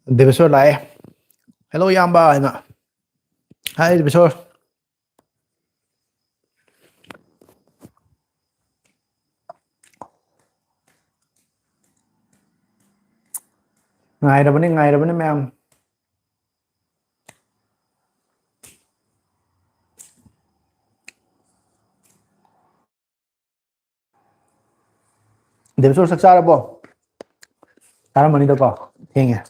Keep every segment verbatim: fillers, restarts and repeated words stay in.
ꯗꯦꯕꯦꯁꯣꯔ ꯂꯥꯛꯑꯦ꯫ "ꯍꯦꯜꯂꯣ, ꯏꯌꯥꯝꯕ" ꯍꯥꯏꯅ꯫ "ꯍꯥꯏ, ꯗꯦꯕꯦꯁꯣꯔ"꯫ ꯉꯥꯏꯔꯕꯅꯤ, ꯉꯥꯏꯔꯕꯅꯤ ꯃꯌꯥꯝ꯫ ꯗꯦꯕꯦꯁꯣꯔ, ꯆꯥꯛ ꯆꯥꯔꯕꯣ? ꯆꯥꯔꯝꯃꯅꯤꯗꯀꯣ, ꯊꯦꯡꯉꯦ꯫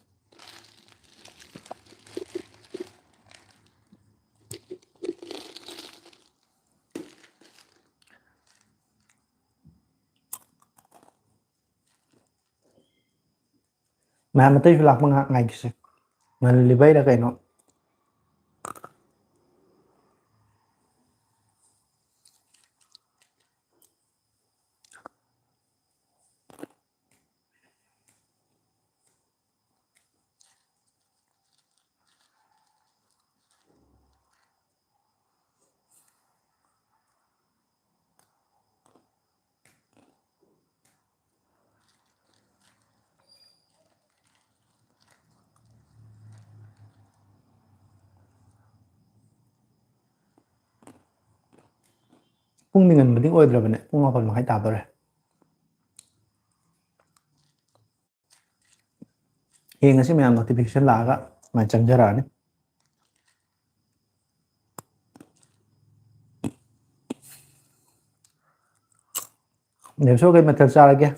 ꯃꯌꯥꯝ ꯑꯇꯩꯁꯨ ꯂꯥꯛꯄ ꯉꯥꯏꯍꯥꯛ ꯉꯥꯏꯈꯤꯁꯦ꯫ ꯉꯜꯂꯤꯕꯩꯔ ꯀꯩꯅꯣ꯫ ꯄꯨꯡꯗꯤ ꯉꯟꯕꯗꯤ ꯑꯣꯏꯗ꯭ꯔꯕꯅꯦ, ꯄꯨꯡ ꯃꯥꯄꯟ ꯃꯈꯥꯏ ꯇꯥꯗꯣꯔꯦ꯫ ꯌꯦꯡꯉꯁꯤ ꯃꯌꯥꯝ, notification ꯂꯥꯛꯑꯒ ꯃꯥꯏ ꯆꯪꯖꯔꯛꯑꯅꯤ꯫ ꯗꯦꯕꯁꯣꯔ, ꯀꯩ ꯃꯊꯦꯜ ꯆꯥꯔꯒꯦ?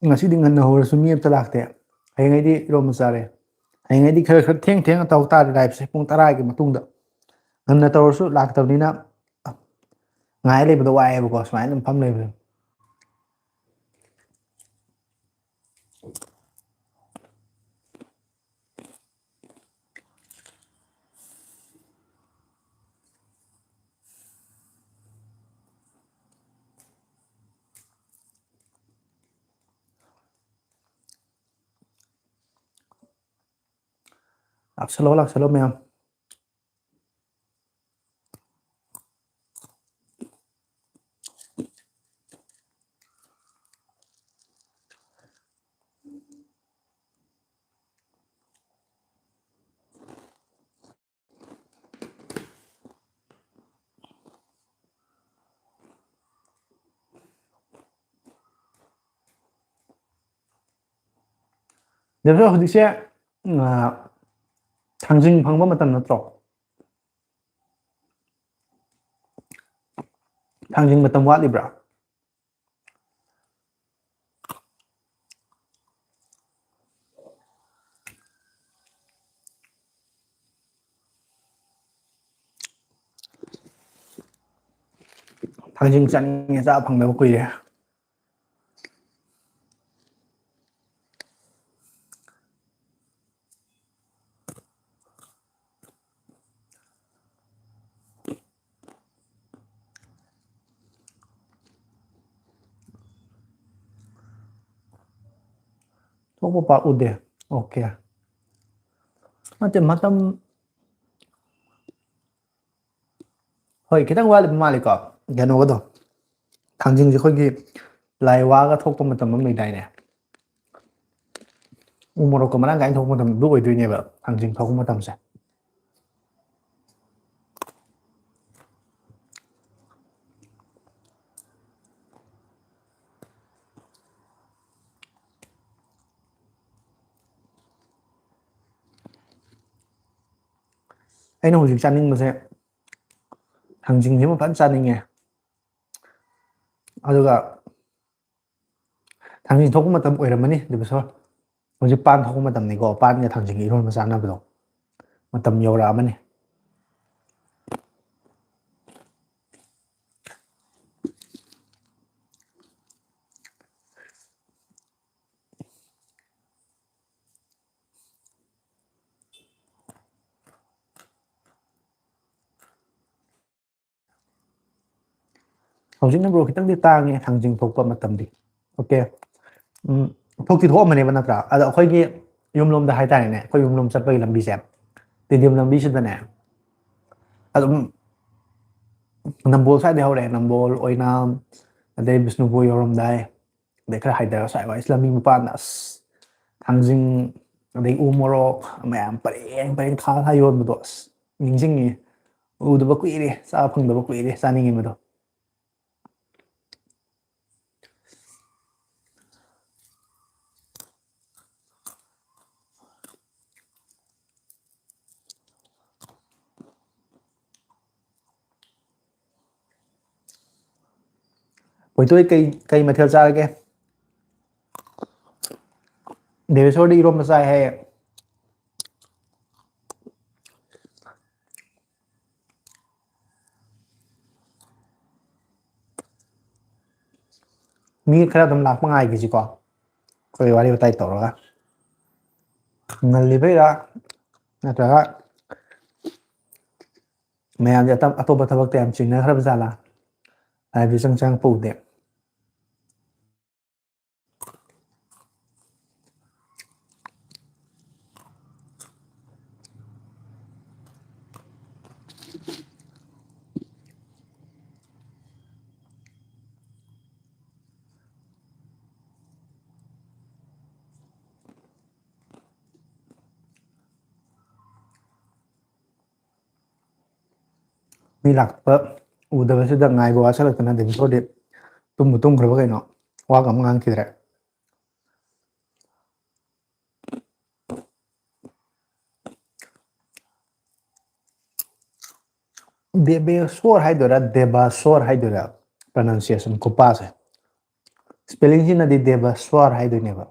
ꯉꯁꯤꯗꯤ ꯉꯟꯅ ꯍꯧꯔꯁꯨ ꯃꯤ ꯑꯝꯇ ꯂꯥꯛꯇꯦ꯫ ꯍꯌꯦꯡꯉꯩꯗꯤ ꯏꯔꯣꯝꯕ ꯆꯥꯔꯦ꯫ ꯍꯌꯦꯡꯉꯩꯗꯤ ꯈꯔ ꯈꯔ ꯊꯦꯡ ꯊꯦꯡꯅ ꯇꯧ ꯇꯥꯔꯦ liveꯁꯦ, ꯄꯨꯡ ꯇꯔꯥꯒꯤ ꯃꯇꯨꯡꯗ꯫ ꯉꯟꯅ ꯇꯧꯔꯁꯨ ꯂꯥꯛꯇꯕꯅꯤꯅ ꯉꯥꯏ ꯂꯩꯕꯗꯣ ꯋꯥꯏꯑꯦꯕꯀꯣ, ꯁꯨꯃꯥꯏꯅ ꯑꯗꯨꯝ ꯐꯝ ꯂꯩꯕꯗꯣ꯫ ꯂꯥꯛꯁꯜꯂꯣ, ꯂꯥꯛꯁꯜꯂꯣ ꯃꯌꯥꯝ꯫ ꯗꯦꯕꯁꯣꯔ, ꯍꯧꯖꯤꯛꯁꯦ, ꯎꯝ, ꯑ, ꯊꯥꯡꯖꯤꯡ ꯐꯪꯕ ꯃꯇꯝ ꯅꯠꯇ꯭ꯔꯣ? ꯊꯥꯡꯖꯤꯡ ꯃꯇꯝ ꯋꯥꯠꯂꯤꯕ꯭ꯔꯥ? ꯊꯥꯡꯖꯤꯡ ꯆꯥꯅꯤꯡꯉꯦ, ꯆꯥ ꯐꯪꯗꯕ ꯀꯨꯏꯔꯦ꯫ ꯊꯣꯛꯄ ꯄꯥꯛ ꯎꯗꯦ꯫ ꯑꯣꯀꯦ꯫ ꯅꯠꯇꯦ, ꯃꯇꯝ, ꯍꯣꯏ, ꯈꯤꯇꯪ ꯋꯥꯠꯂꯤꯕ ꯃꯥꯜꯂꯤꯀꯣ, ꯀꯩꯅꯣꯒꯗꯣ꯫ ꯊꯥꯡꯖꯤꯡꯁꯦ ꯑꯩꯈꯣꯏꯒꯤ ꯂꯥꯏ ꯋꯥꯒ ꯊꯣꯛꯄ ꯃꯇꯝ ꯑꯃ ꯂꯩꯗꯥꯏꯅꯦ? ꯎ ꯃꯣꯔꯣꯛꯀ ꯃꯔꯥꯡ ꯀꯥꯏꯅ ꯊꯣꯛꯄ ꯃꯇꯝꯗꯨ ꯑꯣꯏꯗꯣꯏꯅꯦꯕ ꯊꯥꯡꯖꯤꯡ ꯊꯣꯛꯄ ꯃꯇꯝꯁꯦ꯫ ꯑꯩꯅ ꯍꯧꯖꯤꯛ ꯆꯥꯅꯤꯡꯕꯁꯦ ꯊꯥꯡꯖꯤꯡꯁꯤꯃ ꯐꯖꯅ ꯆꯥꯅꯤꯡꯉꯦ꯫ ꯑꯗꯨꯒ ꯊꯥꯡꯖꯤꯡ ꯊꯣꯛꯄ ꯃꯇꯝ ꯑꯣꯏꯔꯝꯃꯅꯤ, ꯗꯤꯕꯦꯁꯣꯔ꯫ ꯍꯧꯖꯤꯛ ꯄꯥꯟ ꯊꯣꯛꯄ ꯃꯇꯝꯅꯤꯀꯣ, ꯄꯥꯟꯒ ꯊꯥꯡꯖꯤꯡꯒ ꯏꯔꯣꯟꯕ ꯆꯥꯅꯕꯗꯣ ꯃꯇꯝ ꯌꯧꯔꯛꯑꯃꯅꯤ꯫ ꯍꯧꯖꯤꯛꯅ ꯕ꯭ꯔꯣ ꯈꯤꯇꯪꯗꯤ ꯇꯥꯡꯉꯦ ꯊꯥꯡꯖꯤꯡ ꯊꯣꯛꯄ ꯃꯇꯝꯗꯤ꯫ ꯑꯣꯀꯦ꯫ ꯎꯝ, ꯊꯣꯛꯇꯤ ꯊꯣꯛꯑꯝꯕꯅꯦꯕ ꯅꯠꯇ꯭ꯔꯥ? ꯑꯗꯣ ꯑꯩꯈꯣꯏꯒꯤ ꯌꯨꯝꯂꯣꯝꯗ ꯍꯥꯏꯇꯥꯔꯦꯅꯦ, ꯑꯩꯈꯣꯏ ꯌꯨꯝꯂꯣꯝ ꯆꯠꯄꯒꯤ ꯂꯝꯕꯤꯁꯦ, ꯇꯦꯗꯤꯌꯝ ꯂꯝꯕꯤꯁꯤꯗꯅꯦ, ꯑꯗꯨꯝ ꯅꯝꯕꯣꯜ ꯁ꯭ꯋꯥꯏꯗꯩ ꯍꯧꯔꯛꯑꯦ, ꯅꯝꯕꯣꯜ, ꯑꯣꯏꯅꯥꯝ, ꯑꯗꯩ ꯕꯤꯁꯅꯨꯄꯨꯔ ꯌꯧꯔꯝꯗꯥꯏ, ꯑꯗꯩ ꯈꯔ ꯍꯥꯏꯊꯔꯒ ꯁ꯭ꯋꯥꯏ ꯋꯥꯏꯁꯤ ꯂꯝꯕꯤ ꯃꯄꯥꯟꯗ ꯑꯁ ꯊꯥꯡꯖꯤꯡ, ꯑꯗꯩ ꯎ ꯃꯣꯔꯣꯛ ꯃꯌꯥꯝ ꯄꯔꯦꯡ ꯄꯔꯦꯡ ꯊꯥꯔ ꯌꯣꯟꯕꯗꯣ ꯑꯁ ꯅꯤꯡꯁꯤꯡꯉꯤ꯫ ꯎꯗꯕ ꯀꯨꯏꯔꯦ, ꯆꯥꯕ ꯐꯪꯗꯕ ꯀꯨꯏꯔꯦ, ꯆꯥꯅꯤꯡꯉꯤ ꯃꯗꯣ꯫ ꯄꯣꯏꯇꯣꯏ ꯀꯩ ꯀꯩ ꯃꯊꯦꯜ ꯆꯥꯔꯒꯦ? ꯗꯦꯕꯦꯁꯣꯔꯗꯤ ꯏꯔꯣꯝꯕ ꯆꯥꯏ ꯍꯥꯏꯌꯦ꯫ ꯃꯤ ꯈꯔ ꯑꯗꯨꯝ ꯂꯥꯛꯄ ꯉꯥꯏꯈꯤꯁꯤꯀꯣ, ꯑꯩꯈꯣꯏ ꯋꯥꯔꯤ ꯋꯥꯇꯥꯏ ꯇꯧꯔꯒ꯫ ꯉꯜꯂꯤꯕꯩꯔꯥ ꯅꯠꯇ꯭ꯔꯒ ꯃꯌꯥꯝꯁꯦ ꯑꯇꯣꯞ ꯑꯇꯣꯞꯄ ꯊꯕꯛꯇ ꯌꯥꯝ ꯆꯤꯡꯅꯈ꯭ꯔꯕ ꯖꯥꯠꯂꯥ? ꯍꯥꯏꯕꯗꯤ ꯆꯪ ꯆꯪꯉꯛꯄ ꯎꯗꯦ꯫ ꯃꯤ ꯂꯥꯛꯄ ꯎꯗꯕꯁꯤꯗ ꯉꯥꯏꯕ ꯋꯥꯁꯜꯂꯛꯇꯅ ꯗꯦꯕꯦꯁꯣꯔꯗꯤ ꯇꯨꯝꯕꯨ ꯇꯨꯝꯈ꯭ꯔꯕ ꯀꯩꯅꯣ, ꯋꯥꯒ ꯑꯃ ꯉꯥꯡꯈꯤꯗ꯭ꯔꯦ꯫ ꯗꯦꯕꯦꯁꯣꯔ ꯍꯥꯏꯗꯣꯏꯔꯥ, ꯗꯦꯕꯥꯁꯣꯔ ꯍꯥꯏꯗꯣꯏꯔꯥ, ꯄ꯭ꯔꯅꯟꯁꯤꯌꯦꯁꯟ ꯈꯨꯄꯥꯁꯦ, ꯁ꯭ꯄꯦꯂꯤꯡꯁꯤꯅꯗꯤ ꯗꯦꯕꯁ꯭ꯋꯔ ꯍꯥꯏꯗꯣꯏꯅꯦꯕ꯫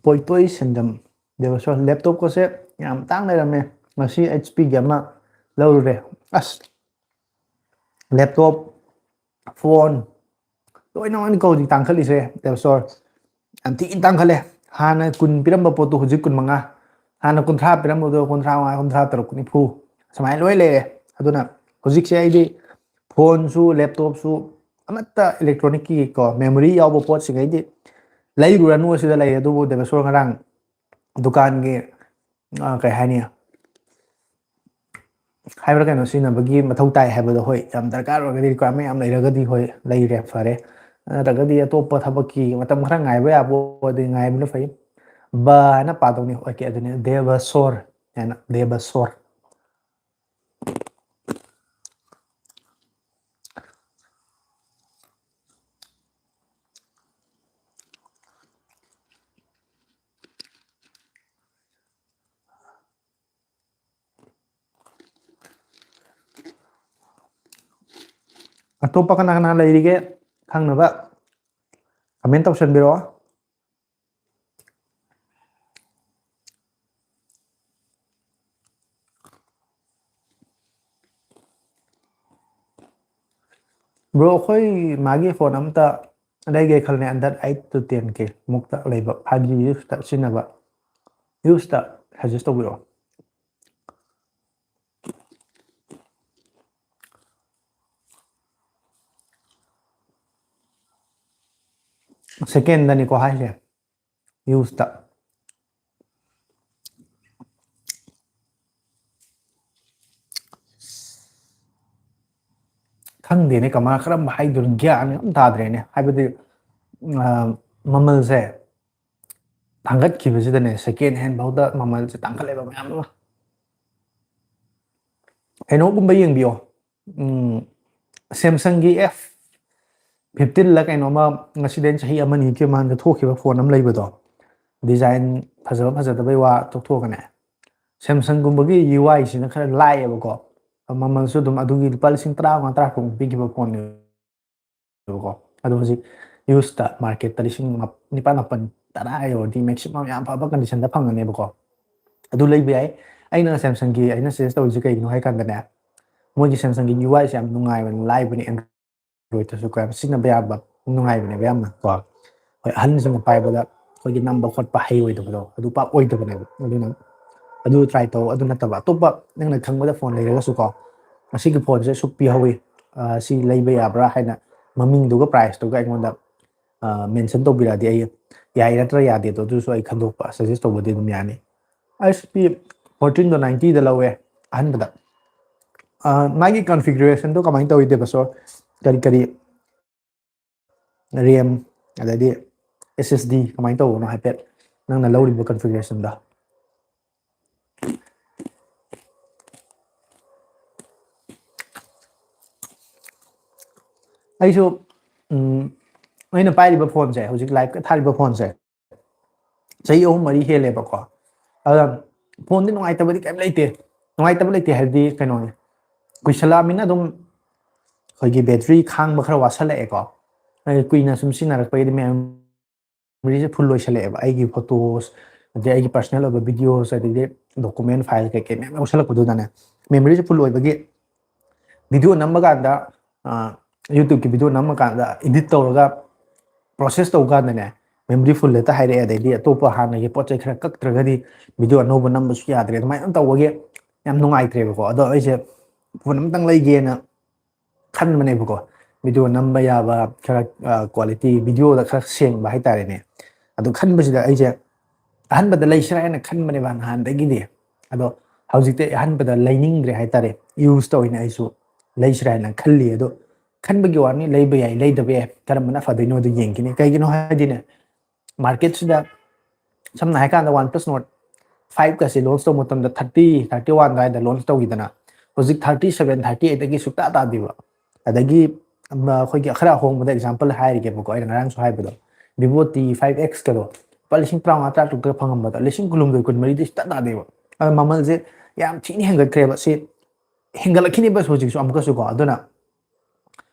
ꯄꯣꯏꯇꯣꯏ ꯁꯦꯟꯖꯝ ꯗꯦꯕꯁ꯭ꯋꯔ꯫ ꯂꯦꯞꯇꯣꯞꯀꯁꯦ ꯌꯥꯝ ꯇꯥꯡ ꯂꯩꯔꯝꯃꯦ꯫ ꯉꯁꯤ ꯑꯩꯆ ꯄꯤꯒꯤ ꯑꯃ ꯂꯧꯔꯨꯔꯦ꯫ ꯑꯁ, ꯂꯦꯞꯇꯣꯞ, ꯐꯣꯟ, ꯂꯣꯏꯅꯃꯛꯅꯤꯀꯣ ꯍꯧꯖꯤꯛ ꯇꯥꯡꯈꯠꯂꯤꯁꯦ ꯗꯦꯕꯁ꯭ꯋꯔ꯫ ꯌꯥꯝ ꯊꯤꯅ ꯇꯥꯡꯈꯠꯂꯦ꯫ ꯍꯥꯟꯅ ꯀꯨꯟ ꯄꯤꯔꯝꯕ ꯄꯣꯠꯇꯣ ꯍꯧꯖꯤꯛ ꯀꯨꯟ ꯃꯉꯥ, ꯍꯥꯟꯅ ꯀꯨꯟꯊ꯭ꯔꯥ ꯄꯤꯔꯝꯕꯗꯣ ꯀꯨꯟꯊ꯭ꯔꯥ ꯃꯉꯥ, ꯀꯨꯟꯊ꯭ꯔꯥ ꯇꯔꯨꯛ, ꯅꯤꯐꯨ, ꯁꯨꯃꯥꯏꯅ ꯂꯣꯏ ꯂꯩꯔꯦ꯫ ꯑꯗꯨꯅ ꯍꯧꯖꯤꯛꯁꯦ ꯑꯩꯗꯤ ꯐꯣꯟꯁꯨ, ꯂꯦꯞꯇꯣꯞꯁꯨ, ꯑꯃꯠꯇ ꯏꯂꯦꯛꯇ꯭ꯔꯣꯅꯤꯛꯀꯤ ꯀꯣ, ꯃꯦꯃꯣꯔꯤ ꯌꯥꯎꯕ ꯄꯣꯠꯁꯤꯡꯈꯩꯗꯤ ꯂꯩꯔꯨꯔꯅꯨ ꯑꯁꯤꯗ ꯂꯩꯔꯦ꯫ ꯑꯗꯨꯕꯨ ꯗꯦꯕꯦꯁꯣꯔ ꯉꯔꯥꯡ ꯗꯨꯀꯥꯟꯒꯤ, ꯑ, ꯀꯩ ꯍꯥꯏꯅꯤ, ꯍꯥꯏꯕ꯭ꯔꯥ ꯀꯩꯅꯣ, ꯁꯤꯖꯤꯟꯅꯕꯒꯤ ꯃꯊꯧ ꯇꯥꯏ ꯍꯥꯏꯕꯗꯣ, ꯍꯣꯏ, ꯌꯥꯝ ꯗꯔꯀꯥꯔ ꯑꯣꯏꯔꯒꯗꯤ, requirement ꯌꯥꯝ ꯂꯩꯔꯒꯗꯤ, ꯍꯣꯏ, ꯂꯩꯔꯦ, ꯐꯔꯦ꯫ ꯅꯠꯇ꯭ꯔꯒꯗꯤ ꯑꯇꯣꯞꯄ ꯊꯕꯛꯀꯤ ꯃꯇꯝ ꯈꯔ ꯉꯥꯏꯕ ꯌꯥꯕ ꯑꯣꯏꯔꯗꯤ ꯉꯥꯏꯕꯅ ꯐꯩ꯫ ꯕ ꯍꯥꯏꯅ ꯄꯥꯗꯧꯅꯤ, ꯑꯣꯀꯦ, ꯑꯗꯨꯅꯤ, ꯗꯦꯕꯁꯣꯔ ꯍꯥꯏꯅ, ꯗꯦꯕꯁꯣꯔ꯫ ꯑꯇꯣꯞꯄ ꯀꯅꯥ ꯀꯅꯥ ꯂꯩꯔꯤꯒꯦ ꯈꯪꯅꯕ comment ꯇꯧꯁꯟꯕꯤꯔꯛꯑꯣ꯫ Bro, ꯑꯩꯈꯣꯏ ꯃꯥꯒꯤ phone ꯑꯝꯇ ꯂꯩꯒꯦ ꯈꯜꯂꯦ, under eight to ten K ꯃꯨꯛꯇ ꯂꯩꯕ, five G use ꯇ ꯁꯤꯖꯤꯟꯅꯕ, use ꯇ suggest ꯇꯧꯕꯤꯔꯛꯑꯣ꯫ Second ꯗꯅꯤꯀꯣ ꯍꯥꯏꯁꯦ, use ꯇ꯫ ꯈꯪꯗꯦꯅꯦ, ꯀꯃꯥꯏ ꯀꯔꯝꯕ ꯍꯥꯏꯗꯣꯏꯅꯣ, ꯒ꯭ꯌꯥꯟ ꯑꯝ ꯇꯥꯗ꯭ꯔꯦꯅꯦ꯫ ꯍꯥꯏꯕꯗꯤ, ꯑ, ꯃꯃꯜꯁꯦ ꯊꯥꯡꯒꯠꯈꯤꯕꯁꯤꯗꯅꯦ, second hand ꯐꯥꯎꯗ ꯃꯃꯜꯁꯦ ꯇꯥꯡꯈꯠꯂꯦꯕ ꯃꯌꯥꯝ ꯑꯃ꯫ ꯀꯩꯅꯣꯒꯨꯝꯕ ꯌꯦꯡꯕꯤꯌꯣ, ꯎꯝ, Samsung ꯒꯤ F fifteen ꯂ ꯀꯩꯅꯣꯝꯃ, ꯉꯁꯤꯗꯩ ꯆꯍꯤ ꯑꯃꯅꯤꯒꯤ ꯃꯃꯥꯡꯗ ꯊꯣꯛꯈꯤꯕ phone ꯑꯃ ꯂꯩꯕꯗꯣ, design ꯐꯖꯕ ꯐꯖꯗꯕꯩ ꯋꯥ ꯇꯣꯛꯊꯣꯛꯑꯒꯅꯦ, Samsung ꯒꯨꯝꯕꯒꯤ U I ꯁꯤꯅ ꯈꯔ ꯂꯥꯛꯑꯦꯕꯀꯣ, ꯃꯃꯜꯁꯨ ꯑꯗꯨꯝ ꯑꯗꯨꯒꯤ ꯂꯨꯄꯥ ꯂꯤꯁꯤꯡ ꯇꯔꯥꯃꯉꯥ ꯇꯔꯥ ꯇꯔꯨꯛ ꯄꯤꯈꯤꯕ phone ꯅꯦꯕꯀꯣ꯫ ꯑꯗꯣ ꯍꯧꯖꯤꯛ use ꯇ market ꯇ ꯂꯤꯁꯤꯡ ꯅꯤꯄꯥꯟ ꯃꯥꯄꯟ ꯇꯔꯥ ꯌꯧꯔꯗꯤ maximum ꯌꯥꯝ ꯐꯕ condition ꯗ ꯐꯪꯒꯅꯦꯕꯀꯣ꯫ ꯑꯗꯨ ꯂꯩꯕ ꯌꯥꯏ꯫ ꯑꯩꯅ Samsung ꯒꯤ ꯑꯩꯅ suggest ꯇꯧꯔꯤꯁꯦ ꯀꯩꯒꯤꯅꯣ ꯍꯥꯏ ꯀꯥꯟꯗꯅꯦ, ꯃꯣꯏꯒꯤ Samsung ꯒꯤ U I ꯁꯦ ꯌꯥꯝ ꯅꯨꯡꯉꯥꯏꯕꯅꯦ, ꯂꯥꯏꯕꯅꯦ, Android ꯇꯁꯨ ꯀꯌꯥꯝ ꯁꯤꯖꯤꯟꯅꯕ ꯌꯥꯕ, ꯅꯨꯡꯉꯥꯏꯕꯅꯦꯕ ꯌꯥꯝꯅ ꯀꯣ꯫ ꯍꯣꯏ, ꯑꯍꯟꯁꯤꯡꯅ ꯄꯥꯏꯕꯗ ꯑꯩꯈꯣꯏꯒꯤ ꯅꯝꯕ ꯈꯣꯠꯄ ꯍꯩꯔꯣꯏꯗꯕꯗꯣ, ꯑꯗꯨ ꯄꯥꯛ ꯑꯣꯏꯗꯕꯅꯦꯕ꯫ ꯑꯗꯨꯅ ꯑꯗꯨ try ꯇꯧ꯫ ꯑꯗꯨ ꯅꯠꯇꯕ ꯑꯇꯣꯞꯄ ꯅꯪꯅ ꯈꯪꯕꯗ phone ꯂꯩꯔꯒꯁꯨ ꯀꯣ, "ꯃꯁꯤꯒꯤ phone ꯁꯦ ꯁꯨꯛ ꯄꯤꯍꯧꯋꯤ, ꯑ, ꯁꯤ ꯂꯩꯕ ꯌꯥꯕ꯭ꯔꯥ?" ꯍꯥꯏꯅ ꯃꯃꯤꯡꯗꯨꯒ price ꯇꯨꯒ ꯑꯩꯉꯣꯟꯗ ꯃꯦꯟꯁꯟ ꯇꯧꯕꯤꯔꯛꯑꯗꯤ ꯑꯩ ꯌꯥꯏ ꯅꯠꯇ꯭ꯔꯥ ꯌꯥꯗꯦꯗꯣ ꯑꯗꯨꯁꯨ ꯑꯩ ꯈꯟꯗꯣꯛꯄ ꯁꯖꯦꯁ ꯇꯧꯕꯗꯤ ꯑꯗꯨꯝ ꯌꯥꯅꯤ꯫ ꯑꯥꯏ ꯑꯦꯁ ꯄꯤ ꯐꯣꯔꯇꯤꯟꯗꯣ ꯅꯥꯏꯟꯇꯤꯗ ꯂꯧꯋꯦ ꯑꯍꯥꯟꯕꯗ꯫ ꯃꯥꯒꯤ ꯀꯟꯐꯤꯒꯔꯦꯁꯟꯗꯣ ꯀꯃꯥꯏꯅ ꯇꯧꯋꯤ ꯗꯦꯕꯁꯣꯔ? ꯀꯔꯤ ꯀꯔꯤ ꯔꯦꯝ, ꯑꯗꯩꯗꯤ ꯑꯦꯁ ꯑꯦꯁ ꯗꯤ ꯀꯃꯥꯏꯅ ꯇꯧꯕꯅꯣ ꯍꯥꯏꯐꯦꯠ ꯅꯪꯅ ꯂꯧꯔꯤꯕ ꯀꯟꯐꯤꯒꯔꯦꯁꯟꯗꯣ? ꯑꯩꯁꯨ ꯑꯩꯅ ꯄꯥꯏꯔꯤꯕ ꯐꯣꯟꯁꯦ, ꯍꯧꯖꯤꯛ ꯂꯥꯏꯐꯀ ꯊꯥꯔꯤꯕ ꯐꯣꯟꯁꯦ, ꯆꯍꯤ ꯑꯍꯨꯝ ꯃꯔꯤ ꯍꯦꯜꯂꯦꯕꯀꯣ꯫ ꯑꯗ ꯐꯣꯟꯗꯤ ꯅꯨꯡꯉꯥꯏꯇꯕꯗꯤ ꯀꯩꯝ ꯂꯩꯇꯦ꯫ ꯅꯨꯡꯉꯥꯏꯇꯕ ꯂꯩꯇꯦ ꯍꯥꯏꯕꯗꯤ ꯀꯩꯅꯣꯅꯤ, ꯀꯨꯏꯁꯜꯂꯛꯑꯃꯤꯅ ꯑꯗꯨꯝ ꯑꯩꯈꯣꯏꯒꯤ ꯕꯦꯇ꯭ꯔꯤ ꯈꯥꯡꯕ ꯈꯔ ꯋꯥꯠꯁꯜꯂꯛꯑꯦꯀꯣ꯫ ꯀꯨꯏꯅ ꯁꯨꯝ ꯁꯤꯖꯤꯟꯅꯔꯛꯄꯒꯤꯗꯤ ꯃꯦꯃꯣꯔꯤꯁꯦ ꯐꯨꯜ ꯂꯣꯏꯁꯜꯂꯛꯑꯦꯕ꯫ ꯑꯩꯒꯤ ꯐꯣꯇꯣꯁ, ꯑꯗꯩ ꯑꯩꯒꯤ ꯄꯔꯁꯅꯦꯜ ꯑꯣꯏꯕ ꯚꯤꯗꯤꯑꯣꯁ, ꯑꯗꯩꯗꯤ ꯗꯣꯀꯨꯃꯦꯟ ꯐꯥꯏꯜ ꯀꯩꯀꯩ ꯃꯌꯥꯝ ꯌꯥꯎꯁꯜꯂꯛꯄꯗꯨꯗꯅꯦ, ꯃꯦꯃꯣꯔꯤꯁꯦ ꯐꯨꯜ ꯑꯣꯏꯕꯒꯤ ꯚꯤꯗꯤꯑꯣ ꯅꯝꯕ ꯀꯥꯟꯗ, ꯌꯨꯇ꯭ꯌꯨꯕꯀꯤ ꯚꯤꯗꯤꯑꯣ ꯅꯝꯕ ꯀꯥꯟꯗ ꯏꯗꯤꯠ ꯇꯧꯔꯒ ꯄ꯭ꯔꯣꯁꯦꯁ ꯇꯧꯕ ꯀꯥꯟꯗꯅꯦ, ꯃꯦꯃꯣꯔꯤ ꯐꯨꯜ ꯍꯦꯛꯇ ꯍꯥꯏꯔꯛꯑꯦ꯫ ꯑꯗꯩꯗꯤ ꯑꯇꯣꯞꯄ ꯍꯥꯟꯅꯒꯤ ꯄꯣꯠ ꯆꯩ ꯈꯔ ꯀꯛꯇ꯭ꯔꯒꯗꯤ ꯚꯤꯗꯤꯑꯣ ꯑꯅꯧꯕ ꯅꯝꯕꯁꯨ ꯌꯥꯗ꯭ꯔꯦ꯫ ꯑꯗꯨꯃꯥꯏꯅ ꯇꯧꯕꯒꯤ ꯌꯥꯝ ꯅꯨꯡꯉꯥꯏꯇ꯭ꯔꯦꯕꯀꯣ꯫ ꯑꯗꯣ ꯑꯩꯁꯦ ꯐꯣꯟ ꯑꯃꯇꯪ ꯂꯩꯒꯦꯅ ꯈꯟꯕꯅꯦꯕꯀꯣ꯫ ꯚꯤꯗꯤꯑꯣ ꯅꯝꯕ ꯌꯥꯕ ꯈꯔ, ꯀ꯭ꯋꯥꯂꯤꯇꯤ ꯚꯤꯗꯤꯑꯣꯗ ꯈꯔ ꯁꯦꯡꯕ ꯍꯥꯏꯇꯥꯔꯦꯅꯦ꯫ ꯑꯗꯨ ꯈꯟꯕꯁꯤꯗ ꯑꯩꯁꯦ ꯑꯍꯟꯕꯗ ꯂꯩꯁꯤꯔꯥ ꯍꯥꯏꯅ ꯈꯟꯕꯅꯦꯕ ꯅꯍꯥꯟꯗꯒꯤꯗꯤ꯫ ꯑꯗꯣ ꯍꯧꯖꯤꯛꯇꯤ ꯑꯍꯟꯕꯗ ꯂꯩꯅꯤꯡꯗ꯭ꯔꯦ ꯍꯥꯏꯇꯥꯔꯦ꯫ ꯌꯨꯁꯇ ꯑꯣꯏꯅ ꯑꯩꯁꯨ ꯂꯩꯁꯤꯔꯥ ꯍꯥꯏꯅ ꯈꯜꯂꯤ꯫ ꯑꯗꯣ ꯈꯟꯕꯒꯤ ꯋꯥꯅꯤ, ꯂꯩꯕ ꯌꯥꯏ, ꯂꯩꯗꯕ ꯌꯥꯏ, ꯀꯔꯝꯕꯅ ꯐꯗꯣꯏꯅꯣ ꯑꯗꯨ ꯌꯦꯡꯈꯤꯅꯤ꯫ ꯀꯩꯒꯤꯅꯣ ꯍꯥꯏꯗꯤꯅꯦ, ꯃꯥꯔꯀꯦꯠꯁꯤꯗ ꯁꯝꯅ ꯍꯥꯏꯀꯥꯟꯗ OnePlus Nord five ꯀꯁꯦ ꯂꯣꯟꯁ ꯇꯧꯕ ꯃꯇꯝꯗ thirty, thirty one ꯑꯗꯨꯋꯥꯏꯗ ꯂꯣꯟꯁ ꯇꯧꯈꯤꯗꯅ, ꯍꯧꯖꯤꯛ thirty seven, thirty eight ꯗꯒꯤ ꯁꯨꯛꯇꯥ ꯇꯥꯗꯦꯕ꯫ ꯑꯗꯒꯤ ꯑꯩꯈꯣꯏꯒꯤ ꯈꯔ ꯑꯍꯣꯡꯕꯗ ꯑꯦꯛꯖꯥꯝꯄꯜ ꯍꯥꯏꯔꯒꯦꯕꯀꯣ, ꯑꯩꯅ ꯉꯔꯥꯡꯁꯨ ꯍꯥꯏꯕꯗꯣ, Vivo T five X ꯀꯗꯣ ꯂꯨꯄꯥ ꯂꯤꯁꯤꯡ ꯇꯔꯥꯃꯉꯥ ꯇꯔꯥꯇꯔꯨꯛꯇ ꯐꯪꯉꯝꯕꯗꯣ ꯂꯤꯁꯤꯡ ꯀꯨꯟꯍꯨꯝꯗꯣꯏ ꯀꯨꯟꯃꯔꯤꯗꯤ ꯁꯨꯛꯇꯥ ꯇꯥꯗꯦꯕ꯫ ꯑꯗꯣ ꯃꯃꯜꯁꯦ ꯌꯥꯝ ꯊꯤꯅ ꯍꯦꯟꯒꯠꯈ꯭ꯔꯦꯕ꯫ ꯁꯤ ꯍꯦꯟꯒꯠꯂꯛꯈꯤꯅꯦꯕ ꯍꯧꯖꯤꯛꯁꯨ ꯑꯃꯨꯛꯀꯁꯨꯀꯣ꯫ ꯑꯗꯨꯅ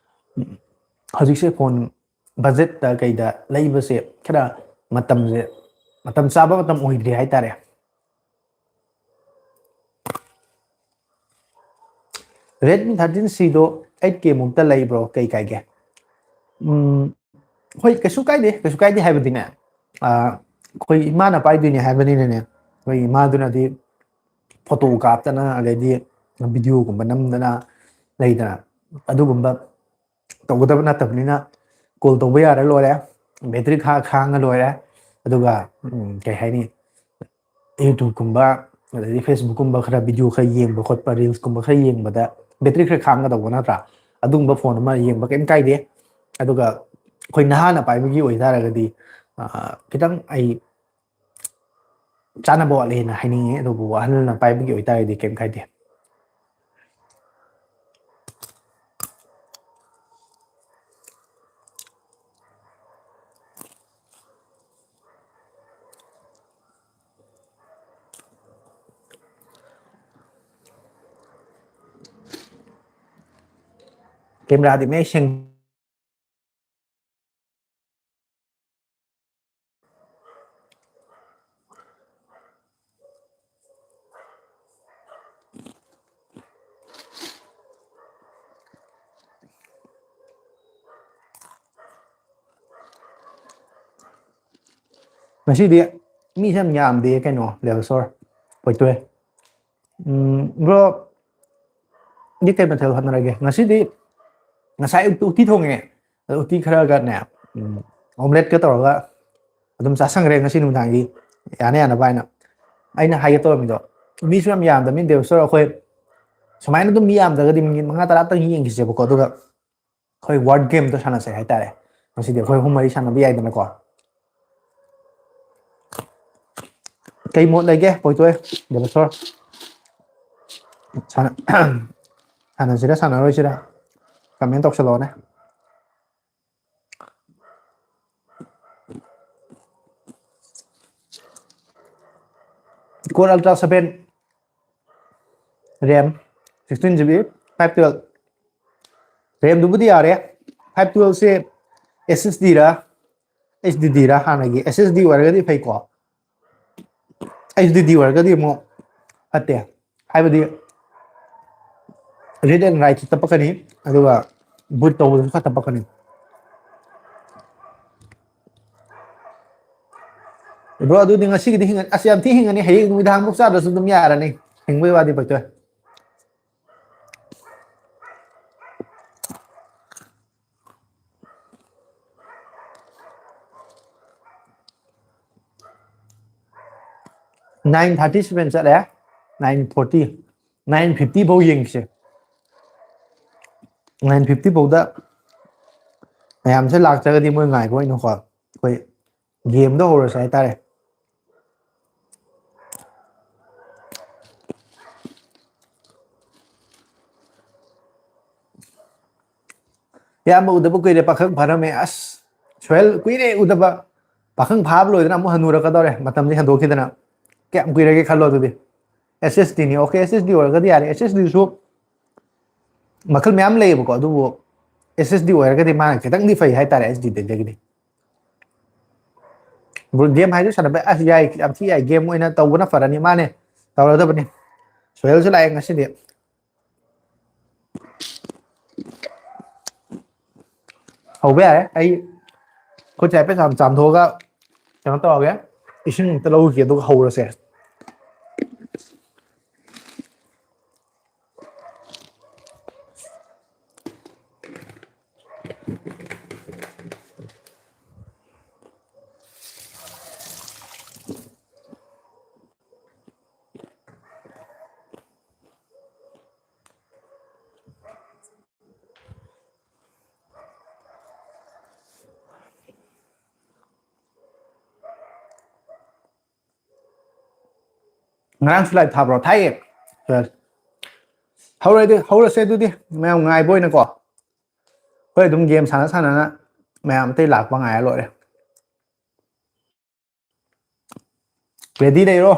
ꯍꯧꯖꯤꯛꯁꯦ ꯐꯣꯟ ꯕꯖꯦꯠꯇ ꯀꯩꯗ ꯂꯩꯕꯁꯦ ꯈꯔ ꯃꯇꯝꯁꯦ, ꯃꯇꯝ ꯆꯥꯕ ꯃꯇꯝ ꯑꯣꯏꯗ꯭ꯔꯤ ꯍꯥꯏꯇꯥꯔꯦ꯫ Redmi thirteen Cꯗꯣ eight K ꯃꯨꯛꯇ ꯂꯩꯕ꯭ꯔꯣ? ꯀꯩ ꯀꯥꯏꯒꯦ? ꯎꯝ, ꯍꯣꯏ, ꯀꯩꯁꯨ ꯀꯥꯏꯗꯦ꯫ ꯀꯩꯁꯨ ꯀꯥꯏꯗꯦ ꯍꯥꯏꯕꯗꯤꯅꯦ, ꯑꯩꯈꯣꯏ ꯏꯃꯥꯅ ꯄꯥꯏꯗꯣꯏꯅꯦ ꯍꯥꯏꯕꯅꯤꯅꯅꯦ, ꯑꯩꯈꯣꯏ ꯏꯃꯥꯗꯨꯅꯗꯤ ꯐꯣꯇꯣ ꯀꯥꯞꯇꯅ, ꯑꯗꯩꯗꯤ ꯚꯤꯗꯤꯑꯣꯒꯨꯝꯕ ꯅꯝꯗꯅ ꯂꯩꯗꯅ, ꯑꯗꯨꯒꯨꯝꯕ ꯇꯧꯒꯗꯕ ꯅꯠꯇꯕꯅꯤꯅ, ꯀꯣꯜ ꯇꯧꯕ ꯌꯥꯔ ꯂꯣꯏꯔꯦ꯫ ꯕꯦꯇ꯭ꯔꯤ ꯈꯥ ꯈꯥꯡꯉ ꯂꯣꯏꯔꯦ꯫ ꯑꯗꯨꯒ ꯎꯝ, ꯀꯩ ꯍꯥꯏꯅꯤ, YouTube ꯀꯨꯝꯕ, ꯑꯗꯩꯗꯤ Facebook ꯀꯨꯝꯕ ꯈꯔ ꯚꯤꯗꯤꯑꯣ ꯈꯔ ꯌꯦꯡꯕ ꯈꯣꯠꯄ, ꯔꯤꯜꯁ ꯀꯨꯝꯕ ꯈꯔ ꯌꯦꯡꯕꯗ ꯕꯦꯇ꯭ꯔꯤ ꯈꯔ ꯈꯥꯡꯒꯗꯧꯕ ꯅꯠꯇ꯭ꯔꯥ? ꯑꯗꯨꯒꯨꯝꯕ ꯐꯣꯟ ꯑꯃ ꯌꯦꯡꯕ ꯀꯩꯝ ꯀꯥꯏꯗꯦ꯫ ꯑꯗꯨꯒ ꯑꯩꯈꯣꯏ ꯅꯍꯥꯅ ꯄꯥꯏꯕꯒꯤ ꯑꯣꯏꯇꯥꯔꯒꯗꯤ, ꯑ, ꯈꯤꯇꯪ ꯑꯩ ꯆꯥꯅꯕ ꯋꯥꯠꯂꯦꯅ ꯍꯥꯏꯅꯤꯡꯉꯤ, ꯑꯗꯨꯕꯨ ꯑꯍꯜꯅ ꯄꯥꯏꯕꯒꯤ ꯑꯣꯏꯇꯥꯔꯒꯗꯤ ꯀꯩꯝ ꯀꯥꯏꯗꯦ꯫ ꯀꯦꯃꯦꯔꯥꯗꯤ ꯃꯌꯦꯛ ꯁꯦꯡ ꯉꯁꯤꯗꯤ ꯃꯤꯁꯦ ꯌꯥꯝ ꯌꯥꯝꯗꯦ ꯀꯩꯅꯣ, ꯂꯦꯕꯦꯜ ꯁꯣꯔ ꯄꯣꯏꯇꯣꯏ꯫ ꯎꯝ, ꯕ꯭ꯔꯣ, ꯗꯤ ꯀꯩ ꯃꯊꯦꯜ ꯍꯣꯠꯅꯔꯒꯦ? ꯉꯁꯤꯗꯤ, ꯉꯁꯥꯏ ꯑꯌꯨꯛꯇ ꯎꯇꯤ ꯊꯣꯡꯉꯦ꯫ ꯑꯗꯣ ꯎꯇꯤ ꯈꯔꯒꯅꯦ, ꯎꯝ, ꯑꯣꯝꯂꯦꯠꯀ ꯇꯧꯔꯒ ꯑꯗꯨꯝ ꯆꯥꯁꯟꯈ꯭ꯔꯦ ꯉꯁꯤ ꯅꯨꯃꯤꯗꯥꯡꯒꯤ, ꯌꯥꯅ ꯌꯥꯅꯕ ꯍꯥꯏꯅ꯫ ꯑꯩꯅ ꯍꯥꯏꯒꯦ ꯇꯧꯔꯝꯃꯤꯗꯣ, ꯃꯤꯁꯨ ꯌꯥꯝ ꯌꯥꯝꯗꯕꯅꯤ ꯗꯦꯕꯦꯁꯣꯔ, ꯑꯩꯈꯣꯏ ꯁꯨꯃꯥꯏꯅ ꯑꯗꯨꯝ ꯃꯤ ꯌꯥꯝꯗ꯭ꯔꯒꯗꯤ ꯃꯤꯅꯤꯠ ꯃꯉꯥ ꯇꯔꯥꯇꯪ ꯌꯦꯡꯈꯤꯁꯦꯕꯀꯣ, ꯑꯗꯨꯒ ꯑꯩꯈꯣꯏ ꯋꯥꯔꯗ ꯒꯦꯝꯗꯣ ꯁꯥꯟꯅꯁꯦ ꯍꯥꯏꯇꯥꯔꯦ꯫ ꯉꯁꯤꯗꯤ ꯑꯩꯈꯣꯏ ꯑꯍꯨꯝ ꯃꯔꯤ ꯁꯥꯟꯅꯕ ꯌꯥꯏꯗꯅꯀꯣ꯫ ꯀꯩ ꯃꯣꯠ ꯂꯩꯒꯦ, ꯄꯣꯏꯇꯣꯏ, ꯗꯦꯕꯦꯁꯣꯔ? ꯁꯥꯟꯅ-, ꯁꯥꯟꯅꯁꯤꯔꯥ ꯁꯥꯟꯅꯔꯣꯏꯁꯤꯔꯥ? ꯀꯃꯦꯟ ꯇꯧꯁꯜꯂꯛꯑꯣꯅꯦ꯫ Core Ultra seven RAM, sixteen GB, five twelve꯫ ꯔꯦꯝꯗꯨꯕꯨꯗꯤ ꯌꯥꯔꯦ꯫ Five twelve ꯁꯦ SSD ꯔ, HDD ꯔ? ꯍꯥꯟꯅꯒꯤ SSD ꯑꯣꯏꯔꯒꯗꯤ ꯐꯩꯀꯣ, HDD ꯑꯣꯏꯔꯒꯗꯤ ꯑꯃꯨꯛ ꯐꯠꯇꯦ꯫ ꯍꯥꯏꯕꯗꯤ read and write ꯁꯨ ꯇꯞꯄꯛꯀꯅꯤ, ꯑꯗꯨꯒ boot ꯇꯧꯕꯗꯁꯨ ꯈꯔ ꯇꯞꯄꯛꯀꯅꯤ꯫ ꯕ꯭ꯔꯣ, ꯑꯗꯨꯗꯤ ꯉꯁꯤꯒꯤꯗꯤ ꯍꯤꯡꯉ-, ꯑꯁ, ꯌꯥꯝ ꯊꯤ ꯍꯤꯡꯉꯅꯤ, ꯍꯌꯦꯡ ꯅꯨꯃꯤꯗꯥꯡꯐꯥꯎ ꯆꯥꯗ꯭ꯔꯁꯨ ꯑꯗꯨꯝ ꯌꯥꯔꯅꯤ꯫ ꯍꯤꯡꯕꯩ ꯋꯥꯗꯤ ꯄꯣꯏꯇꯣꯏ꯫ Nine thirty seven ꯆꯠꯂꯦ, nine forty, nine fifty ꯐꯥꯎ ꯌꯦꯡꯁꯦ꯫ Nine fifty ꯐꯥꯎꯗ ꯃꯌꯥꯝꯁꯦ ꯂꯥꯛꯇ꯭ꯔꯒꯗꯤ ꯃꯣꯏ ꯉꯥꯏꯕ ꯑꯣꯏꯅꯀꯣ ꯑꯩꯈꯣꯏ ꯒꯦꯝꯗꯣ ꯍꯧꯔꯁꯦ ꯍꯥꯏꯇꯥꯔꯦ꯫ ꯏꯌꯥꯝꯕ ꯎꯗꯕ ꯀꯨꯏꯔꯦ, ꯄꯥꯈꯪ ꯐꯥꯔꯝꯃꯦ꯫ ꯑꯁ, ꯁꯣꯍꯦꯜ ꯀꯨꯏꯔꯦ ꯎꯗꯕ꯫ ꯄꯥꯈꯪ ꯐꯥꯕ ꯂꯣꯏꯗꯅ ꯑꯃꯨꯛ ꯍꯟꯅꯨꯔꯛꯀꯗꯧꯔꯦ, ꯃꯇꯝꯁꯦ ꯍꯦꯟꯗꯣꯛꯈꯤꯗꯅ꯫ ꯀꯌꯥꯝ ꯀꯨꯏꯔꯒꯦ ꯈꯜꯂꯣ ꯑꯗꯨꯗꯤ꯫ ꯑꯦꯁ ꯑꯦꯁ ꯗꯤꯅꯤ꯫ ꯑꯣꯀꯦ, ꯑꯦꯁ ꯑꯦꯁ ꯗꯤ ꯑꯣꯏꯔꯒꯗꯤ ꯌꯥꯔꯦ꯫ ꯑꯦꯁ ꯑꯦꯁ ꯗꯤꯁꯨ ꯃꯈꯜ ꯃꯌꯥꯝ ꯂꯩꯌꯦꯕꯀꯣ, ꯑꯗꯨꯕꯨ ꯑꯦꯁ ꯑꯦꯁ ꯗꯤ ꯑꯣꯏꯔꯒꯗꯤ ꯃꯥꯅ ꯈꯤꯇꯪꯗꯤ ꯐꯩ ꯍꯥꯏꯇꯥꯔꯦ ꯑꯦꯁ ꯗꯤꯗꯒꯤꯗꯤ꯫ ꯒꯦꯝ ꯍꯥꯏꯁꯨ ꯁꯥꯟꯅꯕ ꯑꯁ ꯌꯥꯏ, ꯌꯥꯝ ꯊꯤ ꯌꯥꯏ꯫ ꯒꯦꯝ ꯑꯣꯏꯅ ꯇꯧꯕꯅ ꯐꯔꯅꯤ꯫ ꯃꯥꯅꯦ, ꯇꯧꯔꯗꯕꯅꯤ꯫ ꯁꯣꯍꯦꯜꯁꯨ ꯂꯥꯛꯑꯦ ꯉꯁꯤꯗꯤ꯫ ꯍꯧꯕ ꯌꯥꯔꯦ꯫ ꯑꯩ ꯈꯨꯠꯁꯦ ꯍꯥꯏꯐꯦꯠ ꯆꯥꯝ-, ꯆꯥꯝꯊꯣꯛꯑꯒ ꯀꯩꯅꯣ ꯇꯧꯔꯒꯦ, ꯏꯁꯤꯡ ꯑꯝꯇ ꯂꯧꯔꯨꯒꯦ, ꯑꯗꯨꯒ ꯍꯧꯔꯁꯦ꯫ ꯉꯔꯥꯡꯁꯨ ꯂꯥꯏꯞ ꯊꯥꯕ꯭ꯔꯣ? ꯊꯥꯏꯌꯦ꯫ ꯍꯧꯔꯗꯤ ꯍꯧꯔꯁꯦ ꯑꯗꯨꯗꯤ, ꯃꯌꯥꯝ ꯉꯥꯏꯕ ꯑꯣꯏꯅꯀꯣ꯫ ꯍꯣꯏ, ꯑꯗꯨꯝ ꯒꯦꯝ ꯁꯥꯟꯅ ꯁꯥꯟꯅꯅ ꯃꯌꯥꯝ ꯑꯇꯩ ꯂꯥꯛꯄ ꯉꯥꯏꯔ ꯂꯣꯏꯔꯦ꯫ ꯔꯦꯗꯤ ꯂꯩꯔꯣ,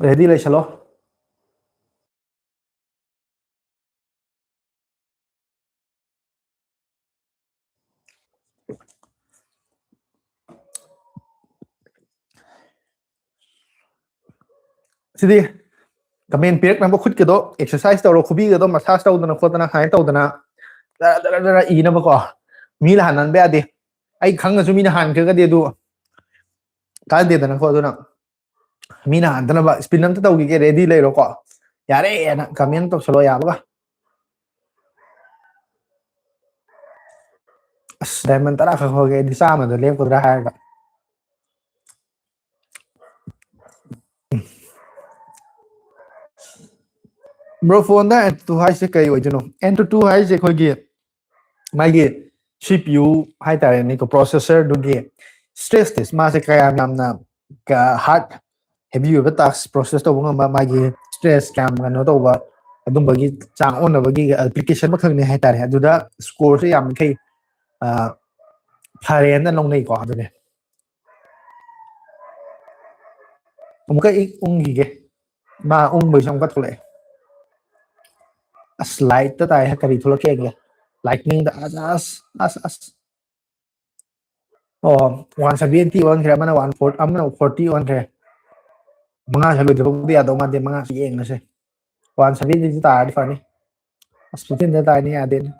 ꯔꯦꯗꯤ ꯂꯩꯁꯜꯂꯣ꯫ ꯁꯤꯗꯤ ꯀꯃꯦꯟ ꯄꯤꯔꯛꯅꯕ ꯈꯨꯠꯀꯗꯣ ꯑꯦꯛꯁꯔꯁꯥꯏꯁ ꯇꯧꯔꯣ, ꯈꯨꯕꯤꯒꯗꯣ ꯃꯁꯥꯁ ꯇꯧꯗꯅ ꯈꯣꯠꯇꯅ ꯁꯨꯃꯥꯏꯅ ꯇꯧꯗꯅ ꯖꯔ ꯖꯔ ꯖꯔ ꯏꯅꯕꯀꯣ꯫ ꯃꯤ ꯂꯥꯟꯍꯟꯕ ꯌꯥꯗꯦ꯫ ꯑꯩ ꯈꯪꯉꯁꯨ ꯃꯤꯅ ꯍꯥꯟꯈ꯭ꯔꯒꯗꯤ ꯑꯗꯨ ꯀꯥꯟꯅꯗꯦꯗꯅꯀꯣ꯫ ꯑꯗꯨꯅ ꯃꯤꯅ ꯍꯥꯟꯗꯅꯕ ꯏꯁꯄꯤꯟ ꯑꯝꯇ ꯇꯧꯈꯤꯒꯦ, ꯔꯦꯗꯤ ꯂꯩꯔꯣꯀꯣ꯫ ꯌꯥꯔꯦꯅ ꯀꯃꯦꯟ ꯇꯧꯁꯜꯂꯣ ꯌꯥꯕꯒ꯫ ꯑꯁ, ꯗꯥꯏꯃꯟ ꯇꯔꯥ ꯈꯛ ꯍꯧꯒꯦ ꯑꯩꯗꯤ, ꯆꯥꯝꯃꯗ ꯂꯦꯞꯀꯗ꯭ꯔꯥ ꯍꯥꯏꯔꯒ꯫ Bro, phoneꯗ Antutu ꯍꯥꯏꯁꯦ ꯀꯩ ꯑꯣꯏꯗꯣꯏꯅꯣ? Antutu ꯍꯥꯏꯁꯦ ꯑꯩꯈꯣꯏꯒꯤ ꯃꯥꯒꯤ C P U ꯍꯥꯏꯇꯥꯔꯦꯅꯦꯀꯣ, processorꯗꯨꯒꯤ stress test, ꯃꯥꯁꯦ ꯀꯌꯥꯝ ꯌꯥꯝꯅ hard heavy ꯑꯣꯏꯕ task process ꯇꯧꯕ ꯉꯝꯕ, ꯃꯥꯒꯤ stress ꯀꯌꯥꯝ ꯀꯩꯅꯣ ꯇꯧꯕ, ꯑꯗꯨꯝꯕꯒꯤ ꯆꯥꯡ ꯑꯣꯟꯅꯕꯒꯤ application ꯑꯃꯈꯛꯅꯦ ꯍꯥꯏꯇꯥꯔꯦ꯫ ꯑꯗꯨꯗ scoreꯁꯦ ꯌꯥꯝ ꯃꯈꯩ ꯐꯔꯦꯅ ꯂꯧꯅꯩꯀꯣ꯫ ꯑꯗꯨꯅꯦ ꯑꯃꯨꯛꯀ ꯏꯪ ꯎꯪꯈꯤꯒꯦ꯫ ꯃꯥ ꯎꯪꯕꯩꯁꯨ ꯑꯃꯨꯛꯀ ꯊꯣꯛꯂꯛꯑꯦ꯫ ꯑꯁ, lightꯇ ꯇꯥꯏ꯫ ꯀꯔꯤ ꯊꯣꯛꯂꯛꯀꯦ ꯌꯦꯡꯒꯦ꯫ Lightningꯗ꯫ ꯑꯁ ꯑꯁ ꯑꯁ ꯑꯁ꯫ ꯑꯣ, one seventy ꯑꯣꯟꯈ꯭ꯔꯦ꯫ ꯑꯃꯅ one forty, ꯑꯃꯅ forty ꯑꯣꯟꯈ꯭ꯔꯦ꯫ ꯃꯉꯥꯁꯦ ꯂꯣꯏꯗ꯭ꯔꯤꯐꯥꯎꯗꯤ ꯌꯥꯗꯧ ꯃꯥꯟꯗꯦ꯫ ꯃꯉꯥꯁꯦ ꯌꯦꯡꯉꯁꯦ꯫ One seventyꯁꯤ ꯇꯥꯔꯗꯤ ꯐꯅꯤ꯫ ꯑꯁ, fifteenꯗ ꯇꯥꯏꯅꯤ, ꯌꯥꯗꯦꯅꯦ꯫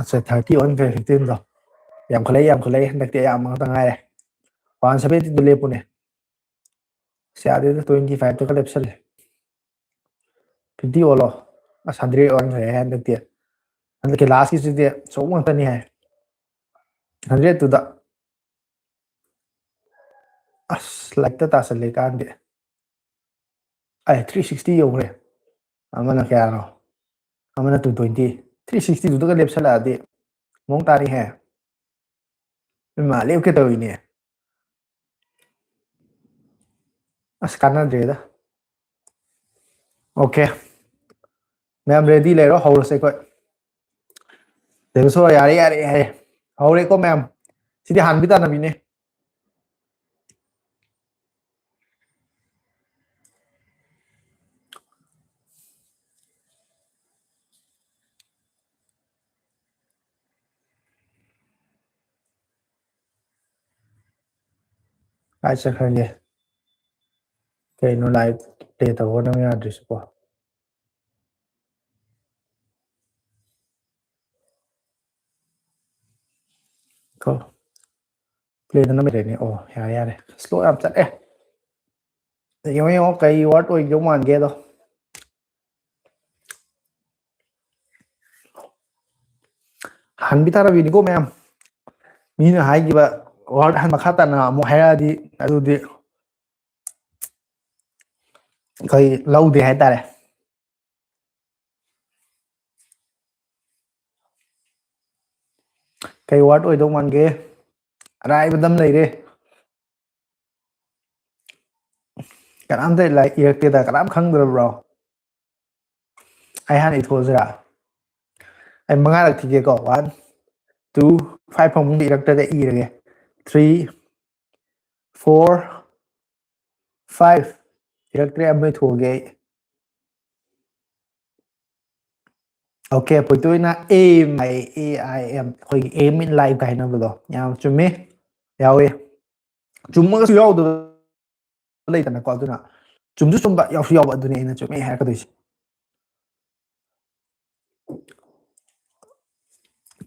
ꯑꯠꯆꯥ, thirty ꯑꯣꯟꯈ꯭ꯔꯦ꯫ Fifteenꯗꯣ ꯌꯥꯝꯈꯠꯂꯛꯏ, ꯌꯥꯝꯈꯠꯂꯛꯏ꯫ ꯍꯟꯗꯛꯇꯤ ꯑꯌꯥꯝꯕ ꯉꯥꯛꯇ ꯉꯥꯏꯔꯦ꯫ One seventyꯗ ꯂꯦꯞꯄꯨꯅꯦ꯫ ꯑꯁ, ꯌꯥꯗꯦꯗ, twenty fiveꯇꯒ ꯂꯦꯞꯁꯜꯂꯦ꯫ Fifty ꯑꯣꯜꯂꯣ꯫ ꯑꯁ, hundred ꯑꯣꯟꯈ꯭ꯔꯦ ꯍꯟꯗꯛꯇꯤ꯫ ꯍꯟꯗꯛꯀꯤ lastꯀꯤꯁꯤꯗꯤ ꯑꯆꯧꯕ ꯉꯥꯛꯇꯅꯤ ꯍꯥꯏ꯫ Hundredꯇꯨꯗ꯫ ꯑꯁ, lightꯇ ꯇꯥꯁꯜꯂꯦ ꯀꯥꯟꯗꯦ꯫ ꯑꯩ three sixty ꯌꯧꯈ꯭ꯔꯦ꯫ ꯑꯃꯅ ꯀꯌꯥꯅꯣ? ꯑꯃꯅ two twenty꯫ Three sixtyꯗꯨꯗꯒ ꯂꯦꯞꯁꯜꯂꯛꯑꯗꯤ ꯃꯑꯣꯡ ꯇꯥꯔꯤꯍꯦ꯫ ꯏꯃꯥ, ꯂꯦꯞꯀꯦ ꯇꯧꯔꯤꯅꯦ꯫ ꯑꯁ, ꯀꯥꯟꯅꯗ꯭ꯔꯦꯗ꯫ Okay, ꯃꯌꯥꯝ ready ꯂꯩꯔꯣ, ꯍꯧꯔꯁꯦ ꯑꯩꯈꯣꯏ꯫ ꯗꯦꯕꯦꯁꯣꯔ, ꯌꯥꯔꯦ, ꯌꯥꯔꯦ, ꯌꯥꯔꯦ꯫ ꯍꯧꯔꯦꯀꯣ ꯃꯌꯥꯝ꯫ ꯁꯤꯗꯤ ꯍꯥꯟꯕꯤ ꯇꯥꯟꯅꯕꯤꯅꯦ꯫ ꯀꯥꯏ ꯆꯠꯈ꯭ꯔꯒꯦ? ꯀꯩꯅꯣ live play ꯇꯧꯕ ꯅꯪ ꯌꯥꯗ꯭ꯔꯤꯁꯤꯕꯣ? ꯀꯣ, playꯗ ꯅꯝꯃꯤꯔꯦꯅꯦ꯫ ꯑꯣ, ꯌꯥꯔꯦ, ꯌꯥꯔꯦ꯫ Slow ꯌꯥꯝ ꯆꯠꯂꯦ꯫ ꯌꯦꯡꯉꯣ, ꯌꯦꯡꯉꯣ, ꯀꯩ word ꯑꯣꯏꯗꯧ ꯃꯥꯟꯒꯦꯗꯣ꯫ ꯍꯟꯕꯤ ꯇꯥꯔꯕꯤꯅꯤꯀꯣ ꯃꯌꯥꯝ꯫ ꯃꯤꯅ ꯍꯥꯏꯈꯤꯕ word ꯍꯟ ꯃꯈꯥ ꯇꯥꯅ ꯑꯃꯨꯛ ꯍꯥꯏꯔꯛꯑꯗꯤ ꯑꯗꯨꯗꯤ ꯑꯩꯈꯣꯏ ꯂꯧꯗꯦ ꯍꯥꯏꯇꯥꯔꯦ꯫ ꯀꯩ word ꯑꯣꯏꯗꯧ ꯃꯥꯟꯒꯦ? ꯑꯔꯥꯏꯕꯗꯝ ꯂꯩꯔꯦ꯫ ꯀꯅꯥꯝꯇ ꯂꯥꯏꯔꯤꯛ ꯏꯔꯛꯇꯦꯗ, ꯀꯅꯥꯝ ꯈꯪꯗ꯭ꯔꯕ꯭ꯔꯣ? ꯑꯩ ꯍꯥꯟꯅ ꯏꯊꯣꯛꯑꯁꯤꯔꯥ? ꯑꯩ ꯃꯉꯥꯔꯛ ꯊꯤꯒꯦꯀꯣ. One, two, five ꯐꯥꯎ ꯃꯅꯨꯡꯗ ꯏꯔꯛꯇ꯭ꯔꯗꯤ ꯑꯩ ꯏꯔꯒꯦ. Three, four, five. ꯏꯔꯛꯇ꯭ꯔꯦ, ꯑꯃ ꯏꯊꯣꯛꯑꯒꯦ ꯑꯩ. Okay, ꯄꯣꯏꯇꯣꯏꯅ aim, A I M, ꯑꯩꯈꯣꯏꯒꯤ aim in life ꯀꯥꯏꯅꯕꯗꯣ ꯌꯥꯝ ꯆꯨꯝꯃꯤ. ꯌꯥꯎꯋꯤ. ꯆꯨꯝꯃꯒꯁꯨ ꯌꯥꯎꯗꯕ ꯂꯩꯗꯅꯀꯣ, ꯑꯗꯨꯅ ꯆꯨꯝꯁꯨ ꯆꯨꯝꯕ, ꯌꯥꯎꯁꯨ ꯌꯥꯎꯕ, ꯑꯗꯨꯅꯤ ꯑꯩꯅ ꯆꯨꯝꯃꯦ ꯍꯥꯏꯔꯛꯀꯗꯣꯏꯁꯦ.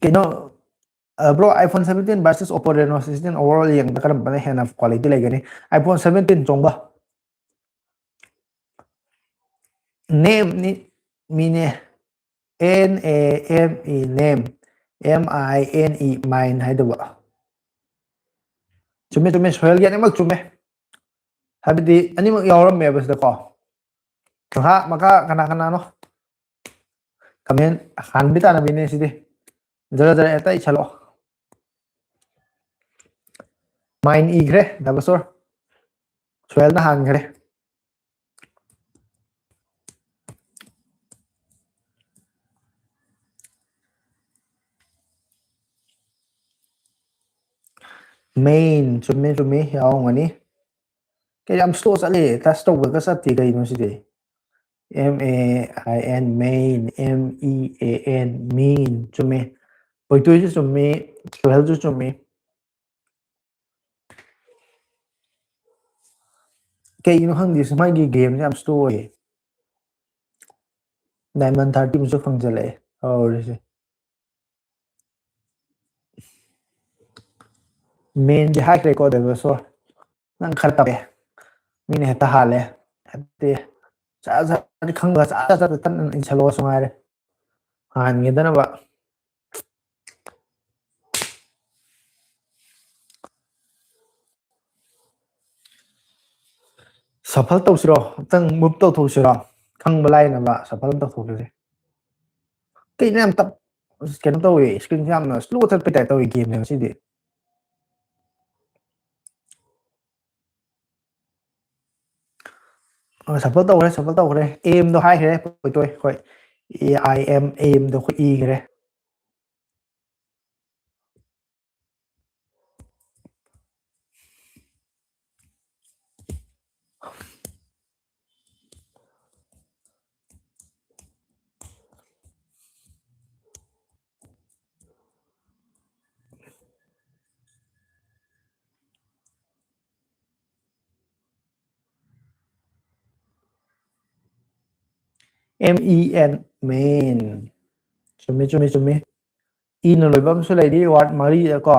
ꯀꯩꯅꯣ, bro, iPhone seventeen versus Oppo Reno sixteen overall ꯌꯦꯡꯕꯗ ꯀꯔꯝꯕꯅ ꯍꯦꯟꯅ quality ꯂꯩꯒꯅꯤ? iPhone seventeen ꯆꯣꯡꯕ. Name ꯅꯤ, ꯃꯤꯅꯦ. N A M E, name. M I N E, mine ꯍꯥꯏꯗꯧꯕ. ꯆꯨꯝꯃꯦ, ꯆꯨꯝꯃꯦ, ꯁꯣꯍꯦꯜꯒꯤ ꯑꯅꯤꯃꯛ ꯆꯨꯝꯃꯦ. ꯍꯥꯏꯕꯗꯤ ꯑꯅꯤꯃꯛ ꯌꯥꯎꯔꯝꯃꯦꯕ ꯁꯤꯗꯀꯣ. ꯃꯈꯥ, ꯃꯈꯥ ꯀꯅꯥ ꯀꯅꯥꯅꯣ? Comment ꯍꯥꯟꯕꯤ ꯇꯥꯟꯅꯕꯤꯅꯦ ꯁꯤꯗꯤ. ꯖꯔ ꯖꯔ ꯍꯦꯛꯇ ꯏꯁꯜꯂꯣ. Mine ꯏꯈ꯭ꯔꯦ, ꯗꯕꯁꯣꯔ. ꯁꯣꯍꯦꯜꯅ ꯍꯥꯟꯈ꯭ꯔꯦ. Main, ꯆꯨꯝꯃꯦ, ꯆꯨꯝꯃꯦ, ꯌꯥꯎꯔꯝꯒꯅꯤ. ꯀꯩ ꯌꯥꯝ slow ꯆꯠꯂꯦ, touch ꯇꯧꯕꯒ ꯆꯠꯇꯦ, ꯀꯩꯅꯣ ꯁꯤꯗꯤ? M A I N, main, M E A N, mean, ꯆꯨꯝꯃꯦ. ꯄꯣꯏꯇꯣꯏꯁꯨ ꯆꯨꯝꯃꯤ, ꯁꯣꯍꯦꯜꯁꯨ ꯆꯨꯝꯃꯤ. ꯀꯩꯒꯤꯅꯣ ꯈꯪꯗꯦ, ꯁꯤ ꯃꯥꯒꯤ gameꯁꯦ ꯌꯥꯝ slow ꯑꯣꯏꯌꯦ. Diamond thirty ꯃꯨꯛꯁꯨ ꯐꯪꯖꯜꯂꯛꯑꯦ ꯇꯧꯔꯤꯁꯦ. Mainꯁꯦ ꯍꯥꯏꯈ꯭ꯔꯦꯀꯣ, ꯗꯦꯕꯦꯁꯣꯔ, ꯅꯪ ꯈꯔ ꯇꯞꯄꯦ, ꯃꯤꯅ ꯍꯦꯛꯇ ꯍꯥꯜꯂꯦ, ꯍꯥꯏꯕꯗꯤ ꯆꯥ ꯆꯥꯗꯤ ꯈꯪꯗꯕ, ꯆꯥ ꯆꯥ ꯆꯥ ꯇꯞꯅ ꯏꯟꯁꯜꯂꯣꯁꯨ ꯉꯥꯏꯔꯦ, ꯍꯥꯟꯒꯗꯅꯕ. Shuffle ꯇꯧꯁꯤꯔꯣ? ꯑꯝꯇꯪ move ꯇꯧꯊꯣꯛꯁꯤꯔꯣ? ꯈꯪꯕ ꯂꯥꯏꯅꯕ shuffle ꯑꯃ ꯇꯧꯊꯣꯛꯁꯤꯁꯦ꯫ ꯀꯩꯅꯣ ꯌꯥꯝ ꯇꯞ-, ꯀꯩꯅꯣ ꯇꯧꯋꯦ, screen ꯁꯦ ꯌꯥꯝꯅ slow ꯆꯠꯄꯩ type ꯇꯧꯋꯦ game ꯁꯦ ꯉꯁꯤꯗꯤ꯫ ꯑ, shuffle ꯇꯧꯈ꯭ꯔꯦ, shuffle ꯇꯧꯈ꯭ꯔꯦ꯫ Aim ꯗꯣ ꯍꯥꯏꯈ꯭ꯔꯦ, ꯄꯣꯏꯇꯣꯏ꯫ ꯍꯣꯏ, A I M, aim ꯗꯣ ꯑꯩꯈꯣꯏ ꯏꯈ꯭ꯔꯦ꯫ M E N, main꯫ ꯆꯨꯝꯃꯤ, ꯆꯨꯝꯃꯤ, ꯆꯨꯝꯃꯤ꯫ ꯏꯅ ꯂꯣꯏꯕ ꯑꯃꯁꯨ ꯂꯩꯔꯤ, word ꯃꯔꯤꯗꯀꯣ꯫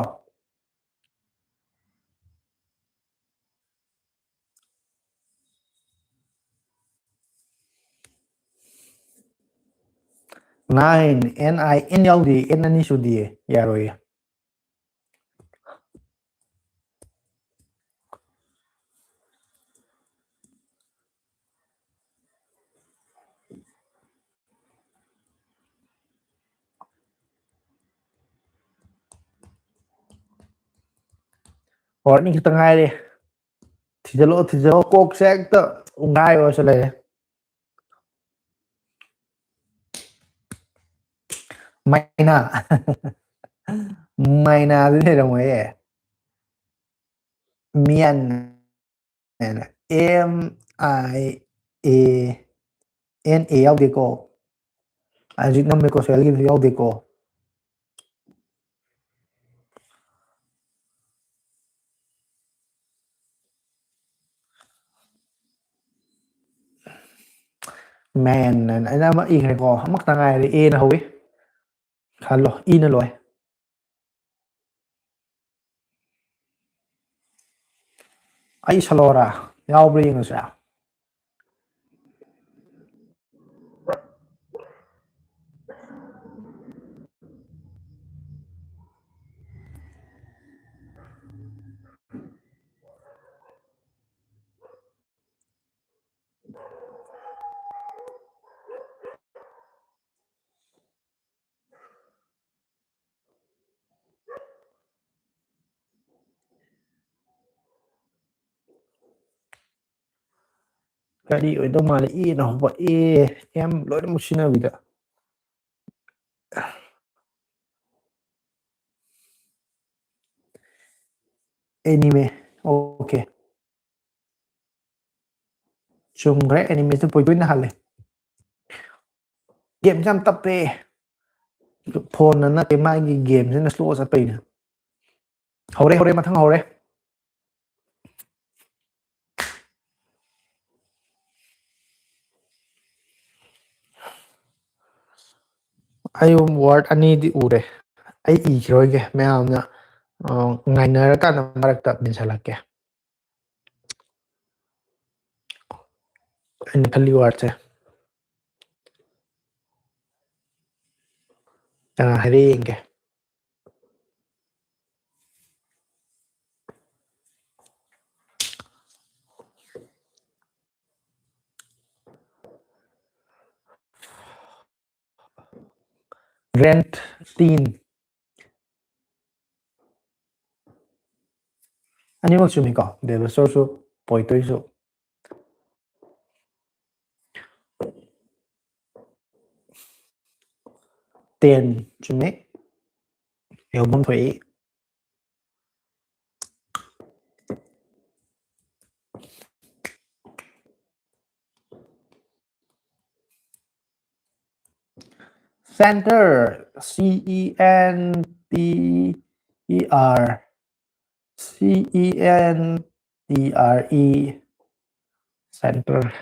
Nine, N I N ꯌꯥꯎꯗꯦ, N ꯑꯅꯤ ꯁꯨꯗꯤꯌꯦ, ꯌꯥꯔꯣꯏꯌꯦ꯫ Word ꯑꯅꯤ ꯈꯛꯇ ꯉꯥꯏꯔꯦ꯫ ꯊꯤꯖꯤꯜꯂꯣ, ꯊꯤꯖꯤꯜꯂꯣ, ꯀꯣꯛꯁꯦ ꯍꯦꯛꯇ ꯎꯪꯒꯥꯏ ꯑꯣꯏꯔꯁꯨ ꯂꯩꯔꯦ꯫ ꯃꯩꯅꯥ꯫ ꯃꯩꯅꯥꯗꯨꯗꯤ ꯂꯩꯔꯝꯃꯣꯏꯌꯦ꯫ Miyan. M I A N A ꯌꯥꯎꯗꯦꯀꯣ꯫ ꯍꯧꯖꯤꯛ ꯅꯝꯃꯦꯀꯣ, ꯁꯣꯌꯦꯜꯒꯤꯗꯨ ꯌꯥꯎꯗꯦꯀꯣ꯫ Man ꯍꯥꯏꯅ ꯑꯩꯅ ꯑꯃ ꯏꯈ꯭ꯔꯦꯀꯣ, ꯑꯃꯈꯛꯇ ꯉꯥꯏꯔꯦ, A ꯅ ꯍꯧꯏ꯫ ꯈꯜꯂꯣ, ꯏꯅ ꯂꯣꯏ꯫ ꯑꯩ ꯁꯂꯣꯔꯥ ꯌꯥꯎꯕ꯭ꯔꯥ ꯌꯦꯡꯉꯁꯤꯔꯥ? ꯀꯔꯤ ꯑꯣꯏꯗꯧ ꯃꯥꯜꯂꯤ? ꯑꯦꯅ ꯍꯧꯕ, ꯑꯦ, ꯑꯦꯝ ꯂꯣꯏꯅꯃꯛ ꯁꯤꯖꯤꯟꯅꯕꯤꯗ꯫ ꯑꯦꯅꯤꯃꯦ꯫ ꯑꯣꯀꯦ꯫ ꯆꯨꯝꯈ꯭ꯔꯦ, ꯑꯦꯅꯤꯃꯦꯁꯇ ꯄꯣꯏꯇꯣꯏꯅ ꯍꯥꯜꯂꯦ꯫ ꯒꯦꯝꯁꯦ ꯌꯥꯝ ꯇꯞꯄꯦ꯫ ꯐꯣꯟꯅ ꯅꯠꯇꯦ, ꯃꯥꯒꯤ ꯒꯦꯝꯁꯤꯅ ꯁ꯭ꯂꯣ ꯆꯠꯄꯩꯅꯦ꯫ ꯍꯧꯔꯦ, ꯍꯧꯔꯦ, ꯃꯊꯪ ꯍꯧꯔꯦ꯫ ꯑꯩ ꯋꯥꯔꯗ ꯑꯅꯤꯗꯤ ꯎꯔꯦ꯫ ꯑꯩ ꯏꯈꯤꯔꯣꯏꯒꯦ, ꯃꯌꯥꯝꯅ, ꯑ, ꯉꯥꯏꯅꯔꯀꯥꯟꯗ ꯃꯔꯛꯇ ꯃꯦꯟꯁꯤꯜꯂꯛꯀꯦ꯫ ꯑꯩꯅ ꯈꯜꯂꯤ ꯋꯥꯔꯗꯁꯦ꯫ ꯀꯅꯥ ꯍꯥꯏꯔꯦ ꯌꯦꯡꯒꯦ꯫ ꯒ꯭ꯔꯦꯟ ꯇꯤꯟ꯫ ꯑꯅꯤꯃꯛ ꯆꯨꯝꯃꯤꯀꯣ, ꯗꯦꯕꯦꯁꯣꯔꯁꯨ ꯄꯣꯏꯇꯣꯏꯁꯨ꯫ ꯇꯦꯟ ꯆꯨꯝꯃꯤ꯫ ꯌꯧꯐꯝ ꯊꯣꯛꯏ꯫ Center, C E N T E R, C E N T R E, center.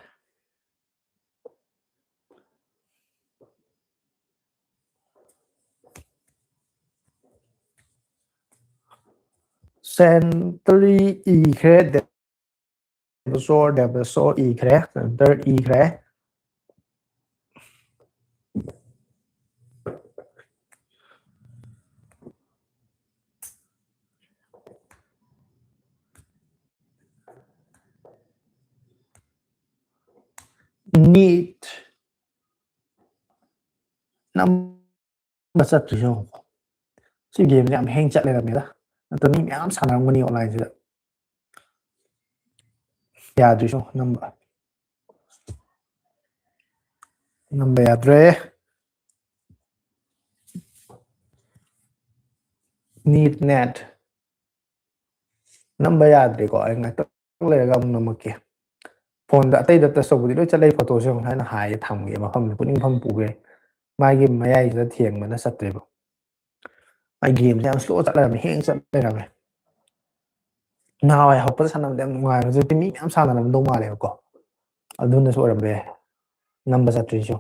Century ꯏꯈ꯭ꯔꯦ, ꯗꯦꯕꯦꯁꯣꯔ, ꯗꯦꯕꯦꯁꯣꯔ ꯏꯈ꯭ꯔꯦ, center ꯏꯈ꯭ꯔꯦ꯫ ꯅꯤꯠ ꯅꯝꯕ ꯆꯠꯇ꯭ꯔꯤꯁꯦ ꯌꯦꯡꯉꯨꯀꯣ꯫ ꯁꯤ ꯒꯦꯝꯁꯦ ꯌꯥꯝ ꯍꯦꯡ ꯆꯠ ꯂꯩꯔꯝꯃꯦꯗ꯫ ꯅꯠꯇ꯭ꯔ ꯃꯤ ꯃꯌꯥꯝ ꯁꯥꯟꯅꯔꯝꯒꯅꯤ ꯑꯣꯟꯂꯥꯏꯟꯁꯤꯗ꯫ ꯌꯥꯗ꯭ꯔꯤꯁꯦ ꯌꯦꯡꯉꯨ, ꯅꯝꯕ꯫ ꯅꯝꯕ ꯌꯥꯗ꯭ꯔꯦ꯫ Need net. ꯅꯝꯕ ꯌꯥꯗ꯭ꯔꯦꯀꯣ, ꯑꯩ ꯉꯥꯛꯇꯪ ꯂꯩꯔꯒ ꯑꯃꯨꯛ ꯅꯝꯃꯛꯀꯦ꯫ ꯐꯣꯟꯗ ꯑꯇꯩꯗ ꯇꯁ ꯇꯧꯕꯗꯤ ꯂꯣꯏ ꯆꯠꯂꯦ, ꯐꯣꯇꯣꯁꯦ ꯑꯃꯨꯛ ꯍꯥꯏꯅ ꯍꯥꯏꯌꯦ ꯊꯝꯒꯦ, ꯃꯐꯝꯗ ꯄꯨꯅꯤꯡꯐꯝ ꯄꯨꯈ꯭ꯔꯦ꯫ ꯃꯥꯒꯤ ꯃꯌꯥꯏꯁꯤꯗ ꯊꯦꯡꯕꯅ ꯆꯠꯇ꯭ꯔꯦꯕ꯫ ꯑꯩ ꯒꯦꯝꯁꯦ ꯌꯥꯝ ꯁ꯭ꯂꯣ ꯆꯠ ꯂꯩꯔꯝꯃꯦ, ꯍꯦꯡ ꯆꯠ ꯂꯩꯔꯝꯃꯦ꯫ ꯅꯍꯥꯟꯋꯥꯏ ꯍꯧꯔꯛꯄꯗ ꯁꯥꯟꯅꯕꯗ ꯌꯥꯝ ꯅꯨꯡꯉꯥꯏꯕ, ꯍꯧꯖꯤꯛꯇꯤ ꯃꯤ ꯃꯌꯥꯝ ꯁꯥꯟꯅꯔꯝꯗꯧ ꯃꯥꯜꯂꯦꯕꯀꯣ, ꯑꯗꯨꯅꯁꯨ ꯑꯣꯏꯔꯝꯕ ꯌꯥꯏ ꯅꯝꯕ ꯆꯠꯇ꯭ꯔꯤꯁꯨ꯫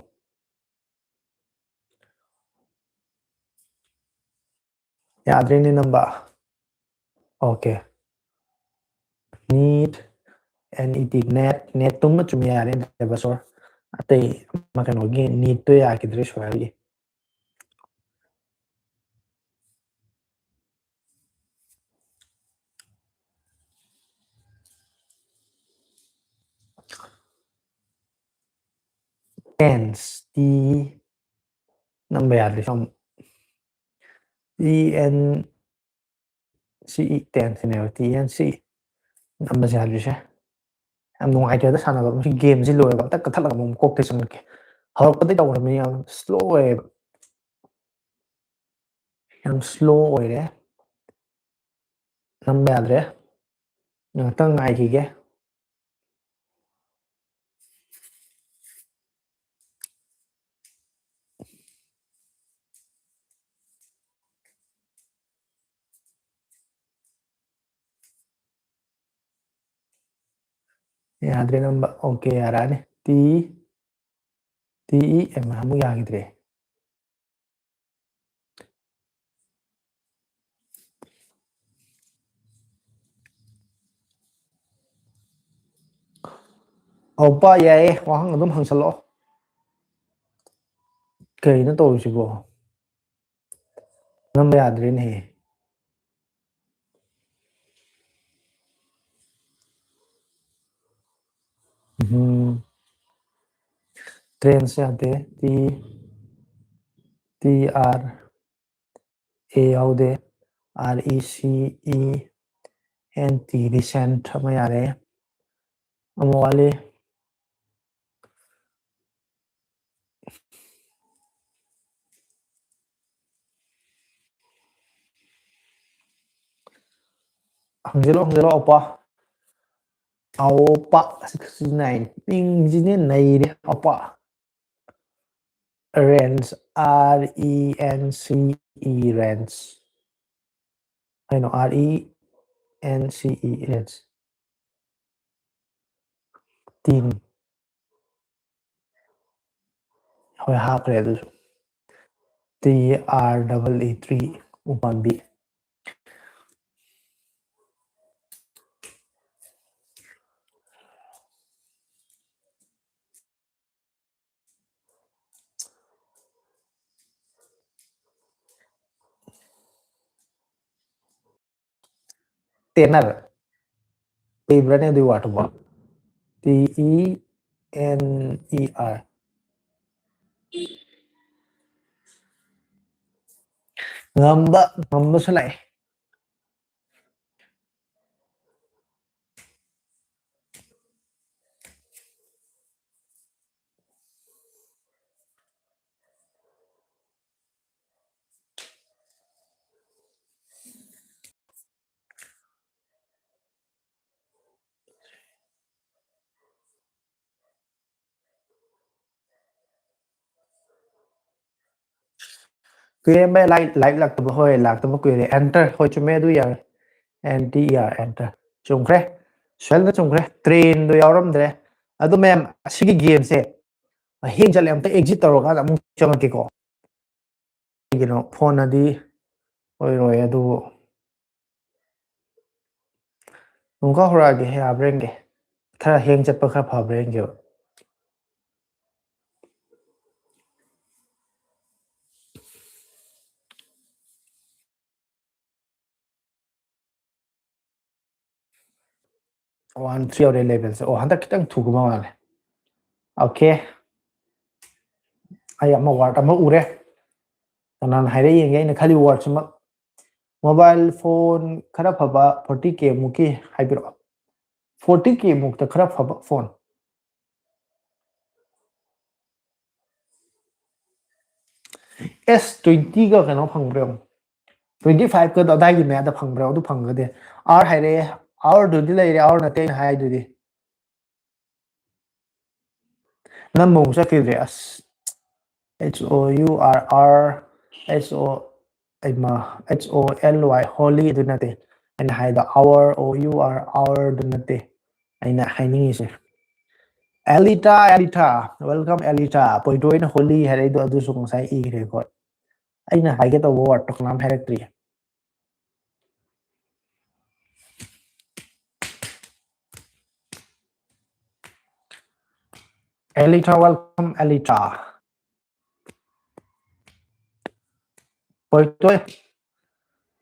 ꯌꯥꯗ꯭ꯔꯦꯅꯦ ꯅꯝꯕ꯫ Okay. Need, N E T, net, net ꯇꯨꯃ ꯆꯨꯝ ꯌꯥꯔꯦ, ꯗꯦꯕꯁꯣꯔ꯫ ꯑꯇꯩ ꯑꯃ ꯀꯩꯅꯣꯒꯤ need ꯇꯣ ꯌꯥꯈꯤꯗ꯭ꯔꯦ, ꯁꯣꯏꯔꯒꯤ꯫ Tense, T, ꯅꯝꯕ ꯌꯥꯗ꯭ꯔꯦ ꯁꯣꯝ꯫ T N C E, tense ꯅꯦꯕ, T N C E꯫ ꯅꯝꯕꯁꯦ ꯌꯥꯗ꯭ꯔꯤꯁꯦ꯫ ꯌꯥꯝ ꯅꯨꯡꯉꯥꯏꯇꯦꯗ ꯁꯥꯟꯅꯕ꯫ ꯃꯁꯤ ꯒꯦꯝꯁꯤ ꯂꯣꯏꯔꯒ ꯑꯝꯇ ꯀꯛꯊꯠꯂꯒ ꯑꯃꯨꯛ ꯀꯣꯛꯇ ꯆꯪꯉꯛꯀꯦ꯫ ꯍꯧꯔꯛꯄꯗꯒꯤ ꯇꯧꯔꯕꯅꯤ, ꯌꯥꯝ ꯁ꯭ꯂꯣ ꯑꯣꯏꯌꯦꯕ꯫ ꯌꯥꯝ ꯁ꯭ꯂꯣ ꯑꯣꯏꯔꯦ꯫ ꯅꯝꯕ ꯌꯥꯗ꯭ꯔꯦ꯫ ꯉꯥꯛꯇꯪ ꯉꯥꯏꯈꯤꯒꯦ꯫ ꯌꯥꯗ꯭ꯔꯦ ꯅꯝꯕ꯫ Okay, ꯌꯥꯔꯛꯑꯅꯤ꯫ T, T E M ꯑꯃꯨꯛ ꯌꯥꯈꯤꯗ꯭ꯔꯦ꯫ ꯑꯧ, ꯄꯥ, ꯌꯥꯏꯌꯦ, ꯋꯥꯍꯪ ꯑꯗꯨꯝ ꯍꯪꯁꯜꯂꯛꯑꯣ꯫ ꯀꯩꯅꯣ ꯇꯧꯔꯤꯁꯤꯕꯣ? ꯅꯝꯕ ꯌꯥꯗ꯭ꯔꯦꯅꯦꯍꯦ꯫ ꯎꯝ꯫ Tense ꯌꯥꯗꯦ꯫ T, T R A ꯌꯥꯎꯗꯦ꯫ R E C E N T, recent ꯑꯃ ꯌꯥꯔꯦ꯫ ꯑꯃ ꯋꯥꯠꯂꯤ꯫ ꯍꯪꯖꯤꯜꯂꯣ, ꯍꯪꯖꯤꯜꯂꯣ, ꯑꯣꯄꯥ꯫ ꯑꯣꯄꯥ ꯁꯤꯛꯁꯇꯤ ꯅꯥꯏꯟ꯫ ꯃꯤꯡꯁꯤꯅꯦ ꯅꯩꯔꯦ, ꯑꯣꯄꯥ꯫ Rence, R E N C E, Rence꯫ ꯀꯩꯅꯣ, R E N C E, Rence꯫ ꯇꯤꯟ꯫ ꯍꯣꯏ, ꯍꯥꯞꯈ꯭ꯔꯦ ꯑꯗꯨꯁꯨ꯫ T R E E, tree, ꯎꯄꯥꯝꯕꯤ꯫ Tenner꯫ ꯂꯩꯕ꯭ꯔꯥꯅꯦ ꯑꯗꯨꯒꯤ wordꯇꯨꯕꯣ? T E N E R꯫ ꯉꯝꯕ, ꯉꯝꯕꯁꯨ ꯂꯥꯛꯑꯦ꯫ ꯀꯨꯏꯔꯦ ꯚꯥꯏ, like, like ꯂꯥꯛꯇꯕ꯫ ꯍꯣꯏ, ꯂꯥꯛꯇꯕ ꯀꯨꯏꯔꯦ꯫ Enter, ꯍꯣꯏ, ꯆꯨꯝꯃꯦ, ꯑꯗꯨ ꯌꯥꯔꯦ꯫ N T E R, enter꯫ ꯆꯨꯝꯈ꯭ꯔꯦ꯫ ꯁꯨꯍꯦꯜꯗ ꯆꯨꯝꯈ꯭ꯔꯦ꯫ ꯇ꯭ꯔꯦꯟꯗꯣ ꯌꯥꯎꯔꯝꯗ꯭ꯔꯦ꯫ ꯑꯗꯣ ꯃꯌꯥꯝ, ꯑꯁꯤꯒꯤ gameꯁꯦ hang ꯆꯠꯂꯦ, ꯑꯝꯇ exit ꯇꯧꯔꯀꯥꯟꯗ ꯑꯃꯨꯛ ꯆꯪꯉꯛꯀꯦꯀꯣ꯫ ꯀꯩꯒꯤꯅꯣ, ꯐꯣꯟꯅꯗꯤ ꯑꯣꯏꯔꯣꯏ ꯑꯗꯨꯕꯨ꯫ ꯑꯃꯨꯛꯀ ꯍꯧꯔꯛꯑꯒꯦ, ꯌꯥꯕ꯭ꯔꯥ ꯌꯦꯡꯒꯦ꯫ ꯈꯔ hang ꯆꯠꯄ ꯈꯔ ꯐꯕ꯭ꯔꯥ ꯌꯦꯡꯒꯦꯕ꯫ One three ꯌꯧꯔꯦ levelꯁꯦ꯫ ꯑꯣ, ꯍꯟꯗꯛ ꯈꯤꯇꯪ ꯊꯨꯒꯨꯝꯕ ꯃꯥꯜꯂꯦ꯫ Okay꯫ ꯑꯩ ꯑꯃ word ꯑꯃ ꯎꯔꯦ꯫ ꯀꯅꯥꯅ ꯍꯥꯏꯔꯛꯏ ꯌꯦꯡꯒꯦ꯫ ꯑꯩꯅ ꯈꯜꯂꯤ wordꯁꯤꯃꯛ꯫ Mobile phone ꯈꯔ ꯐꯕ forty K ꯃꯨꯛꯀꯤ ꯍꯥꯏꯕꯤꯔꯛꯑꯣ꯫ Forty K ꯃꯨꯛꯇ ꯈꯔ ꯐꯕ phone꯫ S twentyꯒ ꯀꯩꯅꯣ ꯐꯪꯕ꯭ꯔꯥ ꯌꯦꯡꯉꯣ꯫ Twenty five ꯀꯗꯣ ꯑꯗꯥꯏꯒꯤ ꯃꯌꯥꯗ ꯐꯪꯕ꯭ꯔꯥ? ꯑꯗꯨ ꯐꯪꯒꯗꯤ, our ꯍꯥꯏꯔꯛꯑꯦ, our ꯗꯨꯗꯤ ꯂꯩꯔꯦ, our ꯅꯠꯇꯦ ꯑꯩꯅ ꯍꯥꯏꯗꯨꯗꯤ꯫ ꯅꯝꯕ ꯑꯃꯨꯛ ꯆꯠꯈꯤꯗ꯭ꯔꯦ꯫ ꯑꯁ, H O U R R, H O, ꯍꯩꯃꯥ, H O L Y, holy ꯑꯗꯨ ꯅꯠꯇꯦ ꯑꯩꯅ ꯍꯥꯏꯗꯣ, our, O U R, our ꯑꯗꯨ ꯅꯠꯇꯦ ꯑꯩꯅ ꯍꯥꯏꯅꯤꯡꯉꯤꯁꯦ꯫ Elita, Elita, welcome Elita꯫ ꯄꯣꯏꯇꯣꯏꯅ holy ꯍꯥꯏꯔꯛꯏꯗꯣ ꯑꯗꯨꯁꯨ ꯉꯁꯥꯏ ꯏꯈ꯭ꯔꯦꯀꯣ꯫ ꯑꯩꯅ ꯍꯥꯏꯒꯦ ꯇꯧꯕ wordꯇꯣ ꯀꯅꯥꯝ ꯍꯥꯏꯔꯛꯇ꯭ꯔꯤ꯫ Elita, welcome Elita꯫ ꯄꯣꯏꯇꯣꯏ꯫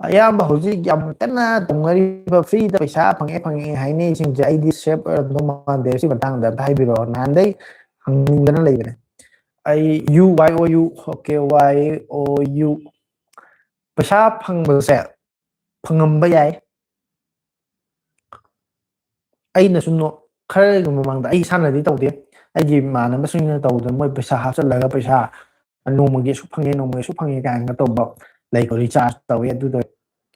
ꯑꯌꯥꯝꯕ ꯍꯧꯖꯤꯛ ꯌꯥꯝ ꯀꯟꯅ ꯇꯧꯅꯔꯤꯕ freeꯗ ꯄꯩꯁꯥ ꯐꯪꯉꯦ ꯐꯪꯉꯦ ꯍꯥꯏꯅꯩꯁꯤꯡꯁꯦ ꯑꯩꯗꯤ safe ꯑꯣꯏꯔꯝꯗꯧ ꯃꯥꯟꯗꯦ꯫ ꯁꯤ ꯃꯇꯥꯡꯗ ꯑꯝꯇ ꯍꯥꯏꯕꯤꯔꯛꯑꯣ꯫ ꯅꯍꯥꯟꯗꯩ ꯍꯪꯅꯤꯡꯗꯅ ꯂꯩꯕꯅꯦ꯫ ꯑꯩ U Y O U, okay, Y O U꯫ ꯄꯩꯁꯥ ꯐꯪꯕꯁꯦ ꯐꯪꯉꯝꯕ ꯌꯥꯏ꯫ ꯑꯩꯅꯁꯨ ꯅꯣ-, ꯈꯔꯒꯤ ꯃꯃꯥꯡꯗ ꯑꯩ ꯏꯁꯥꯅꯗꯤ ꯇꯧꯗꯦ, ꯑꯩꯒꯤ ꯏꯃꯥꯟꯅꯕꯁꯤꯡꯅ ꯇꯧꯗꯅ ꯃꯣꯏ ꯄꯩꯁꯥ ꯍꯥꯞꯆꯤꯜꯂꯒ ꯄꯩꯁꯥ ꯅꯣꯡꯃꯒꯤ ꯑꯁꯨꯛ ꯐꯪꯉꯦ, ꯅꯣꯡꯃꯒꯤ ꯑꯁꯨꯛ ꯐꯪꯉꯦ ꯀꯥꯏꯅꯒ ꯇꯧꯕ ꯂꯩꯀꯣ, recharge ꯇꯧꯋꯦ, ꯑꯗꯨ ꯇꯧꯋꯦ꯫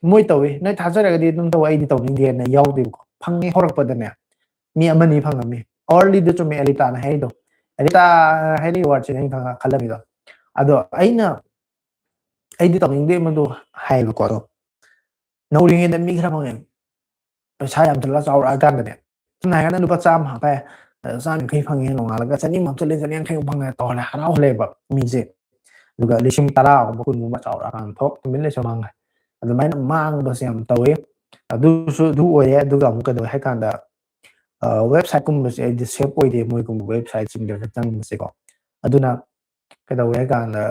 ꯃꯣꯏ ꯇꯧꯋꯤ, ꯅꯣꯏ ꯊꯥꯖꯔꯒꯗꯤ ꯑꯗꯨꯝ ꯇꯧ, ꯑꯩꯗꯤ ꯇꯧꯅꯤꯡꯗꯦꯅ ꯌꯥꯎꯗꯦꯕꯀꯣ꯫ ꯐꯪꯉꯦ ꯍꯧꯔꯛꯄꯗꯅꯦ, ꯃꯤ ꯑꯃꯅꯤ ꯐꯪꯉꯝꯃꯤ꯫ Hourlyꯗ ꯆꯨꯝꯃꯦ ꯑꯦꯂꯤꯇꯥꯅ ꯍꯥꯏꯔꯤꯗꯣ, ꯑꯦꯂꯤꯇꯥ ꯍꯥꯏꯔꯤꯕ wordꯁꯦ ꯑꯩꯅ ꯈꯪꯉ-, ꯈꯜꯂꯝꯃꯤꯗꯣ꯫ ꯑꯗꯣ ꯑꯩꯅ, ꯑꯩꯗꯤ ꯇꯧꯅꯤꯡꯗꯦ ꯃꯗꯨ ꯍꯥꯏꯌꯦꯕꯀꯣ꯫ ꯑꯗꯣ ꯅꯧꯔꯤꯉꯩꯗ ꯃꯤ ꯈꯔ ꯐꯪꯉꯦ, ꯄꯩꯁꯥ ꯌꯥꯝ ꯆꯠꯂ ꯆꯥꯎꯔꯛꯑꯀꯥꯟꯗꯅꯦ, ꯁꯝꯅ ꯍꯥꯏꯔꯀꯥꯟꯗ ꯂꯨꯄꯥ ꯆꯥꯝꯃ ꯍꯥꯞꯄꯦ, ꯆꯥꯝ ꯌꯥꯡꯈꯩ ꯐꯪꯉꯦ, ꯅꯣꯡꯉꯥꯜꯂꯒ ꯆꯅꯤ ꯍꯥꯞꯆꯜꯂꯦ, ꯆꯅꯤ ꯌꯥꯡꯈꯩ ꯐꯪꯉꯦ ꯇꯧꯔꯦ, ꯍꯔꯥꯎꯍꯜꯂꯦꯕ ꯃꯤꯁꯦ꯫ ꯑꯗꯨꯒ ꯂꯤꯁꯤꯡ ꯇꯔꯥꯒꯨꯝꯕ, ꯀꯨꯟꯒꯨꯝꯕ ꯆꯥꯎꯔꯛꯑꯀꯥꯟꯗ ꯊꯣꯛ ꯇꯨꯃꯤꯟ ꯂꯩꯁꯨ ꯃꯥꯡꯈ꯭ꯔꯦ꯫ ꯑꯗꯨꯃꯥꯏꯅ ꯃꯥꯡꯕꯁꯦ ꯌꯥꯝ ꯇꯧꯋꯤ꯫ ꯑꯗꯨꯁꯨ ꯑꯗꯨ ꯑꯣꯏꯌꯦ꯫ ꯑꯗꯨꯒ ꯑꯃꯨꯛ ꯀꯩꯗꯧꯋꯦ ꯍꯥꯏ ꯀꯥꯟꯗ, ꯋꯦꯕꯁꯥꯏꯠꯀꯨꯝꯕꯁꯦ ꯑꯩꯗꯤ safe ꯑꯣꯏꯗꯦ, ꯃꯣꯏꯒꯨꯝꯕ ꯋꯦꯕꯁꯥꯏꯠꯁꯤꯡꯗꯒ ꯆꯪꯕꯁꯦꯀꯣ꯫ ꯑꯗꯨꯅ ꯀꯩꯗꯧꯋꯦ ꯍꯥꯏ ꯀꯥꯟꯗ,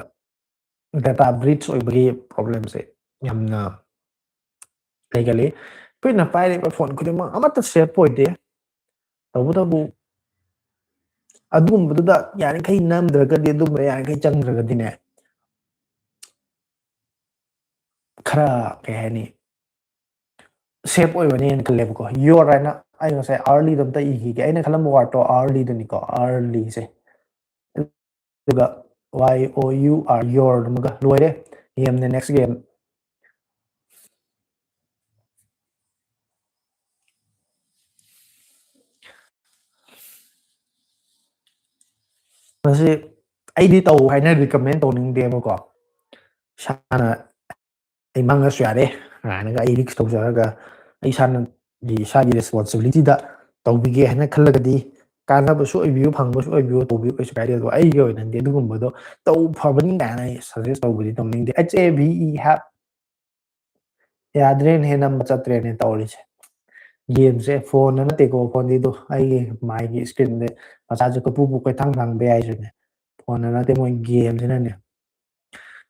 data breach ꯑꯣꯏꯕꯒꯤ problemꯁꯦ ꯌꯥꯝꯅ ꯂꯩꯒꯜꯂꯤ꯫ ꯑꯩꯈꯣꯏꯅ ꯄꯥꯏꯔꯤꯕ phone ꯈꯨꯗꯤꯡꯃꯛ ꯑꯃꯠꯇ safe ꯑꯣꯏꯗꯦ꯫ ꯇꯧꯕꯇꯕꯨ ꯑꯗꯨꯒꯨꯝꯕꯗꯨꯗ ꯌꯥꯔꯤꯈꯩ ꯅꯝꯗ꯭ꯔꯒꯗꯤ, ꯑꯗꯨꯒꯨꯝꯕ ꯌꯥꯔꯤꯈꯩ ꯆꯪꯗ꯭ꯔꯒꯗꯤꯅꯦ, ꯈꯔ, ꯀꯩ ꯍꯥꯏꯅꯤ, safe ꯑꯣꯏꯕꯅꯦꯅ ꯈꯜꯂꯦꯕꯀꯣ꯫ Your ꯍꯥꯏꯅ ꯑꯩ ꯉꯁꯥꯏ hourlyꯗꯣ ꯑꯝꯇ ꯏꯈꯤꯒꯦ꯫ ꯑꯩꯅ ꯈꯜꯂꯝꯕ wordꯇꯣ hourlyꯗꯨꯅꯤꯀꯣ, hourlyꯁꯦ꯫ ꯑꯗꯨꯒ Y O U R, your ꯑꯃꯒ ꯂꯣꯏꯔꯦ꯫ Gameꯅꯦ, next game꯫ ꯃꯁꯤ ꯑꯩꯗꯤ ꯇꯧ ꯍꯥꯏꯅ ꯔꯤꯀꯃꯦꯟ ꯇꯧꯅꯤꯡꯗꯦꯕꯀꯣ꯫ ꯏꯁꯥꯅ ꯑꯩ ꯃꯥꯡꯉꯁꯨ ꯌꯥꯔꯦ ꯍꯥꯏꯅꯒ ꯑꯩ ꯔꯤꯛꯁ ꯇꯧꯖꯔꯒ ꯑꯩ ꯏꯁꯥꯅꯒꯤ ꯏꯁꯥꯒꯤ ꯔꯦꯁꯄꯣꯟꯁꯤꯕꯤꯂꯤꯇꯤꯗ ꯇꯧꯕꯤꯒꯦ ꯍꯥꯏꯅ ꯈꯜꯂꯒꯗꯤ ꯀꯥꯟꯅꯕꯁꯨ ꯑꯣꯏꯕꯤꯌꯨ, ꯐꯪꯕꯁꯨ ꯑꯣꯏꯕꯤꯌꯨ, ꯇꯧꯕꯤꯌꯨ, ꯀꯩꯁꯨ ꯀꯥꯏꯗꯦ꯫ ꯑꯗꯣ ꯑꯩꯒꯤ ꯑꯣꯏꯅꯗꯤ ꯑꯗꯨꯒꯨꯝꯕꯗꯣ ꯇꯧ ꯐꯕꯅꯤ ꯀꯥꯏꯅ ꯑꯩ ꯁꯖꯦꯁ ꯇꯧꯕꯗꯤ ꯇꯧꯅꯤꯡꯗꯦ꯫ H A V E ꯍꯦꯞ ꯌꯥꯗ꯭ꯔꯦꯅꯦ, ꯅꯝꯕ ꯆꯠꯇ꯭ꯔꯦꯅꯦ ꯇꯧꯔꯤꯁꯦ꯫ ꯒꯦꯝꯁꯦ ꯐꯣꯟꯗ ꯅꯠꯇꯦꯀꯣ, ꯐꯣꯟꯗꯤꯗꯣ ꯑꯩꯒꯤ ꯃꯥꯏꯒꯤ ꯏꯁꯀ꯭ꯔꯤꯟꯗ ꯃꯆꯥꯁꯦ ꯀꯣꯏꯄꯨ ꯄꯨ ꯀꯣꯏꯊꯥꯡ ꯊꯥꯡꯕ ꯌꯥꯏꯁꯤꯅꯦ꯫ ꯐꯣꯟꯗ ꯅꯠꯇꯦ, ꯃꯣꯏ ꯒꯦꯝꯁꯤꯅꯅꯦ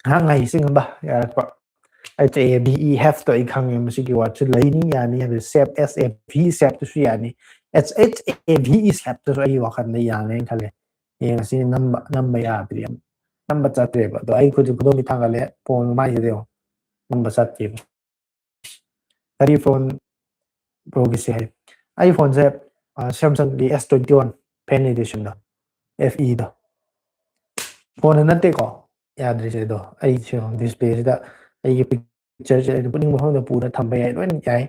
ꯉꯥꯏꯍꯥꯛ ꯉꯥꯏꯁꯤ ꯉꯝꯕ ꯌꯥꯔꯛꯄ꯫ H A V E ꯍꯦꯞꯇꯣ ꯑꯩ ꯈꯪꯉꯦ, ꯃꯁꯤꯒꯤ ꯋꯥꯔꯗꯁꯤ ꯂꯩꯅꯤ ꯌꯥꯅꯤ ꯍꯥꯏꯕ ꯁꯦꯞ, S A V ꯁꯦꯞꯇꯨꯁꯨ ꯌꯥꯅꯤ, H H A V E ꯁꯦꯞꯇꯨꯁꯨ ꯑꯩꯒꯤ ꯋꯥꯈꯜꯗ ꯌꯥꯅꯦꯅ ꯈꯜꯂꯦ꯫ ꯌꯦꯡꯉꯁꯤ, ꯅꯝꯕ ꯅꯝꯕ ꯌꯥꯗ꯭ꯔꯤ, ꯅꯝꯕ ꯆꯠꯇ꯭ꯔꯦꯕ꯫ ꯑꯗꯣ ꯑꯩ ꯍꯧꯖꯤꯛ ꯈꯨꯗꯣꯝꯕꯤ ꯊꯥꯡꯒꯠꯂꯦ, ꯐꯣꯟ ꯃꯥꯏꯁꯤꯗ ꯌꯦꯡꯉꯣ, ꯅꯝꯕ ꯆꯠꯇꯦꯕ꯫ ꯀꯔꯤ ꯐꯣꯟ ꯄ꯭ꯔꯣꯒꯤꯁꯦ ꯍꯥꯏ? ꯑꯩ ꯐꯣꯟꯁꯦ ꯁꯦꯝꯁꯪꯒꯤ S twenty one fan editionꯗꯣ, F Eꯗꯣ꯫ ꯐꯣꯟꯗ ꯅꯠꯇꯦꯀꯣ ꯌꯥꯗ꯭ꯔꯤꯁꯦ, ꯑꯗꯣ ꯑꯩꯁꯨ ꯗꯤꯁꯄ꯭ꯂꯦꯁꯤꯗ ꯑꯩꯒꯤ ꯄꯤꯛꯆꯔꯁꯦ ꯑꯩꯅ ꯄꯨꯅꯤꯡꯕ ꯃꯐꯝꯗ ꯄꯨꯔ ꯊꯝꯕ ꯌꯥꯏ, ꯂꯣꯏꯅ ꯌꯥꯏ꯫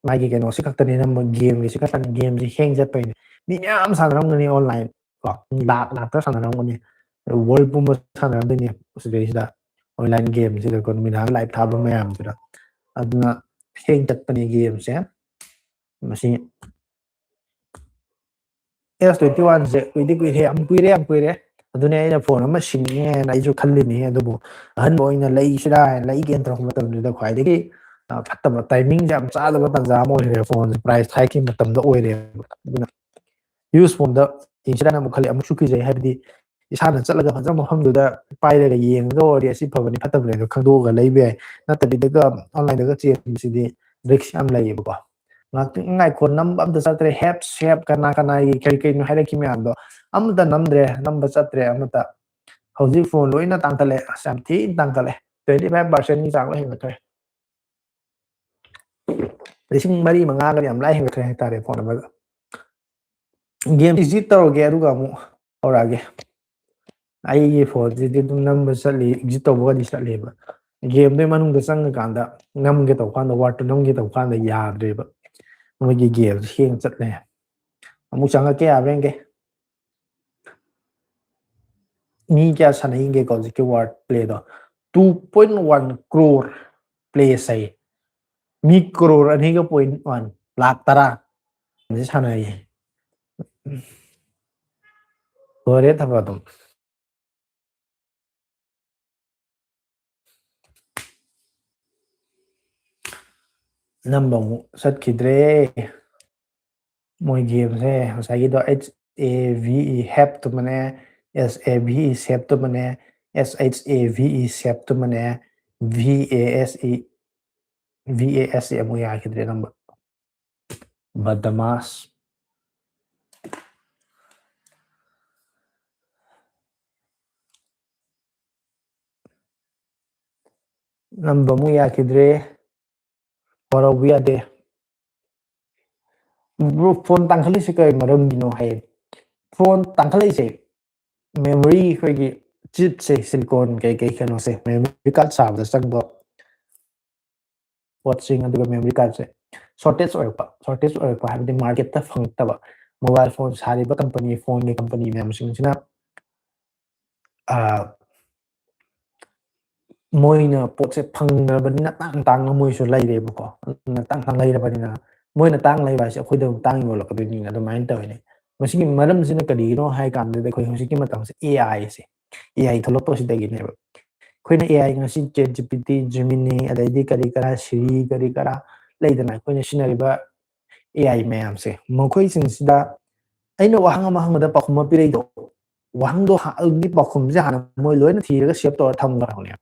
ꯃꯥꯒꯤ ꯀꯩꯅꯣꯁꯤ ꯈꯛꯇꯅꯤ ꯅꯝꯕ, ꯒꯦꯝꯒꯤꯁꯤ ꯈꯛꯇꯅꯤ, ꯒꯦꯝꯁꯤ ꯍꯦꯡ ꯆꯠꯄꯩꯅꯦ꯫ ꯃꯤ ꯃꯌꯥꯝ ꯁꯥꯟꯅꯔꯝꯒꯅꯤ ꯑꯣꯟꯂꯥꯏꯟ ꯀꯣ, ꯃꯤ ꯂꯥꯛ ꯂꯥꯛꯇ ꯁꯥꯟꯅꯔꯝꯒꯅꯤ꯫ ꯋꯥꯔꯜ ꯄꯨꯝꯕ ꯁꯥꯟꯅꯔꯝꯗꯣꯏꯅꯦ ꯁꯤꯗꯩꯁꯤꯗ ꯑꯣꯟꯂꯥꯏꯟ ꯒꯦꯝꯁꯤꯗꯀꯣ, ꯅꯨꯃꯤꯗꯥꯡ ꯂꯥꯏꯞ ꯊꯥꯕ ꯃꯌꯥꯝꯁꯤꯗ꯫ ꯑꯗꯨꯅ ꯍꯦꯡ ꯆꯠꯄꯅꯤ ꯒꯦꯝꯁꯦ꯫ ꯃꯁꯤ S twenty oneꯁꯦ ꯀꯨꯏꯗꯤ ꯀꯨꯏꯔꯦ, ꯌꯥꯝ ꯀꯨꯏꯔꯦ, ꯌꯥꯝ ꯀꯨꯏꯔꯦ꯫ ꯑꯗꯨꯅꯦ ꯑꯩꯅ ꯐꯣꯟ ꯑꯃ ꯁꯤꯟꯅꯤꯡꯉꯦꯅ ꯑꯩꯁꯨ ꯈꯜꯂꯤꯅꯤ꯫ ꯑꯗꯨꯕꯨ ꯑꯍꯟꯕ ꯑꯣꯏꯅ ꯂꯩꯁꯤꯔꯥ ꯍꯥꯏꯅ ꯂꯩꯒꯦꯅ ꯇꯧꯔꯛꯄ ꯃꯇꯝꯗꯨꯗ ꯈ꯭ꯋꯥꯏꯗꯒꯤ ꯐꯠꯇꯕ ꯇꯥꯏꯃꯤꯡꯁꯦ, ꯌꯥꯝ ꯆꯥꯗꯕ ꯇꯥꯟꯖꯥ ꯑꯃ ꯑꯣꯏꯈ꯭ꯔꯦ꯫ ꯐꯣꯟꯁꯦ ꯄ꯭ꯔꯥꯏꯁ ꯍꯥꯏꯛꯀꯤ ꯃꯇꯝꯗ ꯑꯣꯏꯔꯦꯕ꯫ ꯑꯗꯨꯅ ꯌꯨꯁ ꯐꯣꯟꯗ ꯌꯦꯡꯁꯤꯔꯥꯅ ꯑꯃꯨꯛ ꯈꯜꯂꯤ꯫ ꯑꯃꯨꯛꯁꯨ ꯀꯤꯖꯩ, ꯍꯥꯏꯕꯗꯤ ꯏꯁꯥꯅ ꯆꯠꯂꯒ ꯐꯖꯕ ꯃꯐꯝꯗꯨꯗ ꯄꯥꯏꯔꯒ ꯌꯦꯡꯉꯒ ꯑꯣꯏꯔꯗꯤ ꯑꯁꯤ ꯐꯕꯅꯤ ꯐꯠꯇꯕꯅꯤ ꯑꯗꯣ ꯈꯪꯗꯣꯛꯑꯒ ꯂꯩꯕ ꯌꯥꯏ꯫ ꯅꯠꯇꯕꯤꯗꯒ ꯑꯣꯟꯂꯥꯏꯟꯗꯒ ꯆꯦꯟꯕꯁꯤꯗꯤ ꯔꯤꯛꯁ ꯌꯥꯝ ꯂꯩꯌꯦꯕꯀꯣ꯫ ꯉꯥꯛꯇꯪ ꯉꯥꯏꯈꯣ, ꯅꯝꯕ ꯑꯝꯇ ꯆꯠꯇ꯭ꯔꯦ꯫ ꯍꯦꯞ ꯁꯦꯞ ꯀꯅꯥ ꯀꯅꯥꯒꯤ ꯀꯔꯤ ꯀꯔꯤꯅꯣ ꯍꯥꯏꯔꯛꯈꯤ ꯃꯌꯥꯝꯗꯣ ꯑꯃꯇ ꯅꯝꯗ꯭ꯔꯦ, ꯅꯝꯕ ꯆꯠꯇ꯭ꯔꯦ ꯑꯃꯇ꯫ ꯍꯧꯖꯤꯛ ꯐꯣꯟ ꯂꯣꯏꯅ ꯇꯥꯡꯈꯠꯂꯦ, ꯑꯁ ꯌꯥꯝ ꯊꯤꯅ ꯇꯥꯡꯈꯠꯂꯦ, twenty five percentꯀꯤ ꯆꯥꯡ ꯂꯣꯏ ꯍꯦꯟꯒꯠꯈ꯭ꯔꯦ꯫ ꯂꯤꯁꯤꯡ ꯃꯔꯤ ꯃꯉꯥꯒꯗꯤ ꯌꯥꯝ ꯂꯥꯏ ꯍꯦꯟꯒꯠꯈ꯭ꯔꯦ ꯍꯥꯏꯇꯥꯔꯦ ꯐꯣꯟ ꯑꯃꯗ꯫ ꯒꯦꯝ ꯑꯦꯛꯖꯤꯠ ꯇꯧꯔꯒꯦ ꯑꯗꯨꯒ ꯑꯃꯨꯛ ꯍꯧꯔꯛꯑꯒꯦ꯫ ꯑꯩꯒꯤ ꯐꯣꯟꯁꯤꯗꯤ ꯑꯗꯨꯝ ꯅꯝꯕ ꯆꯠꯂꯤ, ꯑꯦꯛꯖꯤꯠ ꯇꯧꯕꯒꯗꯤ ꯆꯠꯂꯦꯕ꯫ ꯒꯦꯝꯗꯨꯒꯤ ꯃꯅꯨꯡꯗ ꯆꯪꯉꯀꯥꯟꯗ ꯅꯝꯒꯦ ꯇꯧꯀꯥꯟꯗ, ꯋꯥꯔꯗꯇꯨ ꯅꯝꯒꯦ ꯇꯧꯀꯥꯟꯗ ꯌꯥꯗ꯭ꯔꯦꯕ, ꯃꯣꯏꯒꯤ ꯒꯦꯝꯁꯦ ꯍꯦꯡ ꯆꯠꯂꯦ꯫ ꯑꯃꯨꯛ ꯆꯪꯉꯛꯀꯦ ꯌꯥꯕ꯭ꯔꯥ ꯌꯦꯡꯒꯦ꯫ ꯃꯤ ꯀꯌꯥ ꯁꯥꯟꯅꯩꯒꯦꯀꯣ ꯍꯧꯖꯤꯛꯀꯤ ꯋꯥꯔꯗ ꯄ꯭ꯂꯦꯗꯣ? Two point one crore play ꯁꯥꯏ꯫ ꯃꯤ ꯀ꯭ꯔꯣꯔ ꯑꯅꯤꯒ ꯄꯣꯏꯟ ꯋꯥꯟ ꯂꯥꯛ ꯇꯔꯥ ꯁꯥꯟꯅꯩꯌꯦ꯫ ꯂꯣꯏꯔꯦ ꯊꯕꯛ ꯑꯗꯨꯝ꯫ ꯅꯝꯕ ꯑꯃꯨꯛ ꯆꯠꯈꯤꯗ꯭ꯔꯦ꯫ ꯃꯣꯏ ꯒꯦꯝꯁꯦ ꯉꯁꯥꯏꯒꯤꯗꯣ H A V E ꯍꯦꯞꯇꯨꯃꯅꯦ, S A V E ꯁꯦꯞꯇꯨꯃꯅꯦ, S H A V E ꯁꯦꯞꯇꯨꯃꯅꯦ, V A S E V A S E ꯑꯃꯨꯛ ꯌꯥꯈꯤꯗ꯭ꯔꯦ ꯅꯝꯕ꯫ ꯕꯗꯃꯥꯁ꯫ ꯅꯝꯕ ꯑꯃꯨꯛ ꯌꯥꯈꯤꯗ꯭ꯔꯦ꯫ ꯋꯥꯔꯧꯕ ꯌꯥꯗꯦ꯫ ꯕ꯭ꯔꯣ, ꯐꯣꯟ ꯇꯥꯡꯈꯠꯂꯤꯁꯦ ꯀꯔꯤ ꯃꯔꯝꯒꯤꯅꯣ ꯍꯥꯏꯌꯦ꯫ ꯐꯣꯟ ꯇꯥꯡꯈꯠꯂꯛꯏꯁꯦ ꯃꯦꯃꯣꯔꯤ, ꯑꯩꯈꯣꯏꯒꯤ ꯆꯤꯞꯁꯦ, ꯁꯤꯂꯤꯀꯣꯟ ꯀꯩ ꯀꯩ ꯀꯩꯅꯣꯁꯦ, ꯃꯦꯃꯣꯔꯤ ꯀꯥꯔꯗ ꯁꯥꯕꯗ ꯆꯪꯕ ꯄꯣꯠꯁꯤꯡ, ꯑꯗꯨꯒ ꯃꯦꯃꯣꯔꯤ ꯀꯥꯔꯗꯁꯦ ꯁꯣꯔꯇꯦꯖ ꯑꯣꯏꯔꯛꯄ꯫ ꯁꯣꯔꯇꯦꯖ ꯑꯣꯏꯔꯛꯄ ꯍꯥꯏꯕꯗꯤ ꯃꯥꯔꯀꯦꯠꯇ ꯐꯪꯉꯛꯇꯕ꯫ ꯃꯣꯕꯥꯏꯜ ꯐꯣꯟ ꯁꯥꯔꯤꯕ ꯀꯝꯄꯅꯤ, ꯐꯣꯟꯒꯤ ꯀꯝꯄꯅꯤ ꯃꯌꯥꯝꯁꯤꯡꯁꯤꯅ, ꯑ, ꯃꯣꯏꯅ ꯄꯣꯠꯁꯦ ꯐꯪꯉꯕꯅꯤꯅ ꯇꯥꯡ ꯇꯥꯡꯅ ꯃꯣꯏꯁꯨ ꯂꯩꯔꯦꯕꯀꯣ꯫ ꯑꯗꯨꯅ ꯇꯥꯡ ꯇꯥꯡ ꯂꯩꯔꯕꯅꯤꯅ ꯃꯣꯏꯅ ꯇꯥꯡ ꯂꯩꯕ ꯍꯥꯏꯁꯦ ꯑꯩꯈꯣꯏꯗ ꯑꯃꯨꯛ ꯇꯥꯡ ꯌꯣꯜꯂꯛꯀꯗꯣꯏꯅꯤꯅ ꯑꯗꯨꯃꯥꯏꯅ ꯇꯧꯋꯤꯅꯦ꯫ ꯃꯁꯤꯒꯤ ꯃꯔꯝꯁꯤꯅ ꯀꯔꯤꯒꯤꯅꯣ ꯍꯥꯏ ꯀꯥꯟꯗꯗꯤ ꯑꯩꯈꯣꯏ ꯍꯧꯖꯤꯛꯀꯤ ꯃꯇꯝꯁꯦ A I say, A I ꯊꯣꯛꯂꯛꯄꯁꯤꯗꯒꯤꯅꯦꯕ꯫ ꯑꯩꯈꯣꯏꯅ A I ꯉꯁꯤ ChatGPT, Gemini, ꯑꯗꯩꯗꯤ ꯀꯔꯤ ꯀꯔꯥ, Siri, ꯀꯔꯤ ꯀꯔꯥ ꯂꯩꯗꯅ ꯑꯩꯈꯣꯏꯅ ꯁꯤꯖꯤꯟꯅꯔꯤꯕ A I ꯃꯌꯥꯝꯁꯦ, ꯃꯈꯣꯏꯁꯤꯡꯁꯤꯗ ꯑꯩꯅ ꯋꯥꯍꯪ ꯑꯃ ꯍꯪꯕꯗ ꯄꯥꯎꯈꯨꯝ ꯑꯃ ꯄꯤꯔꯛꯏꯗꯣ, ꯋꯥꯍꯪꯗꯣ ꯍ-, ꯑꯗꯨꯒꯤ ꯄꯥꯎꯈꯨꯝꯁꯦ ꯍꯥꯟꯅ ꯃꯣꯏ ꯂꯣꯏꯅ ꯊꯤꯔꯒ ꯁꯦꯞ ꯇꯧꯔ ꯊꯝꯈ꯭ꯔꯕꯅꯦ꯫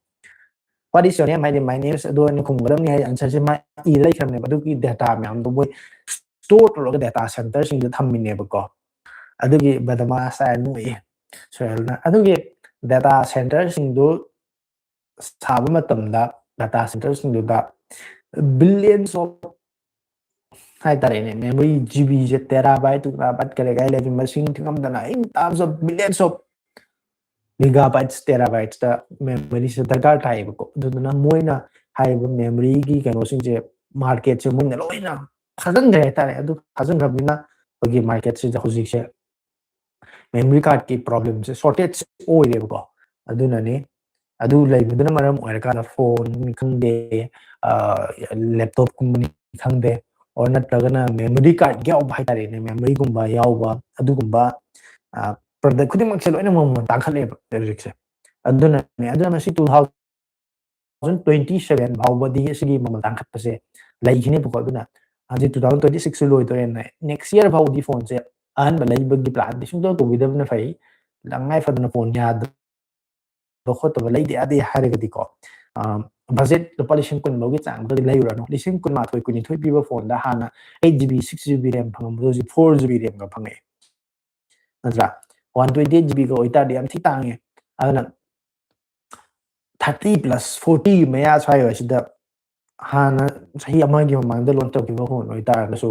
What is your name? ꯍꯥꯏꯗꯤ, "My name is" ꯑꯗꯨ ꯑꯣꯏꯅ ꯈꯨꯝꯒꯗꯕꯅꯤ ꯍꯥꯏꯗꯤ ꯑꯟꯁꯔꯁꯦ ꯃꯥ ꯏꯔ ꯂꯩꯈ꯭ꯔꯕꯅꯦꯕ꯫ ꯑꯗꯨꯒꯤ ꯗꯦꯇꯥ ꯃꯌꯥꯝꯗꯣ ꯃꯣꯏ ꯁ꯭ꯇꯣꯔ ꯇꯧꯔꯒ ꯗꯦꯇꯥ ꯁꯦꯟꯇꯔꯁꯤꯡꯗ ꯊꯝꯃꯤꯅꯦꯕꯀꯣ꯫ ꯑꯗꯨꯒꯤ ꯕꯗꯃꯥꯁ ꯍꯥꯏꯔ ꯅꯣꯛꯏ ꯁꯣꯍꯦꯜꯅ꯫ ꯑꯗꯨꯒꯤ ꯗꯦꯇꯥ ꯁꯦꯟꯇꯔꯁꯤꯡꯗꯨ ꯁꯥꯕ ꯃꯇꯝꯗ ꯗꯦꯇꯥ ꯁꯦꯟꯇꯔꯁꯤꯡꯗꯨꯗ billions of ꯍꯥꯏꯇꯥꯔꯦꯅꯦ, ꯃꯦꯃꯣꯔꯤ ꯖꯤꯕꯤꯁꯦ, ꯇꯦꯔꯥꯕꯥꯏꯠ, ꯇꯨꯔꯥꯕꯥꯏꯠ ꯀꯔꯤ ꯀꯔꯤ ꯂꯩꯔꯤ ꯃꯁꯤꯡ ꯊꯤꯉꯝꯗꯅ in terms of billions of megabytes, terabytes ꯇ ꯃꯦꯃꯣꯔꯤꯁꯦ ꯗꯔꯀꯥꯔ ꯇꯥꯏꯌꯦꯕꯀꯣ꯫ ꯑꯗꯨꯗꯨꯅ ꯃꯣꯏꯅ ꯍꯥꯏꯔꯤꯕ ꯃꯦꯃꯣꯔꯤꯒꯤ ꯀꯩꯅꯣꯁꯤꯡꯁꯦ, ꯃꯥꯔꯀꯦꯠꯁꯦ ꯃꯣꯏꯅ ꯂꯣꯏꯅ ꯊꯥꯖꯤꯟꯈ꯭ꯔꯦ ꯍꯥꯏꯇꯥꯔꯦ꯫ ꯑꯗꯨ ꯊꯥꯖꯤꯟꯈ꯭ꯔꯕꯅꯤꯅ ꯑꯩꯈꯣꯏꯒꯤ ꯃꯥꯔꯀꯦꯠꯁꯤꯗ ꯍꯧꯖꯤꯛꯁꯦ memory cardꯀꯤ problemꯁꯦ, shortage ꯑꯣꯏꯔꯦꯕꯀꯣ꯫ ꯑꯗꯨꯅꯅꯤ, ꯑꯗꯨ ꯂꯩꯕꯗꯨꯅ ꯃꯔꯝ ꯑꯣꯏꯔꯀꯥꯟꯗ phoneꯅꯤ ꯈꯪꯗꯦ, laptopꯀꯨꯝꯕꯅꯤ ꯈꯪꯗꯦ, or ꯅꯠꯇ꯭ꯔꯒꯅ memory card ꯌꯥꯎꯕ ꯍꯥꯏꯇꯥꯔꯦꯅꯦ, memoryꯒꯨꯝꯕ ꯌꯥꯎꯕ, ꯑꯗꯨꯒꯨꯝꯕ product ꯈꯨꯗꯤꯡꯃꯛꯁꯦ ꯂꯣꯏꯅ ꯃꯃꯜ ꯇꯥꯡꯈꯠꯂꯦꯕ ꯍꯧꯖꯤꯛꯁꯦ꯫ ꯑꯗꯨꯅꯅꯦ, ꯑꯗꯨꯅ ꯃꯁꯤ two thousand twenty seven ꯐꯥꯎꯕꯗꯤ ꯑꯁꯤꯒꯤ ꯃꯃꯜ ꯇꯥꯡꯈꯠꯄꯁꯦ ꯂꯩꯈꯤꯅꯦꯕꯀꯣ꯫ ꯑꯗꯨꯅ ꯍꯧꯖꯤꯛ two thousand twenty six ꯁꯨ ꯂꯣꯏꯗꯣꯔꯦꯅ, next year ꯐꯥꯎꯕꯗꯤ phoneꯁꯦ ꯑꯍꯟꯕ ꯂꯩꯕꯒꯤ planꯗꯤ ꯁꯨꯡꯇꯧ ꯇꯧꯕꯤꯗꯕꯅ ꯐꯩ꯫ ꯇꯉꯥꯏ ꯐꯗꯅ phone ꯌꯥꯗꯕ ꯈꯣꯠꯇꯕ ꯂꯩꯗ ꯌꯥꯗꯦ ꯍꯥꯏꯔꯒꯗꯤꯀꯣ, budget ꯂꯨꯄꯥ ꯂꯤꯁꯤꯡ ꯀꯨꯟ ꯐꯥꯎꯒꯤ ꯆꯥꯡꯗꯗꯤ ꯂꯩꯔꯨꯔꯅꯨ꯫ ꯂꯤꯁꯤꯡ ꯀꯨꯟꯃꯥꯊꯣꯏ, ꯀꯨꯟꯅꯤꯊꯣꯏ ꯄꯤꯕ phoneꯗ ꯍꯥꯟꯅ eight GB, six GB RAM ꯐꯪꯉꯝꯕꯗꯣ ꯍꯧꯖꯤꯛ four GB RAMꯒ ꯐꯪꯉꯛꯑꯦ, ꯅꯠꯇ꯭ꯔꯥ? One twenty eight GBꯒ ꯑꯣꯏꯇꯥꯔꯗꯤ ꯌꯥꯝ ꯊꯤ ꯇꯥꯡꯉꯦ꯫ ꯑꯗꯨꯅ thirty plus forty ꯃꯌꯥ ꯁ꯭ꯋꯥꯏ ꯑꯣꯏꯁꯤꯗ ꯍꯥꯟꯅ ꯆꯍꯤ ꯑꯃꯒꯤ ꯃꯃꯥꯡꯗ launch ꯇꯧꯈꯤꯕ phone ꯑꯣꯏꯇꯥꯔꯒꯁꯨ,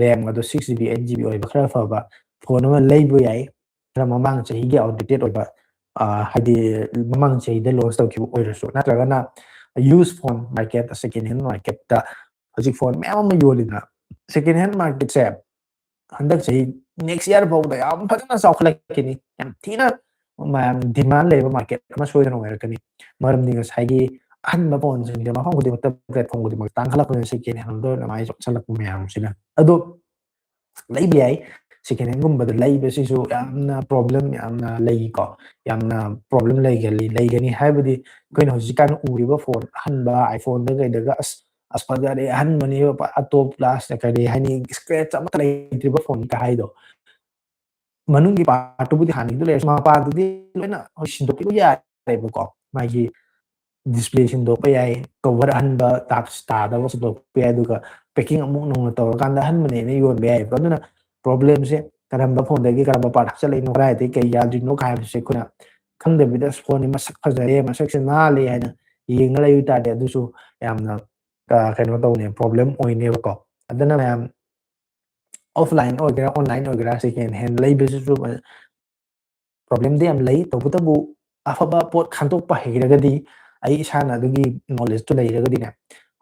RAMꯒꯗꯣ six GB, eight GB ꯑꯣꯏꯕ ꯈꯔ ꯐꯕ phone ꯑꯃ ꯂꯩꯕ ꯌꯥꯏ꯫ ꯈꯔ ꯃꯃꯥꯡ ꯆꯍꯤꯒꯤ outdated ꯑꯣꯏꯕ, ꯍꯥꯏꯗꯤ ꯃꯃꯥꯡ ꯆꯍꯤꯗ launch ꯇꯧꯈꯤꯕ ꯑꯣꯏꯔꯁꯨ, ꯅꯠꯇ꯭ꯔꯒꯅ used phone market, second hand marketꯇ ꯍꯧꯖꯤꯛ phone ꯃꯌꯥꯝ ꯑꯃ ꯌꯣꯜꯂꯤꯗꯅ꯫ Second hand marketꯁꯦ ꯍꯟꯗꯛ ꯆꯍꯤ, next year ꯐꯥꯎꯕꯗ ꯌꯥꯝ ꯐꯖꯅ ꯆꯥꯎꯈꯠꯂꯛꯈꯤꯅꯤ꯫ ꯌꯥꯝ ꯊꯤꯅ ꯃꯌꯥꯝ demand ꯂꯩꯕ market ꯑꯃ ꯁꯣꯏꯗꯅ ꯑꯣꯏꯔꯛꯀꯅꯤ꯫ ꯃꯔꯝꯗꯤ ꯉꯁꯥꯏꯒꯤ ꯑꯍꯟꯕ phoneꯁꯤꯡꯁꯦ ꯃꯐꯝ ꯈꯨꯗꯤꯡꯃꯛꯇ, platform ꯈꯨꯗꯤꯡꯃꯛꯇ ꯇꯥꯡꯈꯠꯂꯛꯄꯅꯤꯅ, second handꯗ ꯑꯣꯏꯅ ꯃꯥꯏ ꯆꯣꯠꯁꯜꯂꯛꯄ ꯃꯌꯥꯝꯁꯤꯅ꯫ ꯑꯗꯣ ꯂꯩꯕ ꯌꯥꯏ꯫ Second handꯒꯨꯝꯕꯗ ꯂꯩꯕꯁꯤꯁꯨ ꯌꯥꯝꯅ problem ꯌꯥꯝꯅ ꯂꯩꯀꯣ꯫ ꯌꯥꯝꯅ problem ꯂꯩꯒꯜꯂꯤ, ꯂꯩꯒꯅꯤ ꯍꯥꯏꯕꯗꯤ ꯑꯩꯈꯣꯏꯅ ꯍꯧꯖꯤꯛꯀꯥꯟ ꯎꯔꯤꯕ phone ꯑꯍꯟꯕ iPhoneꯗ ꯀꯩꯗꯒ, "ꯑꯁ, ꯑꯁ ꯐꯖꯔꯦ, ꯑꯍꯟꯕꯅꯦꯕ, top class", ꯀꯔꯤ ꯍꯥꯏꯅꯤ, scratch ꯑꯃꯠꯇ ꯂꯩꯇ꯭ꯔꯤꯕ phoneꯅꯤ ꯀ ꯍꯥꯏꯗꯣ꯫ ꯃꯅꯨꯡꯒꯤ partꯇꯨꯕꯨꯗꯤ ꯍꯥꯟꯅꯒꯤꯗꯨ ꯂꯩꯔꯁꯨ, ꯃꯄꯥꯟꯗꯨꯗꯤ ꯂꯣꯏꯅ ꯍꯧꯖꯤꯛ ꯁꯤꯟꯗꯣꯛꯄꯤꯕ ꯌꯥꯔꯦꯕꯀꯣ꯫ ꯃꯥꯒꯤ display ꯁꯤꯟꯗꯣꯛꯄ ꯌꯥꯏ, cover ꯑꯍꯟꯕ touch ꯇꯥꯗꯕ ꯁꯤꯟꯗꯣꯛꯄ ꯌꯥꯏ, ꯑꯗꯨꯒ packing ꯑꯃꯨꯛ ꯅꯧꯅ ꯇꯧꯔꯀꯥꯟꯗ ꯑꯍꯟꯕꯅꯦꯅ ꯌꯣꯟꯕ ꯌꯥꯏꯕ꯫ ꯑꯗꯨꯅ problemꯁꯦ ꯀꯔꯝꯕ phoneꯗꯒꯤ ꯀꯔꯝꯕ part ꯍꯥꯞꯆꯜꯂꯛꯏꯅꯣ, ꯀꯗꯥꯏꯗꯒꯤ ꯀꯩ ꯌꯥꯗ꯭ꯔꯤꯅꯣ ꯀꯥꯏ ꯍꯥꯏꯕꯁꯦ ꯑꯩꯈꯣꯏꯅ ꯈꯪꯗꯕꯤꯗ, "ꯑꯁ, phoneꯁꯦ ꯃꯁꯛ ꯐꯖꯔꯦ, ꯃꯁꯛꯁꯦ ꯅꯥꯜꯂꯦ" ꯍꯥꯏꯅ ꯌꯦꯡꯉ ꯂꯩꯕ ꯇꯥꯔꯗꯤ, ꯑꯗꯨꯁꯨ ꯌꯥꯝꯅ, ꯑ, ꯀꯩꯅꯣ ꯇꯧꯅꯦ, problem ꯑꯣꯏꯅꯦꯕꯀꯣ꯫ ꯑꯗꯨꯅ ꯃꯌꯥꯝ offline ꯑꯣꯏꯒꯦꯔꯥ, online ꯑꯣꯏꯒꯦꯔꯥ, second hand ꯂꯩꯕꯁꯤꯁꯨ problemꯗꯤ ꯌꯥꯝ ꯂꯩ꯫ ꯇꯧꯕꯇꯕꯨ ꯑꯐꯕ ꯄꯣꯠ ꯈꯟꯗꯣꯛꯄ ꯍꯩꯔꯒꯗꯤ, ꯑꯩ ꯏꯁꯥꯅ ꯑꯗꯨꯒꯤ knowledgeꯇꯨ ꯂꯩꯔꯒꯗꯤꯅꯦ,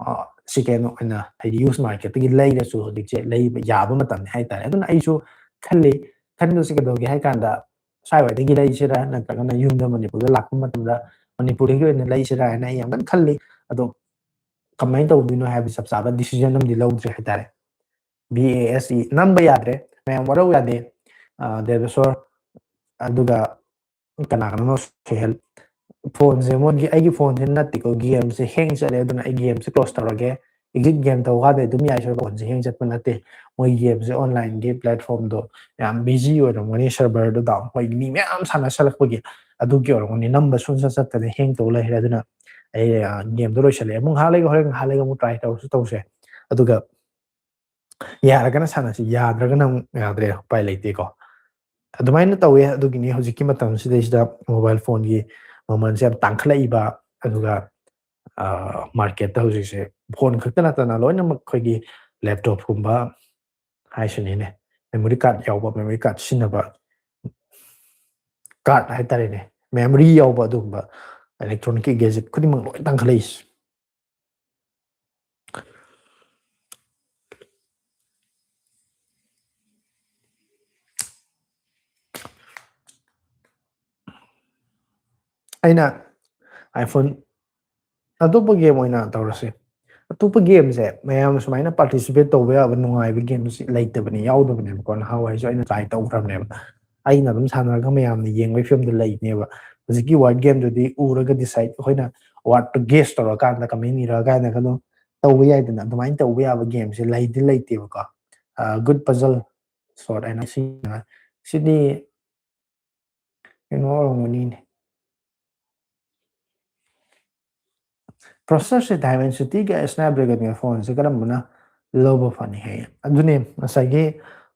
ꯑ, second ꯑꯣꯏꯅ, ꯍꯥꯏꯗꯤ, used marketꯇꯒꯤ ꯂꯩꯔꯁꯨ ꯍꯧꯖꯤꯛꯁꯦ ꯂꯩꯕ ꯌꯥꯕ ꯃꯇꯝꯅꯤ ꯍꯥꯏꯇꯥꯔꯦ꯫ ꯑꯗꯨꯅ ꯑꯩꯁꯨ ꯈꯜꯂꯤ, ꯈꯟꯕꯁꯤ ꯀꯩꯗꯧꯒꯦ ꯍꯥꯏ ꯀꯥꯟꯗ, ꯁ꯭ꯋꯥꯏꯋꯥꯏꯗꯒꯤ ꯂꯩꯁꯤꯔꯥ ꯅꯠꯇ꯭ꯔꯒꯅ ꯌꯨꯝꯗ ꯃꯅꯤꯄꯨꯔꯗ ꯂꯥꯛꯄ ꯃꯇꯝꯗ ꯃꯅꯤꯄꯨꯔꯗꯒꯤ ꯑꯣꯏꯅ ꯂꯩꯁꯤꯔꯥ ꯍꯥꯏꯅ ꯑꯩ ꯌꯥꯝ ꯀꯟꯅ ꯈꯜꯂꯤ꯫ ꯑꯗꯣ ꯀꯃꯥꯏꯅ ꯇꯧꯗꯣꯏꯅꯣ ꯍꯥꯏꯕ ꯆꯞ ꯆꯥꯕ decision ꯑꯃꯗꯤ ꯂꯧꯗ꯭ꯔꯤ ꯍꯥꯏꯇꯥꯔꯦ꯫ B A S E ꯅꯝꯕ ꯌꯥꯗ꯭ꯔꯦ, ꯃꯌꯥꯝ ꯋꯥꯔꯧ ꯌꯥꯗꯦ꯫ ꯑ, ꯗꯦꯕꯦꯁꯣꯔ, ꯑꯗꯨꯒ ꯀꯅꯥ ꯀꯅꯥꯅꯣ ꯁꯣꯍꯦꯜ, ꯐꯣꯟꯁꯦ ꯃꯣꯏꯒꯤ, ꯑꯩꯒꯤ ꯐꯣꯟꯁꯦ ꯅꯠꯇꯦꯀꯣ, ꯒꯦꯝꯁꯦ ꯍꯦꯡ ꯆꯠꯂꯦ, ꯑꯗꯨꯅ ꯑꯩ ꯒꯦꯝꯁꯦ close ꯇꯧꯔꯒꯦ꯫ Exit game ꯇꯧ ꯀꯥꯟꯗ ꯑꯗꯨꯝ ꯌꯥꯏ, ꯐꯣꯟꯁꯦ ꯍꯦꯡ ꯆꯠꯄ ꯅꯠꯇꯦ꯫ ꯃꯣꯏ ꯒꯦꯝꯁꯦ online ꯒꯤ platform ꯗꯣ ꯌꯥꯝ busy ꯑꯣꯏꯔꯝꯒꯅꯤ, server ꯗꯣ down, ꯃꯣꯏ ꯃꯤ ꯃꯌꯥꯝ ꯁꯥꯟꯅꯁꯜꯂꯛꯄꯒꯤ꯫ ꯑꯗꯨꯒꯤ ꯑꯣꯏꯔꯝꯒꯅꯤ ꯅꯝꯕ ꯁꯨꯡꯆꯠ ꯆꯠꯇꯅ ꯍꯦꯡ ꯇꯧ ꯂꯩꯔꯦ꯫ ꯑꯗꯨꯅ ꯑꯩ, ꯑ, ꯒꯦꯝꯗꯣ ꯂꯣꯏꯁꯜꯂꯛꯑꯦ꯫ ꯑꯃꯨꯛ ꯉꯥꯏꯍꯥꯛ ꯂꯩꯒ, ꯍꯣꯔꯦꯟ ꯉꯥꯏꯍꯥꯛ ꯂꯩꯒ ꯑꯃꯨꯛ try ꯇꯧꯔꯁꯨ ꯇꯧꯁꯦ꯫ ꯑꯗꯨꯒ ꯌꯥꯔꯒꯅ ꯁꯥꯟꯅꯁꯤ, ꯌꯥꯗ꯭ꯔꯒꯅ ꯑꯃꯨꯛ ꯌꯥꯗ꯭ꯔꯦ, ꯎꯄꯥꯏ ꯂꯩꯇꯦꯀꯣ꯫ ꯑꯗꯨꯃꯥꯏꯅ ꯇꯧꯋꯦ꯫ ꯑꯗꯨꯒꯤꯅꯤ ꯍꯧꯖꯤꯛꯀꯤ ꯃꯇꯝꯁꯤꯗꯩꯁꯤꯗ mobile phone ꯒꯤ ꯃꯃꯜꯁꯦ ꯌꯥꯝ ꯇꯥꯡꯈꯠꯂꯛꯏꯕ, ꯑꯗꯨꯒ, ꯑ, market ꯇ ꯍꯧꯖꯤꯛꯁꯦ phone ꯈꯛꯇ ꯅꯠꯇꯅ ꯂꯣꯏꯅꯃꯛ ꯑꯩꯈꯣꯏꯒꯤ laptop ꯀꯨꯝꯕ ꯍꯥꯏꯁꯤꯅꯤꯅꯦ, memory card ꯌꯥꯎꯕ, memory card ꯁꯤꯖꯤꯟꯅꯕ, card ꯍꯥꯏꯇꯥꯔꯦꯅꯦ, memory ꯌꯥꯎꯕ ꯑꯗꯨꯒꯨꯝꯕ electronic ꯒꯤ gadget ꯈꯨꯗꯤꯡꯃꯛ ꯂꯣꯏ ꯇꯥꯡꯈꯠꯂꯛꯏꯁꯦ꯫ ꯑꯩꯅ iPhone, ꯑꯇꯣꯞꯄ game ꯑꯣꯏꯅ ꯇꯧꯔꯁꯤ꯫ ꯑꯇꯣꯞꯄ game ꯁꯦ ꯃꯌꯥꯝ ꯁꯨꯃꯥꯏꯅ participate ꯇꯧꯕ ꯌꯥꯕ ꯅꯨꯡꯉꯥꯏꯕ game ꯁꯤ ꯂꯩꯇꯕꯅꯤ, ꯌꯥꯎꯗꯕꯅꯦꯕꯀꯣ꯫ ꯅꯍꯥꯟꯋꯥꯏꯁꯨ ꯑꯩꯅ try ꯇꯧꯈ꯭ꯔꯕꯅꯦꯕ꯫ ꯑꯩꯅ ꯑꯗꯨꯝ ꯁꯥꯟꯅꯔꯒ ꯃꯌꯥꯝꯅ ꯌꯦꯡꯕꯒꯤ ꯐꯤꯕꯝꯗ ꯂꯩꯕꯅꯦꯕ꯫ ꯍꯧꯖꯤꯛꯀꯤ word game ꯗꯨꯗꯤ ꯎꯔꯒ decide, ꯑꯩꯈꯣꯏꯅ word ꯇꯨ guess ꯇꯧꯔꯀꯥꯟꯗ comment ꯏꯔꯒ ꯀꯥꯏꯅꯒ ꯑꯗꯨꯝ ꯇꯧꯕ ꯌꯥꯏꯗꯅ, ꯑꯗꯨꯃꯥꯏꯅ ꯇꯧꯕ ꯌꯥꯕ game ꯁꯦ ꯂꯩꯗꯤ ꯂꯩꯇꯦꯕꯀꯣ꯫ ꯑ, good puzzle sort ꯍꯥꯏꯅ ꯁꯤ, ꯁꯤꯗꯤ ꯀꯩꯅꯣ ꯑꯣꯏꯔꯝꯒꯅꯤꯅꯦ꯫ Processor ꯁꯦ Dimensity ꯒ Snapdragon ꯒ phone ꯁꯦ ꯀꯔꯝꯕꯅ ꯂꯧꯕ ꯐꯅꯤ ꯍꯥꯏ? ꯑꯗꯨꯅꯦ ꯉꯁꯥꯏꯒꯤ,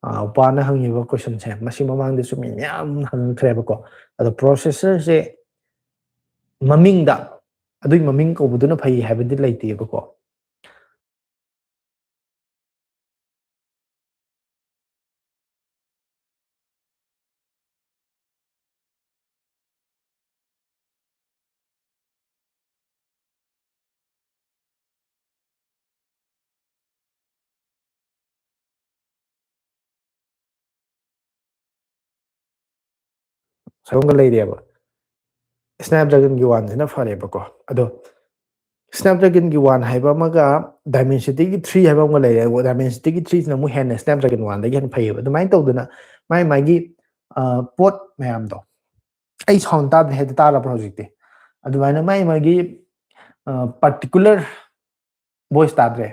ꯑ, ꯎꯄꯥꯅ ꯍꯪꯉꯤꯕ question ꯁꯦ, ꯃꯁꯤ ꯃꯃꯥꯡꯗꯁꯨ ꯃꯤ ꯃꯌꯥꯝ ꯍꯪꯈ꯭ꯔꯦꯕꯀꯣ꯫ ꯑꯗꯣ processor ꯁꯦ ꯃꯃꯤꯡꯗ, ꯑꯗꯨꯒꯤ ꯃꯃꯤꯡ ꯀꯧꯕꯗꯨꯅ ꯐꯩ ꯍꯥꯏꯕꯗꯤ ꯂꯩꯇꯦꯕꯀꯣ꯫ ꯍꯥꯏꯕ ꯑꯃꯒ ꯂꯩꯔꯦꯕ꯫ ꯁ꯭ꯅꯦꯞꯗ꯭ꯔꯦꯒꯟꯒꯤ ꯋꯥꯟꯁꯤꯅ ꯐꯔꯦꯕꯀꯣ꯫ ꯑꯗꯣ ꯁ꯭ꯅꯦꯞꯗ꯭ꯔꯦꯒꯟꯒꯤ ꯋꯥꯟ ꯍꯥꯏꯕ ꯑꯃꯒ ꯗꯥꯏꯃꯦꯟꯁꯤꯇꯤꯒꯤ ꯊ꯭ꯔꯤ ꯍꯥꯏꯕ ꯑꯃꯒ ꯂꯩꯔꯦ꯫ ꯗꯥꯏꯃꯦꯟꯁꯤꯇꯤꯒꯤ ꯊ꯭ꯔꯤꯁꯤꯅ ꯑꯃꯨꯛ ꯍꯦꯟꯅ ꯁ꯭ꯅꯦꯞꯗ꯭ꯔꯦꯒꯟ ꯋꯥꯟꯗꯒꯤ ꯍꯦꯟꯅ ꯐꯩꯌꯦꯕ꯫ ꯑꯗꯨꯃꯥꯏꯅ ꯇꯧꯗꯅ ꯃꯥꯏ ꯃꯥꯒꯤ ꯄꯣꯠ ꯃꯌꯥꯝꯗꯣ, ꯑꯩ ꯁꯥꯎꯟ ꯇꯥꯗ꯭ꯔꯦ ꯍꯥꯏꯗꯤ ꯇꯥꯔꯕ꯭ꯔꯥ ꯍꯧꯖꯤꯛꯇꯤ? ꯑꯗꯨꯃꯥꯏꯅ ꯃꯥꯏ ꯃꯥꯒꯤ ꯄꯥꯔꯇꯤꯀꯨꯂꯔ ꯚꯣꯏꯁ ꯇꯥꯗ꯭ꯔꯦ꯫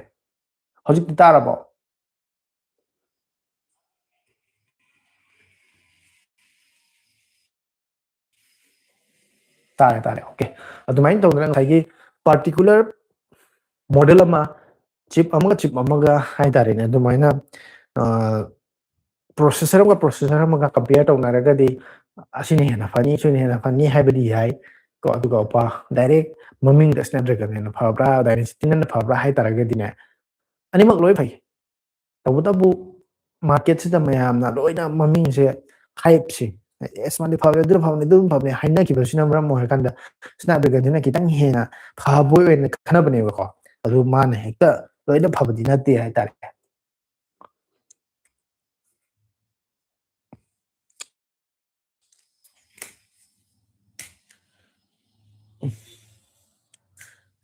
ꯍꯧꯖꯤꯛꯇꯤ ꯇꯥꯔꯕꯣ? ꯇꯥꯔꯦ, ꯇꯥꯔꯦ꯫ ꯑꯣꯀꯦ꯫ ꯑꯗꯨꯃꯥꯏꯅ ꯇꯧꯗꯅ ꯉꯁꯥꯏꯒꯤ ꯄꯥꯔꯇꯤꯀꯨꯂꯔ ꯃꯣꯗꯦꯜ ꯑꯃ, ꯆꯤꯞ ꯑꯃꯒ ꯆꯤꯞ ꯑꯃꯒ ꯍꯥꯏꯇꯥꯔꯦꯅꯦ, ꯑꯗꯨꯃꯥꯏꯅ ꯄ꯭ꯔꯣꯁꯦꯁꯔ ꯑꯃꯒ ꯄ꯭ꯔꯣꯁꯦꯁꯔ ꯑꯃꯒ ꯀꯝꯄꯤꯌꯔ ꯇꯧꯅꯔꯒꯗꯤ ꯑꯁꯤꯅ ꯍꯦꯟꯅ ꯐꯅꯤ, ꯑꯁꯤꯅ ꯍꯦꯟꯅ ꯐꯅꯤ ꯍꯥꯏꯕꯗꯤ ꯌꯥꯏ ꯀꯣ꯫ ꯑꯗꯨꯒ ꯎꯄꯥ ꯗꯥꯏꯔꯦꯛ ꯃꯃꯤꯡꯗ ꯁ꯭ꯅꯦꯞꯗ꯭ꯔꯦꯒꯟ ꯍꯦꯟꯅ ꯐꯕ꯭ꯔꯥ, ꯗꯥꯏꯃꯦꯟꯁꯤꯇꯤꯅ ꯐꯕ꯭ꯔꯥ ꯍꯥꯏ ꯇꯥꯔꯒꯗꯤꯅꯦ, ꯑꯅꯤꯃꯛ ꯂꯣꯏ ꯐꯩ꯫ ꯇꯧꯕꯇꯕꯨ ꯃꯥꯔꯀꯦꯠꯁꯤꯗ ꯃꯌꯥꯝꯅ ꯂꯣꯏꯅ ꯃꯃꯤꯡꯁꯦ, ꯍꯥꯏꯞꯁꯦ, "ꯑꯦꯁ, ꯃꯥꯗꯤ ꯐꯕꯅꯤ, ꯑꯗꯨꯅ ꯐꯕꯅꯤ, ꯑꯗꯨꯅ ꯐꯕꯅꯤ" ꯍꯥꯏꯅꯈꯤꯕꯁꯤꯅ ꯃꯔꯝ ꯑꯣꯏꯔꯀꯥꯟꯗ ꯁ꯭ꯅꯦꯞꯗ꯭ꯔꯦꯒꯟꯁꯤꯅ ꯈꯤꯇꯪ ꯍꯦꯟꯅ ꯐꯕ ꯑꯣꯏꯅ ꯈꯟꯅꯕꯅꯦꯕꯀꯣ꯫ ꯑꯗꯨ ꯃꯥꯅ ꯍꯦꯛꯇ ꯂꯣꯏꯅ ꯐꯕꯗꯤ ꯅꯠꯇꯦ ꯍꯥꯏꯇꯥꯔꯦ꯫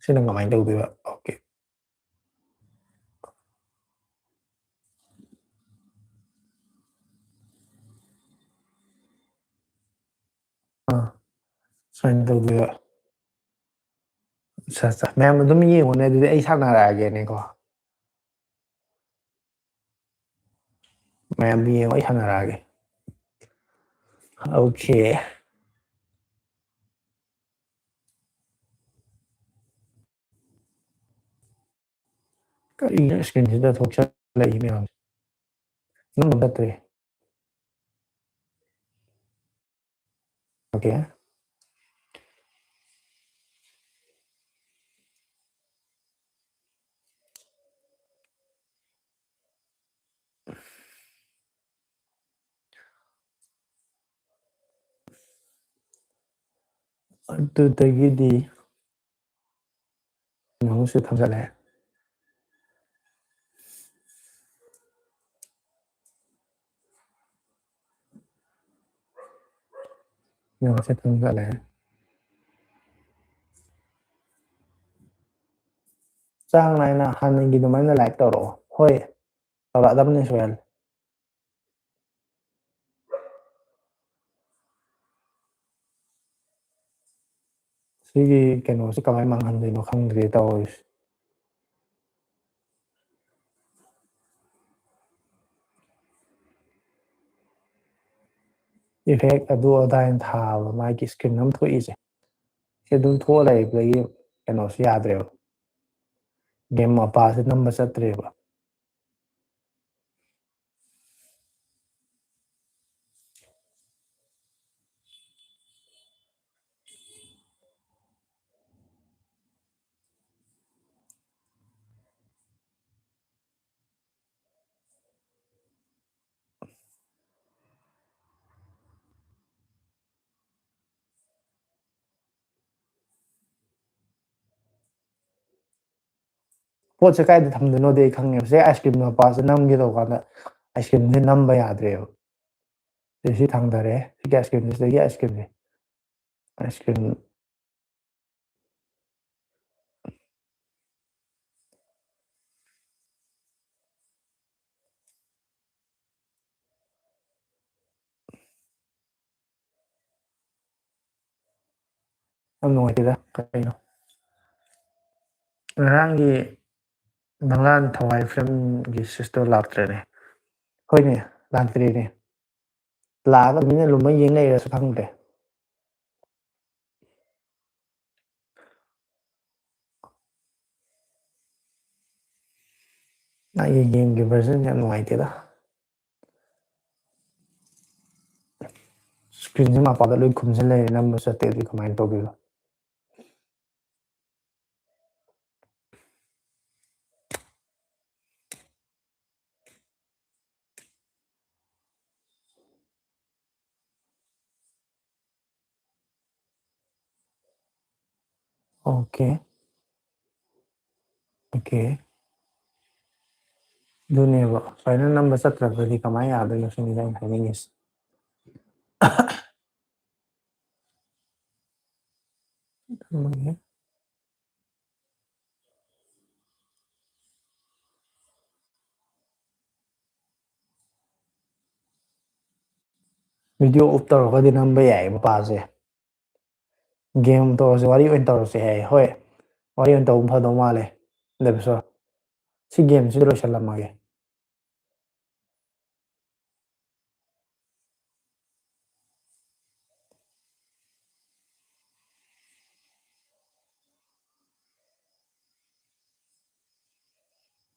ꯁꯤꯅ ꯀꯃꯥꯏꯅ ꯇꯧꯗꯣꯏꯕ? ꯑꯣꯀꯦ꯫ ꯑꯥ, ꯁꯨꯃꯥꯏꯅ ꯇꯧꯗꯣꯏꯕ꯫ ꯑꯠꯆꯥ, ꯑꯠꯆꯥ꯫ ꯃꯌꯥꯝ ꯑꯗꯨꯝ ꯌꯦꯡꯉꯣꯅꯦ, ꯑꯗꯨꯗꯤ ꯑꯩ ꯁꯥꯟꯅꯔꯛꯑꯒꯦꯅꯦꯀꯣ꯫ ꯃꯌꯥꯝ ꯌꯦꯡꯉꯣ, ꯑꯩ ꯁꯥꯟꯅꯔꯛꯑꯒꯦ꯫ ꯑꯣꯀꯦ꯫ ꯀꯔꯤꯅꯣ ꯁ꯭ꯀ꯭ꯔꯤꯟꯁꯤꯗ ꯊꯣꯛꯆꯜꯂꯛꯏ ꯃꯌꯥꯝꯁꯦ? ꯅꯝꯕ ꯆꯠꯇ꯭ꯔꯦ꯫ ꯑꯣꯀꯦ꯫ ꯑꯗꯨꯗꯒꯤꯗꯤ ꯑꯃꯨꯛꯁꯨ ꯊꯝꯖꯜꯂꯦ꯫ ꯅꯦꯠꯋꯥꯛꯁꯦ ꯊꯨꯝꯖꯜꯂꯦ꯫ ꯆꯥꯡ ꯅꯥꯏꯅ ꯍꯥꯟꯅꯒꯤ ꯑꯗꯨꯃꯥꯏꯅ ꯂꯥꯏꯛ ꯇꯧꯔꯛꯑꯣ꯫ ꯍꯣꯏ, ꯇꯧꯔꯛꯑꯗꯕꯅꯤ ꯁꯨꯍꯦꯜ꯫ ꯁꯤꯒꯤ ꯀꯩꯅꯣꯁꯦ ꯀꯃꯥꯏꯅ ꯃꯥꯡꯍꯟꯗꯣꯏꯅꯣ ꯈꯪꯗ꯭ꯔꯦ ꯇꯧꯔꯤꯁꯦ꯫ ꯏꯐꯦꯛ ꯑꯗꯨ ꯑꯗꯥꯅ ꯊꯥꯕ ꯃꯥꯒꯤ ꯏꯁꯀ꯭ꯔꯤꯟ ꯑꯃ ꯊꯣꯛꯏꯁꯦ꯫ ꯁꯤ ꯑꯗꯨꯝ ꯊꯣꯛꯑ ꯂꯩꯕꯗꯒꯤ ꯀꯩꯅꯣꯁꯤ ꯌꯥꯗ꯭ꯔꯦꯕ꯫ ꯒꯦꯝ ꯃꯄꯥꯁꯦ ꯅꯝꯕ ꯆꯠꯇ꯭ꯔꯦꯕ꯫ ꯄꯣꯠꯁꯦ ꯀꯥꯏꯗ ꯊꯝꯗꯣꯏꯅꯣꯗꯤ ꯑꯩ ꯈꯪꯉꯦꯕ꯫ ꯁꯤ ꯑꯥꯏꯁ ꯀ꯭ꯔꯤꯝ ꯃꯄꯥꯁꯦ ꯅꯝꯒꯦ ꯇꯧꯕ ꯀꯥꯟꯗ ꯑꯥꯏꯁ ꯀ꯭ꯔꯤꯝꯁꯦ ꯅꯝꯕ ꯌꯥꯗ꯭ꯔꯦꯕ꯫ ꯁꯤ, ꯁꯤ ꯊꯥꯡꯗꯔꯦ꯫ ꯁꯤꯒꯤ ꯑꯥꯏꯁ ꯀ꯭ꯔꯤꯝꯁꯦ, ꯁꯤꯗꯒꯤ ꯑꯥꯏꯁ ꯀ꯭ꯔꯤꯝꯁꯦ꯫ Ice cream. ꯌꯥꯝ ꯅꯨꯡꯉꯥꯏꯇꯦꯗ, ꯀꯩꯅꯣ꯫ ꯉꯔꯥꯡꯒꯤ ꯃꯪꯂꯥꯟ ꯊꯋꯥꯏ ꯐꯤꯂꯝꯒꯤ ꯁꯤꯁꯇꯔ ꯂꯥꯛꯇ꯭ꯔꯦꯅꯦ꯫ ꯍꯣꯏꯅꯦ, ꯂꯥꯛꯇ꯭ꯔꯦꯅꯦ꯫ ꯂꯥꯛꯑꯒ ꯃꯤꯅ ꯂꯨꯝꯃ ꯌꯦꯡ ꯂꯩꯔꯁꯨ ꯈꯪꯗ꯭ꯔꯦ꯫ ꯑꯩꯒꯤ ꯒꯦꯝꯒꯤ ꯚꯔꯖꯟꯁꯦ ꯌꯥꯝ ꯅꯨꯡꯉꯥꯏꯇꯦꯗ꯫ ꯏꯁꯀ꯭ꯔꯤꯟꯁꯦ ꯃꯄꯥꯗ ꯂꯣꯏ ꯈꯨꯝꯖꯤꯜ ꯂꯩꯔꯦ, ꯅꯝꯕ ꯆꯠꯇꯦ꯫ ꯑꯗꯨꯗꯤ ꯀꯃꯥꯏꯅ ꯇꯧꯗꯣꯏꯅꯣ? ꯑꯣꯀꯦ꯫ ꯑꯣꯀꯦ꯫ ꯑꯗꯨꯅꯦꯕ, ꯁꯨꯃꯥꯏꯅ ꯅꯝꯕ ꯆꯠꯇ꯭ꯔꯒꯗꯤ ꯀꯃꯥꯏꯅ ꯌꯥꯗꯣꯏꯅꯣ ꯁꯤꯅꯤꯗ ꯑꯩꯅ ꯍꯥꯏꯅꯤꯡꯉꯤꯁꯦ꯫ ꯎꯝ꯫ ꯚꯤꯗꯤꯑꯣ ꯑꯣꯐ ꯇꯧꯔꯒꯗꯤ ꯅꯝꯕ ꯌꯥꯏ ꯃꯄꯥꯁꯦ꯫ ꯒꯦꯝ ꯇꯧꯔꯁꯦ, ꯋꯥꯔꯤ ꯑꯣꯏꯅ ꯇꯧꯔꯁꯦ ꯍꯥꯏ꯫ ꯍꯣꯏ, ꯋꯥꯔꯤ ꯑꯣꯏꯅ ꯇꯧꯕ ꯐꯗꯧ ꯃꯥꯜꯂꯦ, ꯗꯦꯕꯦꯁꯣꯔ꯫ ꯁꯤ ꯒꯦꯝꯁꯤꯗ ꯂꯣꯏꯁꯤꯜꯂꯝꯃꯒꯦ꯫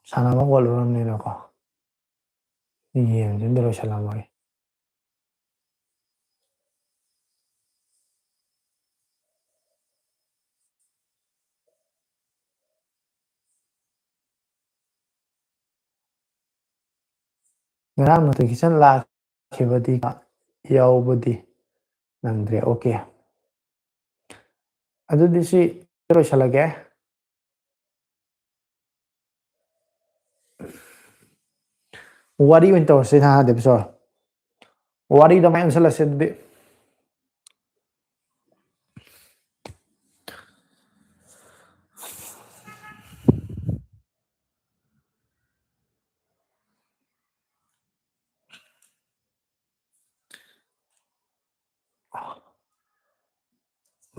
ꯁꯥꯟꯅꯕ ꯍꯧꯒꯠꯂꯨꯔꯕꯅꯤꯅꯀꯣ, ꯒꯦꯝꯁꯤꯗ ꯂꯣꯏꯁꯤꯜꯂꯝꯃꯒꯦ꯫ ꯉꯔꯥꯡ notification ꯂꯥꯛꯈꯤꯕꯗꯤ ꯌꯥꯎꯕꯗꯤ ꯅꯪꯗ꯭ꯔꯦ꯫ ꯑꯣꯀꯦ, ꯑꯗꯨꯗꯤ ꯁꯤ ꯂꯣꯏꯁꯤꯜꯂꯒꯦ꯫ ꯋꯥꯔꯤ ꯑꯣꯏꯅ ꯇꯧꯔꯁꯤ ꯅꯍꯥꯟ, ꯗꯦꯕꯦꯁꯣꯔ꯫ ꯋꯥꯔꯤꯗꯣ ꯃꯌꯥꯝ ꯁꯜꯂꯁꯤ ꯑꯗꯨꯗꯤ꯫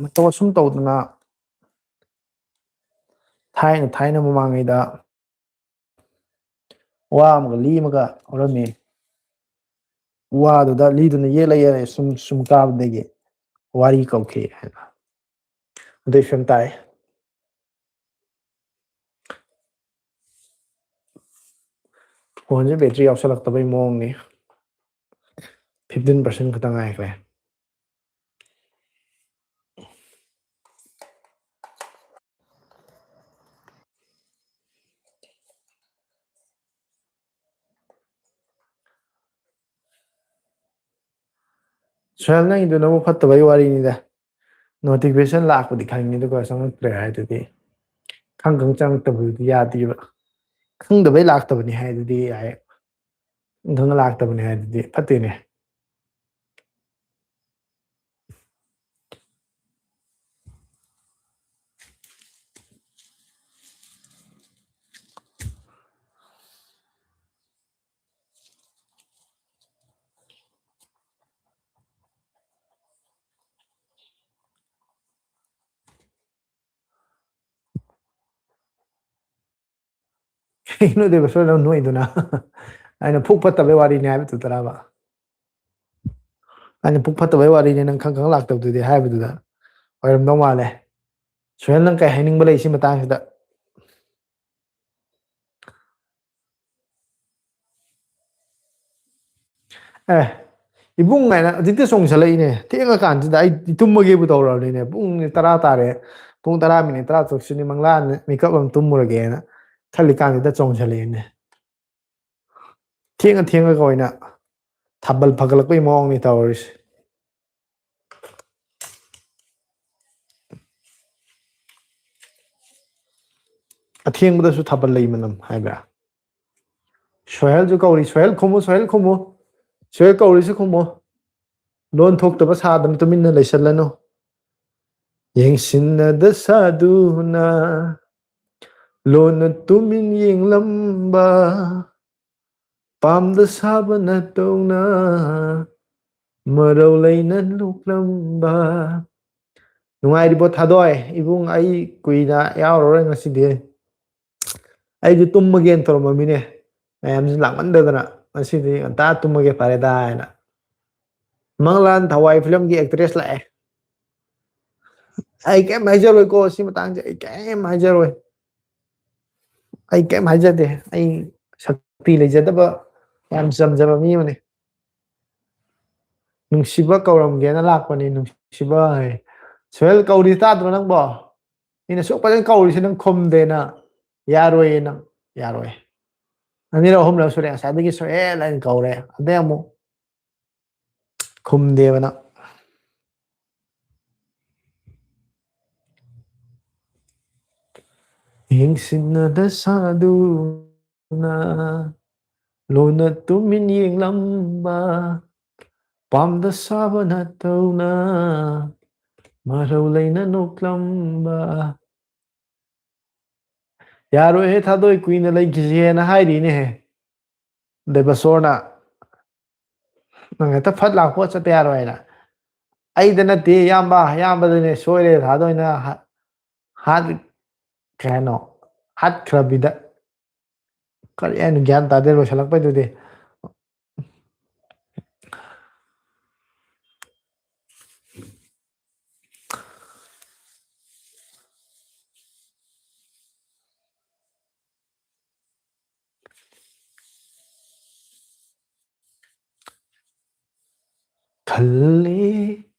ꯃꯇꯧ ꯑꯁꯨꯝ ꯇꯧꯗꯅ ꯊꯥꯏꯅ, ꯊꯥꯏꯅ ꯃꯃꯥꯡꯉꯩꯗ ꯋꯥ ꯑꯃꯒ ꯂꯤ ꯑꯃꯒ ꯍꯧꯔꯝꯃꯤ꯫ ꯋꯥꯗꯨꯗ ꯂꯤꯗꯨꯅ ꯌꯦꯛꯂ ꯌꯦꯛꯂ ꯁꯨꯝ, ꯁꯨꯝ ꯀꯥꯕꯗꯒꯤ ꯋꯥꯔꯤ ꯀꯧꯈꯤ ꯍꯥꯏꯅ꯫ ꯑꯗꯨꯏ ꯐꯤꯂꯝ ꯇꯥꯏ꯫ ꯐꯣꯟꯁꯦ battery ꯌꯥꯎꯁꯜꯂꯛꯇꯕꯩ ꯃꯑꯣꯡꯅꯤ꯫ Fifteen percent ꯈꯛꯇ ꯉꯥꯏꯈ꯭ꯔꯦ꯫ ꯁꯣꯍꯦꯜ, ꯅꯪꯒꯤꯗꯨꯅꯕꯨ ꯐꯠꯇꯕꯩ ꯋꯥꯔꯤꯅꯤꯗ꯫ Notification ꯂꯥꯛꯄꯗꯤ ꯈꯪꯉꯤ, ꯑꯗꯨꯒ ꯆꯪꯉꯛꯇ꯭ꯔꯦ ꯍꯥꯏꯗꯨꯗꯤ꯫ ꯈꯪ ꯈꯪ ꯆꯪꯉꯛꯇꯕꯗꯨꯗꯤ ꯌꯥꯗꯦꯕ꯫ ꯈꯪꯗꯕꯩ ꯂꯥꯛꯇꯕꯅꯤ ꯍꯥꯏꯗꯨꯗꯤ ꯌꯥꯏ꯫ ꯈꯪ ꯈꯪ ꯂꯥꯛꯇꯕꯅꯤ ꯍꯥꯏꯗꯨꯗꯤ ꯐꯠꯇꯦꯅꯦ꯫ ꯀꯩꯅꯣ ꯗꯦꯕꯁꯣꯔ ꯅꯪ ꯅꯣꯛꯏꯗꯨꯅ? ꯑꯩꯅ ꯄꯨꯛ ꯐꯠꯇꯕꯩ ꯋꯥꯔꯤꯅꯤ ꯍꯥꯏꯕꯗꯨꯗꯔꯕ? ꯑꯩꯅ ꯄꯨꯛ ꯐꯠꯇꯕꯩ ꯋꯥꯔꯤꯅꯤ ꯅꯪ ꯈꯪ ꯈꯪ ꯂꯥꯛꯇꯕꯗꯨꯗꯤ ꯍꯥꯏꯕꯗꯨꯗ ꯑꯣꯏꯔꯝꯗꯧ ꯃꯥꯜꯂꯦ꯫ ꯁꯣꯍꯦꯜ, ꯅꯪ ꯀꯩ ꯍꯥꯏꯅꯤꯡꯕ ꯂꯩ ꯁꯤ ꯃꯇꯥꯡꯁꯤꯗ? ꯑꯦ, ꯏꯕꯨꯡ ꯍꯥꯏꯅ ꯍꯧꯖꯤꯛꯇ ꯆꯣꯡꯁꯜꯂꯛꯏꯅꯦ꯫ ꯊꯦꯡꯉꯀꯥꯟꯁꯤꯗ ꯑꯩ ꯇꯨꯝꯃꯒꯦꯕꯨ ꯇꯧꯔꯕꯅꯤꯅꯦ꯫ ꯄꯨꯡ ꯇꯔꯥ ꯇꯥꯔꯦ, ꯄꯨꯡ ꯇꯔꯥ ꯃꯤꯅꯤꯠ ꯇꯔꯥ ꯇꯔꯨꯛꯁꯤꯅꯤ ꯃꯪꯂꯥ ꯃꯤꯀꯞ ꯑꯃ ꯇꯨꯝꯃꯨꯔꯒꯦꯅ ꯈꯜꯂꯤꯀꯥꯟꯁꯤꯗ ꯆꯣꯡꯁꯜꯂꯛꯏꯅꯦ꯫ ꯊꯦꯡꯉ ꯊꯦꯡꯉꯒ ꯑꯣꯏꯅ ꯊꯥꯕꯜ ꯐꯒꯠꯂꯛꯄꯩ ꯃꯑꯣꯡꯅꯤ ꯇꯧꯔꯤꯁꯦ꯫ ꯑꯊꯦꯡꯕꯗꯁꯨ ꯊꯥꯕꯜ ꯂꯩ ꯃꯅꯝ ꯍꯥꯏꯕ꯭ꯔꯥ? ꯁꯣꯍꯦꯜꯁꯨ ꯀꯧꯔꯤ꯫ ꯁꯣꯍꯦꯜ ꯈꯨꯝꯃꯨ, ꯁꯣꯍꯦꯜ ꯈꯨꯝꯃꯨ꯫ ꯁꯣꯍꯦꯜ ꯀꯧꯔꯤꯁꯨ ꯈꯨꯝꯃꯨ꯫ ꯂꯣꯟ ꯊꯣꯛꯇꯕ ꯁꯥꯗꯅ ꯇꯨꯃꯤꯟꯅ ꯂꯩꯁꯜꯂꯅꯨ꯫ ꯌꯦꯡꯁꯤꯟꯅꯗ ꯁꯥꯗꯨꯅ ꯂꯣꯟꯅ ꯇꯨꯃꯤꯟ ꯌꯦꯡꯂꯝꯕ, ꯄꯥꯝꯗ ꯁꯥꯕ ꯅꯠꯇꯧꯅ ꯃꯔꯧ ꯂꯩꯅ ꯅꯣꯛꯂꯝꯕ꯫ ꯅꯨꯡꯉꯥꯏꯔꯤꯕꯣ ꯊꯥꯗꯣꯏ? ꯏꯕꯨꯡ, ꯑꯩ ꯀꯨꯏꯅ ꯌꯥꯎꯔꯔꯣꯏ ꯉꯁꯤꯗꯤ꯫ ꯑꯩꯁꯨ ꯇꯨꯝꯃꯒꯦꯅ ꯇꯧꯔꯝꯃꯃꯤꯅꯦ꯫ ꯃꯌꯥꯝꯁꯤ ꯂꯥꯡꯃꯟꯗꯗꯅ ꯉꯁꯤꯗꯤ ꯉꯟꯇꯥ ꯇꯨꯝꯃꯒꯦ ꯐꯔꯦꯗꯥ ꯍꯥꯏꯅ꯫ ꯃꯪꯂꯥꯟ ꯊꯋꯥꯏ ꯐꯤꯂꯝꯒꯤ ꯑꯦꯛꯇ꯭ꯔꯦꯁ ꯂꯥꯛꯑꯦ꯫ ꯑꯩ ꯀꯩꯝ ꯍꯥꯏꯖꯔꯣꯏꯀꯣ, ꯁꯤ ꯃꯇꯥꯡꯁꯦ ꯑꯩ ꯀꯩꯝ ꯍꯥꯏꯖꯔꯣꯏ꯫ ꯑꯩ ꯀꯩꯝ ꯍꯥꯏꯖꯗꯦ꯫ ꯑꯩ ꯁꯛꯇꯤ ꯂꯩꯖꯗꯕ, ꯌꯥꯝ ꯆꯝꯖꯕ ꯃꯤ ꯑꯃꯅꯤ꯫ ꯅꯨꯡꯁꯤꯕ ꯀꯧꯔꯝꯒꯦꯅ ꯂꯥꯛꯄꯅꯤ, ꯅꯨꯡꯁꯤꯕ ꯍꯥꯏ꯫ ꯁꯣꯍꯦꯜ ꯀꯧꯔꯤ ꯇꯥꯗ꯭ꯔꯣ ꯅꯪꯕꯣ? ꯑꯩꯅ ꯁꯨꯛ ꯐꯖꯅ ꯀꯧꯔꯤꯁꯤ ꯅꯪ ꯈꯨꯝꯗꯦꯅ꯫ ꯌꯥꯔꯣꯏꯌꯦ ꯅꯪ, ꯌꯥꯔꯣꯏ꯫ ꯑꯅꯤꯔꯛ ꯑꯍꯨꯝꯂꯛ ꯁꯨꯔꯦ, ꯉꯁꯥꯏꯗꯒꯤ ꯁꯣꯍꯦꯜ ꯍꯥꯏꯅ ꯀꯧꯔꯦ, ꯑꯗꯩ ꯑꯃꯨꯛ ꯈꯨꯝꯗꯦꯕ ꯅꯪ꯫ ꯌꯦꯡꯁꯤꯟꯅꯗ ꯁꯥꯗꯨꯅ ꯂꯣꯟꯅ ꯇꯨꯃꯤꯟ ꯌꯦꯡꯂꯝꯕ, ꯄꯥꯝꯗ ꯁꯥꯕ ꯅꯠꯇꯧꯅ ꯃꯔꯧ ꯂꯩꯅ ꯅꯣꯛꯂꯝꯕ꯫ ꯌꯥꯔꯣꯏꯍꯦ ꯊꯥꯗꯣꯏ, ꯀꯨꯏꯅ ꯂꯩꯈꯤꯁꯦꯅ ꯍꯥꯏꯔꯤꯅꯦꯍꯦ ꯗꯦꯕꯁꯣꯔꯅ꯫ ꯅꯪ ꯍꯦꯛꯇ ꯐꯠ ꯂꯥꯛꯄ ꯆꯠꯄ ꯌꯥꯔꯣꯏ ꯍꯥꯏꯅ꯫ ꯑꯩꯗ ꯅꯠꯇꯦ ꯏꯌꯥꯝꯕ, ꯏꯌꯥꯝꯕꯗꯅꯦ ꯁꯣꯏꯔꯦ ꯊꯥꯗꯣꯏꯅ ꯍꯥ-, ꯍꯥꯠ-, ꯀꯩ ꯍꯥꯏꯅꯣ? ꯍꯥꯠꯈ꯭ꯔꯕꯤꯗ꯫ ꯀꯔꯤ ꯍꯥꯏꯅꯣ ꯒ꯭ꯌꯥꯟ ꯇꯥꯗꯦ ꯂꯣꯏꯁꯤꯜꯂꯛꯄꯩꯗꯨꯗꯤ꯫ ꯈꯜꯂꯤ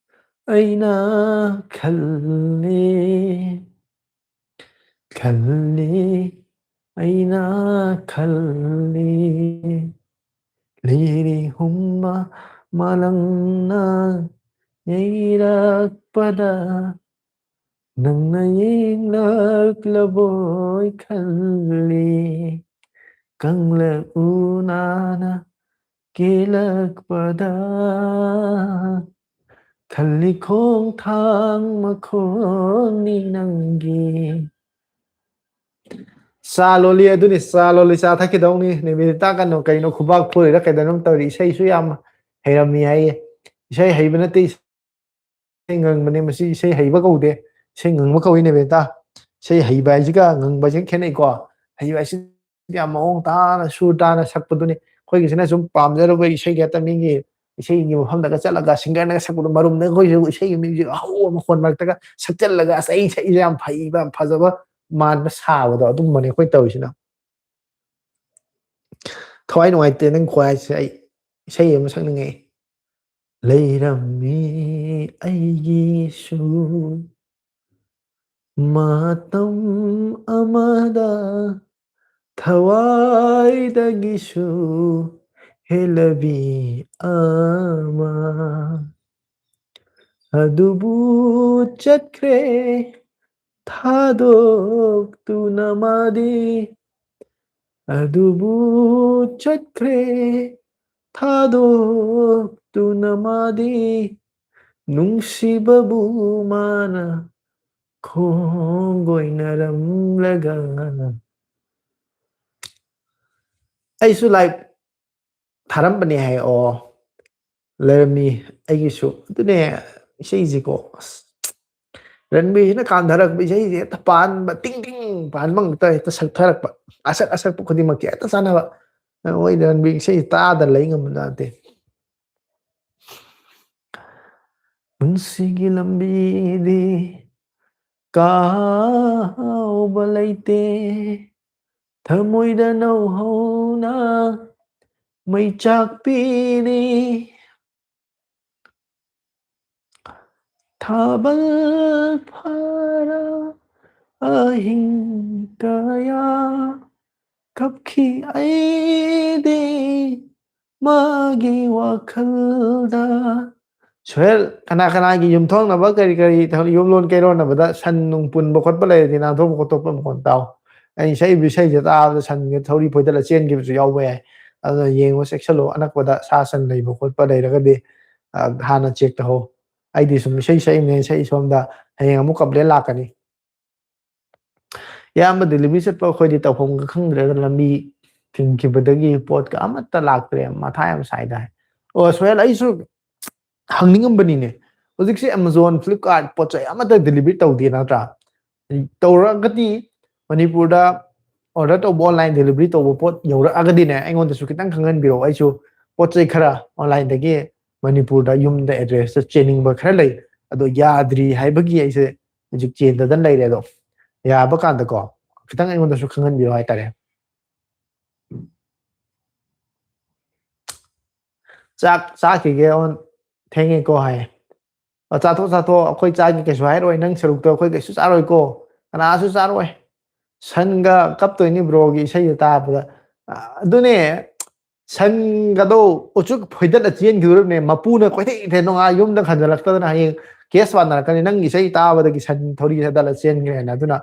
ꯑꯩꯅ ꯈꯜꯂꯤ ꯈꯜꯂꯤ ꯑꯩꯅ ꯈꯜꯂꯤ ꯂꯤꯔꯤ ꯍꯨꯝꯃ ꯃꯥꯂꯪꯅ ꯌꯩꯔꯛꯄꯗ ꯅꯪꯅ ꯌꯦꯡꯂꯛꯂꯕꯣꯏ ꯈꯜꯂꯤ ꯀꯪꯂ ꯎꯅꯥꯅ ꯀꯦꯜꯂꯛꯄꯗ ꯈꯜꯂꯤ ꯈꯣꯡꯊꯥꯡ ꯃꯈꯣꯡꯅꯤ ꯅꯪꯒꯤ ꯆꯥ ꯂꯣꯜꯂꯤ ꯑꯗꯨꯅꯤ ꯆꯥ ꯂꯣꯜꯂꯤ ꯆꯥ ꯊꯛꯈꯤꯗꯧꯅꯤ ꯅꯨꯃꯤꯠ ꯇꯥ ꯀꯩꯅꯣ ꯀꯩꯅꯣ ꯈꯨꯕꯥꯛ ꯐꯨꯔꯤꯔ ꯀꯩꯗꯅꯣꯝ ꯇꯧꯔꯤ ꯏꯁꯩꯁꯨ ꯌꯥꯝ ꯍꯩꯔꯝꯃꯤ ꯍꯥꯏꯌꯦ ꯏꯁꯩ ꯍꯩꯕ ꯅꯠꯇꯦ ꯏꯁꯩ ꯉꯪꯕꯅꯦ ꯃꯁꯤ ꯏꯁꯩ ꯍꯩꯕ ꯀꯧꯗꯦ ꯏꯁꯩ ꯉꯪꯕ ꯀꯧꯏꯅꯦ ꯕꯦꯇꯥ ꯏꯁꯩ ꯍꯩꯕ ꯍꯥꯏꯁꯤꯒ ꯉꯪꯕ ꯍꯥꯏꯁꯤꯒ ꯈꯦꯠꯅꯩꯀꯣ ꯍꯩꯕ ꯍꯥꯏꯁꯤ ꯌꯥꯝ ꯃꯑꯣꯡ ꯇꯥꯅ ꯁꯨꯔ ꯇꯥꯅ ꯁꯛꯄꯗꯨꯅꯤ ꯑꯩꯈꯣꯏꯒꯤꯁꯤꯅ ꯁꯨꯝ ꯄꯥꯝꯖꯔꯨꯕ ꯏꯁꯩꯒꯤ ꯍꯦꯛꯇ ꯃꯤꯒꯤ ꯏꯁꯩꯒꯤ ꯃꯐꯝꯗꯒ ꯆꯠꯂꯒ ꯁꯤꯡꯒꯔꯅꯒ ꯁꯛꯄꯗꯣ ꯃꯔꯨꯝꯗ ꯑꯩꯈꯣꯏꯁꯨ ꯏꯁꯩꯒꯤ ꯃ꯭ꯌꯨꯖꯤꯛ ꯑꯍꯧꯕ ꯃꯈꯣꯟ ꯃꯔꯛꯇꯒ ꯁꯛꯆꯜꯂꯒ ꯑꯁ ꯑꯩ ꯁꯛꯏꯁꯦ ꯌꯥꯝ ꯐꯩꯕ ꯌꯥꯝ ꯐꯖꯕ ꯃꯥꯟꯕ ꯁꯥꯕꯗꯣ ꯑꯗꯨꯝꯕꯅꯦ ꯑꯩꯈꯣꯏ ꯇꯧꯔꯤꯁꯤꯅ ꯊꯋꯥꯏ ꯅꯨꯡꯉꯥꯏꯇꯦ ꯅꯪ ꯈꯨꯍꯥꯏꯁꯦ ꯑꯩ ꯏꯁꯩ ꯑꯃ ꯁꯛꯅꯤꯡꯉꯛꯑꯦ ꯂꯩꯔꯝꯃꯤ ꯑꯩꯒꯤꯁꯨ ꯃꯇꯝ ꯑꯃꯗ ꯊꯋꯥꯏꯗꯒꯤꯁꯨ ꯍꯦꯜꯂꯕꯤ ꯑꯃ ꯑꯗꯨꯕꯨ ꯆꯠꯈ꯭ꯔꯦ ꯊꯥꯗꯣꯛꯇꯨꯅ ꯃꯥꯗꯤ ꯑꯗꯨꯕꯨ ꯆꯠꯈ꯭ꯔꯦ ꯊꯥꯗꯣꯛꯇꯨꯅ ꯃꯥꯗꯤ ꯅꯨꯡꯁꯤꯕꯕꯨ ꯃꯥꯅ ꯈꯣꯡꯒꯣꯏꯅꯔꯝꯂꯒ ꯑꯩꯁꯨ ꯂꯥꯏꯛ ꯊꯥꯔꯝꯕꯅꯦ ꯍꯥꯏ ꯑꯣ ꯂꯩꯔꯝꯃꯤ ꯑꯩꯒꯤꯁꯨ ꯑꯗꯨꯅꯦ ꯏꯁꯩꯁꯤꯀꯣ ꯑꯁ ꯔꯟꯕꯤꯔꯁꯤꯅ ꯀꯥꯟꯊꯔꯛꯄ ꯏꯁꯩꯁꯦ ꯍꯦꯛꯇ ꯄꯥꯟꯕ, ꯇꯤꯡ ꯇꯤꯡ ꯄꯥꯟꯕ ꯉꯛꯇ ꯍꯦꯛꯇ ꯁꯛꯊꯔꯛꯄ, ꯑꯁꯛ ꯑꯁꯛꯄ ꯈꯨꯗꯤꯡꯃꯛꯀꯤ ꯍꯦꯛꯇ ꯆꯥꯟꯅꯕ꯫ ꯍꯣꯏ, ꯔꯟꯕꯤꯔ ꯏꯁꯩ ꯇꯥꯗ ꯂꯩ ꯉꯝꯕ ꯅꯠꯇꯦ꯫ ꯄꯨꯟꯁꯤꯒꯤ ꯂꯝꯕꯤꯗꯤ ꯀꯥꯎꯕ ꯂꯩꯇꯦ, ꯊꯃꯣꯏꯗ ꯅꯧꯍꯧꯅ ꯃꯩ ꯆꯥꯛꯄꯤꯔꯤ꯫ ꯊꯥꯕꯜ ꯐꯥꯔ ꯑꯍꯤꯡ ꯀꯌꯥ ꯀꯞꯈꯤ ꯑꯩꯗꯤ ꯃꯥꯒꯤ ꯋꯥꯈꯜꯗ꯫ ꯁꯣꯍꯦꯜ, ꯀꯅꯥ ꯀꯅꯥꯒꯤ ꯌꯨꯝꯊꯣꯡꯅꯕ ꯀꯔꯤ ꯀꯔꯤ ꯊꯧ-, ꯌꯨꯝꯂꯣꯟ ꯀꯩꯔꯣꯟꯅꯕꯗ ꯁꯟ ꯅꯨꯡ ꯄꯨꯟꯕ ꯈꯣꯠꯄ ꯂꯩꯔꯗꯤ ꯅꯥꯟꯊꯣꯛꯄ ꯈꯣꯠꯇꯣꯛꯄ ꯃꯈꯣꯟ ꯇꯥꯎ꯫ ꯑꯩ ꯏꯁꯩ, ꯏꯁꯩꯁꯦ ꯇꯥꯕꯗ ꯁꯟꯒ ꯊꯧꯔꯤ ꯐꯣꯏꯗꯠꯂ ꯆꯦꯟꯈꯤꯕꯁꯨ ꯌꯥꯎꯕ ꯌꯥꯏ꯫ ꯑꯗꯨꯅ ꯌꯦꯡꯉꯣ, ꯆꯦꯛꯁꯜꯂꯣ, ꯑꯅꯛꯄꯗ ꯁꯥ ꯁꯟ ꯂꯩꯕ ꯈꯣꯠꯄ ꯂꯩꯔꯒꯗꯤ, ꯑ, ꯍꯥꯟꯅ ꯆꯦꯛ ꯇꯧꯍꯧ꯫ ꯑꯩꯗꯤ ꯁꯨꯝ ꯏꯁꯩ ꯁꯛꯏꯅꯦ, ꯏꯁꯩ ꯁꯣꯝꯗ ꯍꯌꯦꯡ ꯑꯃꯨꯛ ꯀꯝꯄ꯭ꯂꯦꯟ ꯂꯥꯛꯀꯅꯤ꯫ ꯏꯌꯥꯝꯕ, ꯗꯦꯂꯤꯚꯔꯤ ꯆꯠꯄ ꯑꯩꯈꯣꯏꯗꯤ ꯇꯧꯐꯝꯒ ꯈꯪꯗ꯭ꯔꯦꯗ, ꯂꯝꯕꯤ ꯊꯤꯡꯈꯤꯕꯗꯒꯤ ꯄꯣꯠꯀ ꯑꯃꯠꯇ ꯂꯥꯛꯇ꯭ꯔꯦ, ꯃꯊꯥ ꯌꯥꯝ ꯁꯥꯏꯗ ꯍꯥꯏ꯫ ꯑꯣ, ꯁꯣꯍꯦꯜ, ꯑꯩꯁꯨ ꯍꯪꯅꯤꯡꯉꯝꯕꯅꯤꯅꯦ, ꯍꯧꯖꯤꯛꯁꯦ Amazon, Flipkart ꯄꯣꯠ ꯆꯩ ꯑꯃꯠꯇ ꯗꯦꯂꯤꯚꯔꯤ ꯇꯧꯗꯦ ꯅꯠꯇ꯭ꯔꯥ? ꯇꯧꯔꯒꯗꯤ ꯃꯅꯤꯄꯨꯔꯗ ꯑꯣꯔꯗꯔ ꯇꯧꯕ, ꯑꯣꯟꯂꯥꯏꯟ ꯗꯦꯂꯤꯚꯔꯤ ꯇꯧꯕ ꯄꯣꯠ ꯌꯧꯔꯛꯑꯒꯗꯤꯅꯦ, ꯑꯩꯉꯣꯟꯗꯁꯨ ꯈꯤꯇꯪ ꯈꯪꯍꯟꯕꯤꯔꯛꯑꯣ꯫ ꯑꯩꯁꯨ ꯄꯣꯠ ꯆꯩ ꯈꯔ ꯑꯣꯟꯂꯥꯏꯟꯗꯒꯤ ꯃꯅꯤꯄꯨꯔꯗ ꯌꯨꯝꯗ ꯑꯦꯗ꯭ꯔꯦꯁꯇ ꯆꯦꯟꯅꯤꯡꯕ ꯈꯔ ꯂꯩ, ꯑꯗꯣ ꯌꯥꯗ꯭ꯔꯤ ꯍꯥꯏꯕꯒꯤ ꯑꯩꯁꯦ ꯍꯧꯖꯤꯛ ꯆꯦꯟꯗꯗꯅ ꯂꯩꯔꯦ꯫ ꯑꯗꯣ ꯌꯥꯕ ꯀꯥꯟꯗꯀꯣ, ꯈꯤꯇꯪ ꯑꯩꯉꯣꯟꯗꯁꯨ ꯈꯪꯍꯟꯕꯤꯔꯣ ꯍꯥꯏꯇꯥꯔꯦ꯫ "ꯆꯥꯛ ꯆꯥꯈꯤꯒꯦ, ꯑꯣꯟ, ꯊꯦꯡꯉꯦꯀꯣ" ꯍꯥꯏ꯫ "ꯑ, ꯆꯥꯊꯣꯛ, ꯆꯥꯊꯣꯛ, ꯑꯩꯈꯣꯏ ꯆꯥꯒꯦ ꯀꯩꯁꯨ ꯍꯥꯏꯔꯣꯏ, ꯅꯪ ꯁꯔꯨꯛꯇꯣ ꯑꯩꯈꯣꯏ ꯀꯩꯁꯨ ꯆꯥꯔꯣꯏꯀꯣ, ꯀꯅꯥꯁꯨ ꯆꯥꯔꯣꯏ꯫ ꯁꯟꯒ ꯀꯞꯇꯣꯏꯅꯤ ꯕ꯭ꯔꯣꯒꯤ ꯏꯁꯩꯗꯣ ꯇꯥꯕꯗ"꯫ ꯑ, ꯑꯗꯨꯅꯦ, ꯁꯟꯒꯗꯣ ꯎꯆꯨꯛ ꯐꯣꯏꯗꯠꯂ ꯆꯦꯟꯈꯤꯗꯣꯔꯤꯕꯅꯦ꯫ ꯃꯄꯨꯅ ꯀꯣꯏꯊꯤ ꯊꯤ ꯅꯣꯡꯉꯥ ꯌꯨꯝꯗ ꯈꯟꯖꯜꯂꯛꯇꯗꯅ ꯍꯌꯦꯡ ꯀꯦꯁ ꯄꯥꯟꯅꯔꯛꯀꯅꯤ꯫ "ꯅꯪꯒꯤ ꯏꯁꯩ ꯇꯥꯕꯗꯒꯤ ꯁꯟ ꯊꯧꯔꯤ ꯊꯠꯇꯠꯂ ꯆꯦꯟꯈ꯭ꯔꯦꯅ"꯫ ꯑꯗꯨꯅ,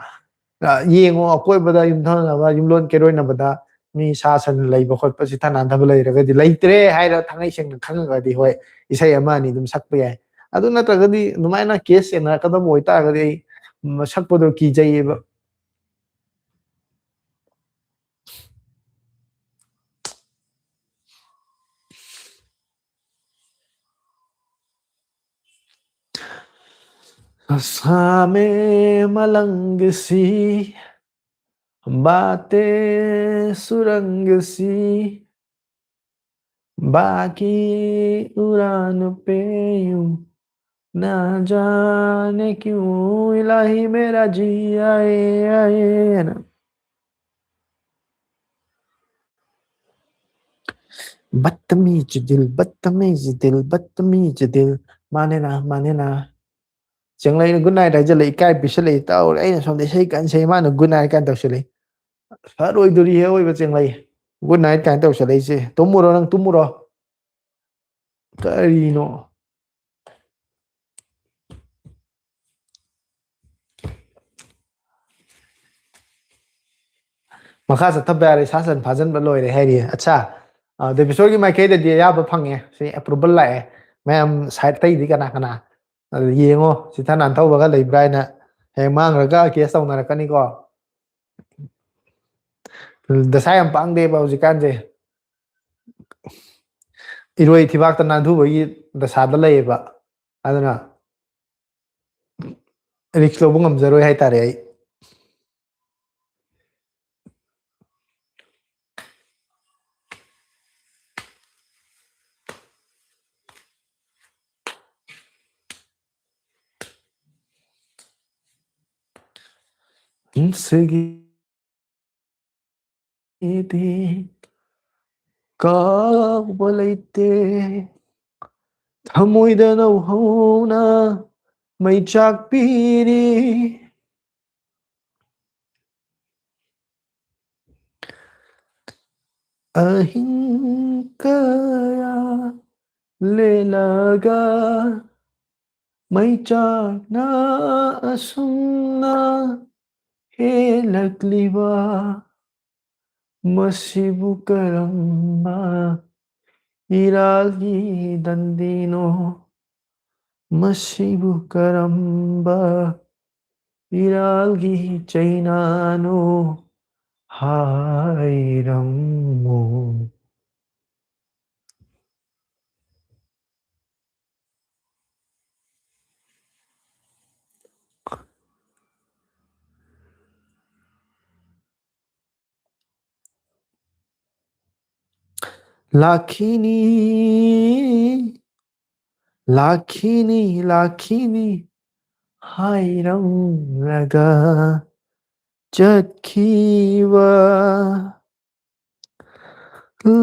ꯑ, ꯌꯦꯡꯉꯣ, ꯑꯀꯣꯏꯕꯗ ꯌꯨꯝꯊꯪꯅꯕ, ꯌꯨꯝꯂꯣꯟ ꯀꯩꯔꯣꯏꯅꯕꯗ ꯃꯤ ꯁꯥ ꯁꯟ ꯂꯩꯕ ꯈꯣꯠꯄꯁꯤ ꯊꯥꯅꯗꯕ ꯂꯩꯔꯒꯗꯤ, ꯂꯩꯇ꯭ꯔꯦ ꯍꯥꯏꯔ ꯊꯥꯡꯉꯩ ꯁꯦꯡꯅ ꯈꯪꯉꯒꯗꯤ, ꯍꯣꯏ, ꯏꯁꯩ ꯑꯃ ꯑꯅꯤ ꯑꯗꯨꯝ ꯁꯛꯄ ꯌꯥꯏ꯫ ꯑꯗꯨ ꯅꯠꯇ꯭ꯔꯒꯗꯤ, ꯑꯗꯨꯃꯥꯏꯅ ꯀꯦꯁ ꯌꯦꯡꯅꯔꯛꯀꯗꯕ ꯑꯣꯏꯇꯥꯔꯒꯗꯤ, ꯑꯩ, ꯎꯝ, ꯁꯛꯄꯗꯣ ꯀꯤꯖꯩꯌꯦꯕ꯫ सामे मलंग सी, बातें सुरंग सी, बाकी उड़ान पे यूं, ना जाने क्यों इलाही मेरा जी आए, आए ना। बदतमीज दिल, बदतमीज दिल, बदतमीज दिल, माने ना, माने ना। ꯆꯦꯡꯂꯩꯅ good night ꯍꯥꯏꯖꯜꯂꯛꯏ, ꯏꯀꯥꯏ ꯄꯤꯁꯜꯂꯛꯏ, ꯇꯧꯔꯦ꯫ ꯑꯩꯅ ꯁꯣꯝꯗ ꯏꯁꯩ ꯀꯟꯅ ꯁꯛꯏ, ꯃꯥꯅ good night ꯀꯥꯏꯅ ꯇꯧꯁꯜꯂꯛꯏ꯫ ꯐꯔꯣꯏꯗꯣꯔꯤꯍꯦ ꯑꯑꯣꯏꯕ ꯆꯦꯡꯂꯩ꯫ Good night ꯀꯥꯏꯅ ꯇꯧꯁꯜꯂꯛꯏꯁꯦ꯫ ꯇꯨꯝꯃꯨꯔꯣ ꯅꯪ, ꯇꯨꯝꯃꯨꯔꯣ꯫ ꯀꯔꯤꯅꯣ? ꯃꯈꯥ ꯆꯠꯊꯕ ꯌꯥꯔꯦ, ꯁꯥ ꯁꯟ ꯐꯥꯖꯤꯟꯕ ꯂꯣꯏꯔꯦ ꯍꯥꯏꯔꯤ꯫ ꯑꯠꯁꯥ, ꯑ, ꯗꯦꯕꯤꯁꯣꯔꯒꯤ ꯃꯥꯏꯀꯩꯗꯗꯤ ꯑꯌꯥꯕ ꯐꯪꯉꯦ꯫ ꯁꯤ approval ꯂꯥꯛꯑꯦ꯫ ꯃꯌꯥꯝ side ꯑꯇꯩꯗꯤ ꯀꯅꯥ ꯀꯅꯥ? ꯑꯗꯨ ꯌꯦꯡꯉꯣ, ꯆꯤꯊ ꯅꯥꯟꯊꯧꯕꯒ ꯂꯩꯕ꯭ꯔꯥ ꯍꯥꯏꯅ ꯍꯌꯦꯡ ꯃꯥꯡꯈ꯭ꯔꯒ case ꯇꯧꯅꯔꯛꯀꯅꯤꯀꯣ꯫ ꯗꯁꯥ ꯌꯥꯝ ꯄꯥꯡꯗꯦꯕ ꯍꯧꯖꯤꯛꯀꯥꯟꯁꯦ꯫ ꯏꯔꯣꯏ ꯊꯤꯕꯥꯛꯇ ꯅꯥꯟꯊꯨꯕꯒꯤ ꯗꯁꯥꯗ ꯂꯩꯌꯦꯕ꯫ ꯑꯗꯨꯅ risk ꯂꯧꯕ ꯉꯝꯖꯔꯣꯏ ꯍꯥꯏꯇꯥꯔꯦ ꯑꯩ꯫ ꯄꯨꯟꯁꯤꯒꯤꯗꯤ ꯀꯥꯎꯕ ꯂꯩꯇꯦ, ꯊꯃꯣꯏꯗ ꯅꯧꯍꯧꯅ ꯃꯩ ꯆꯥꯛꯄꯤꯔꯤ꯫ ꯑꯍꯤꯡ ꯀꯌꯥ ꯂꯦꯜꯂꯒ ꯃꯩꯆꯥꯛꯅ ꯑꯁꯨꯝꯅ ꯍꯦꯜꯂꯛꯂꯤꯕ, ꯃꯁꯤꯕꯨ ꯀꯔꯝꯕ ꯏꯔꯥꯜꯒꯤ ꯗꯟꯗꯤꯅꯣ? ꯃꯁꯤꯕꯨ ꯀꯔꯝꯕ ꯏꯔꯥꯜꯒꯤ ꯆꯩꯅꯥꯅꯣ? ꯍꯥꯏꯔꯝꯃꯨ꯫ ꯂꯥꯛꯈꯤꯅꯤ, ꯂꯥꯛꯈꯤꯅꯤ, ꯂꯥꯛꯈꯤꯅꯤ ꯍꯥꯏꯔꯝꯂꯒ ꯆꯠꯈꯤꯕ,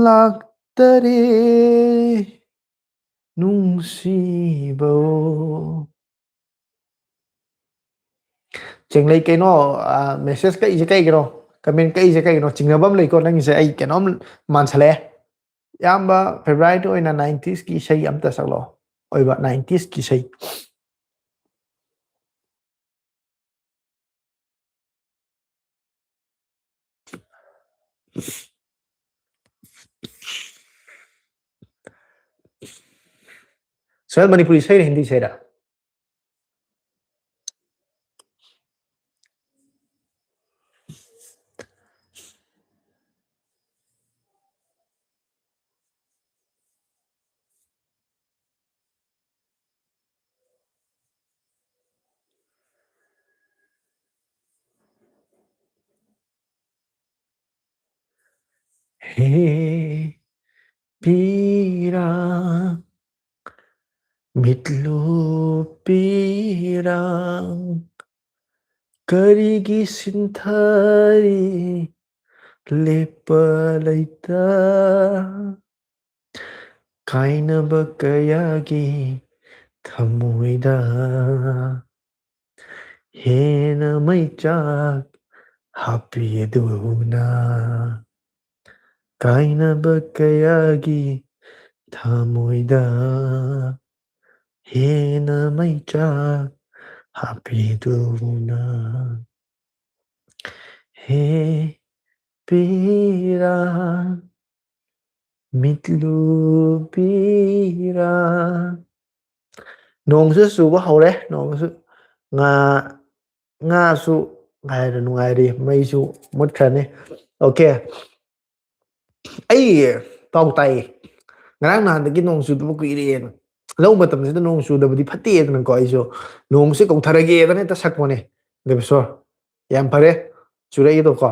ꯂꯥꯛꯇꯔꯦ ꯅꯨꯡꯁꯤꯕ꯫ ꯆꯤꯡꯂꯩ ꯀꯩꯅꯣ, ꯃꯦꯁꯦꯖ ꯀꯛꯏꯁꯦ ꯀꯩꯒꯤꯅꯣ? ꯀꯃꯦꯟ ꯀꯛꯏꯁꯦ ꯀꯩꯒꯤꯅꯣ? ꯆꯤꯡꯅꯕ ꯑꯃ ꯂꯩꯀꯣ ꯅꯪꯒꯤꯁꯦ꯫ ꯑꯩ ꯀꯩꯅꯣꯝ ꯃꯥꯟꯁꯜꯂꯛꯑꯦ꯫ ꯏꯌꯥꯝꯕ, ꯐꯦꯕ꯭ꯔꯥꯏꯠ ꯑꯣꯏꯅ ꯅꯥꯏꯟꯇꯤꯁꯀꯤ ꯏꯁꯩ ꯑꯝꯇ ꯁꯛꯂꯛꯑꯣ꯫ ꯑꯣꯏꯕ ꯅꯥꯏꯟꯇꯤꯁꯀꯤ ꯏꯁꯩ꯫ ꯁꯣꯍꯦꯜ, ꯃꯅꯤꯄꯨꯔꯤ ꯏꯁꯩꯔ ꯍꯤꯟꯗꯤ ꯏꯁꯩꯔ? ꯍꯦ ꯄꯤꯔꯥꯡ, ꯃꯤꯠꯂꯨ ꯄꯤꯔꯥꯡ, ꯀꯔꯤꯒꯤ ꯁꯤꯟꯊꯔꯤ ꯂꯦꯞꯄ ꯂꯩꯇ? ꯀꯥꯏꯅꯕ ꯀꯌꯥꯒꯤ ꯊꯃꯣꯏꯗ ꯍꯦꯟꯅ ꯃꯩꯆꯥꯛ ꯍꯥꯞꯄꯤꯗꯨꯅ, ꯀꯥꯏꯅꯕ ꯀꯌꯥꯒꯤ ꯊꯃꯣꯏꯗ ꯍꯦꯟꯅ ꯃꯩꯆꯥꯛ ꯍꯥꯞꯄꯤꯗꯨꯅ꯫ ꯍꯦ ꯄꯤꯔꯥꯡ, ꯃꯤꯠꯂꯨ ꯄꯤꯔꯥꯡ꯫ ꯅꯣꯡꯁꯨ ꯆꯨꯕ ꯍꯧꯔꯦ꯫ ꯅꯣꯡꯁꯨ ꯉꯥ, ꯉꯥꯁꯨ ꯍꯥꯏꯔ ꯅꯨꯡꯉꯥꯏꯔꯤ꯫ ꯃꯩꯁꯨ ꯃꯨꯠꯈ꯭ꯔꯅꯤ꯫ ꯑꯣꯀꯦ꯫ ꯑꯩ ꯄꯥꯎ ꯇꯥꯏꯌꯦ, ꯉꯔꯥꯡ ꯅꯍꯥꯟꯗꯒꯤ ꯅꯣꯡ ꯆꯨꯗꯕ ꯀꯨꯏꯔꯦꯅ꯫ ꯂꯧ ꯃꯇꯝꯁꯤꯗ ꯅꯣꯡ ꯆꯨꯗꯕꯗꯤ ꯐꯠꯇꯦꯗꯅꯀꯣ, ꯑꯩꯁꯨ ꯅꯣꯡꯁꯦ ꯀꯧꯊꯔꯒꯦꯗꯅ ꯍꯦꯛꯇ ꯁꯛꯄꯅꯦ꯫ ꯗꯦꯕꯦꯁꯣꯔ, ꯌꯥꯝ ꯐꯔꯦ ꯆꯨꯔꯛꯏꯗꯣꯀꯣ꯫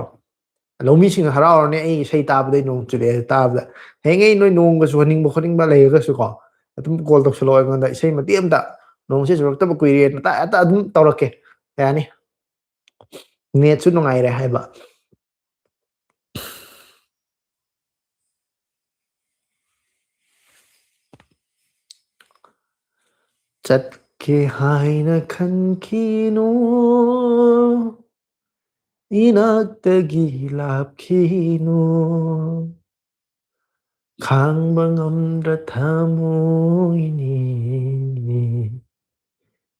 ꯂꯧꯃꯤꯁꯤꯡ ꯍꯔꯥꯎꯔꯅꯤ ꯑꯩ ꯏꯁꯩ ꯇꯥꯕꯗꯩ, ꯅꯣꯡ ꯆꯨꯔꯛꯑꯦ ꯇꯥꯕꯗ꯫ ꯍꯌꯦꯡ ꯑꯩ ꯅꯣꯏ ꯅꯣꯡꯒ ꯆꯨꯍꯟꯅꯤꯡꯕ ꯈꯣꯠꯅꯤꯡꯕ ꯂꯩꯔꯒꯁꯨꯀꯣ, ꯑꯗꯨꯝ ꯀꯣꯜ ꯇꯧꯁꯜꯂꯛꯑꯣ ꯑꯩꯉꯣꯟꯗ, ꯏꯁꯩ ꯃꯇꯦꯛ ꯑꯃꯇ, ꯅꯣꯡꯁꯦ ꯆꯨꯔꯛꯇꯕ ꯀꯨꯏꯔꯦꯅ ꯇ-, ꯍꯦꯛꯇ ꯑꯗꯨꯝ ꯇꯧꯔꯛꯀꯦ꯫ ꯌꯥꯅꯤ꯫ ꯅꯦꯠꯁꯨ ꯅꯨꯡꯉꯥꯏꯔꯦ ꯍꯥꯏꯕ꯫ ꯆꯠꯀꯦ ꯍꯥꯏꯅ ꯈꯟꯈꯤꯅꯨ, ꯏꯅꯥꯛꯇꯒꯤ ꯂꯥꯞꯈꯤꯅꯨ꯫ ꯈꯥꯡꯕ ꯉꯝꯗ꯭ꯔ ꯊꯃꯣꯏꯅꯤ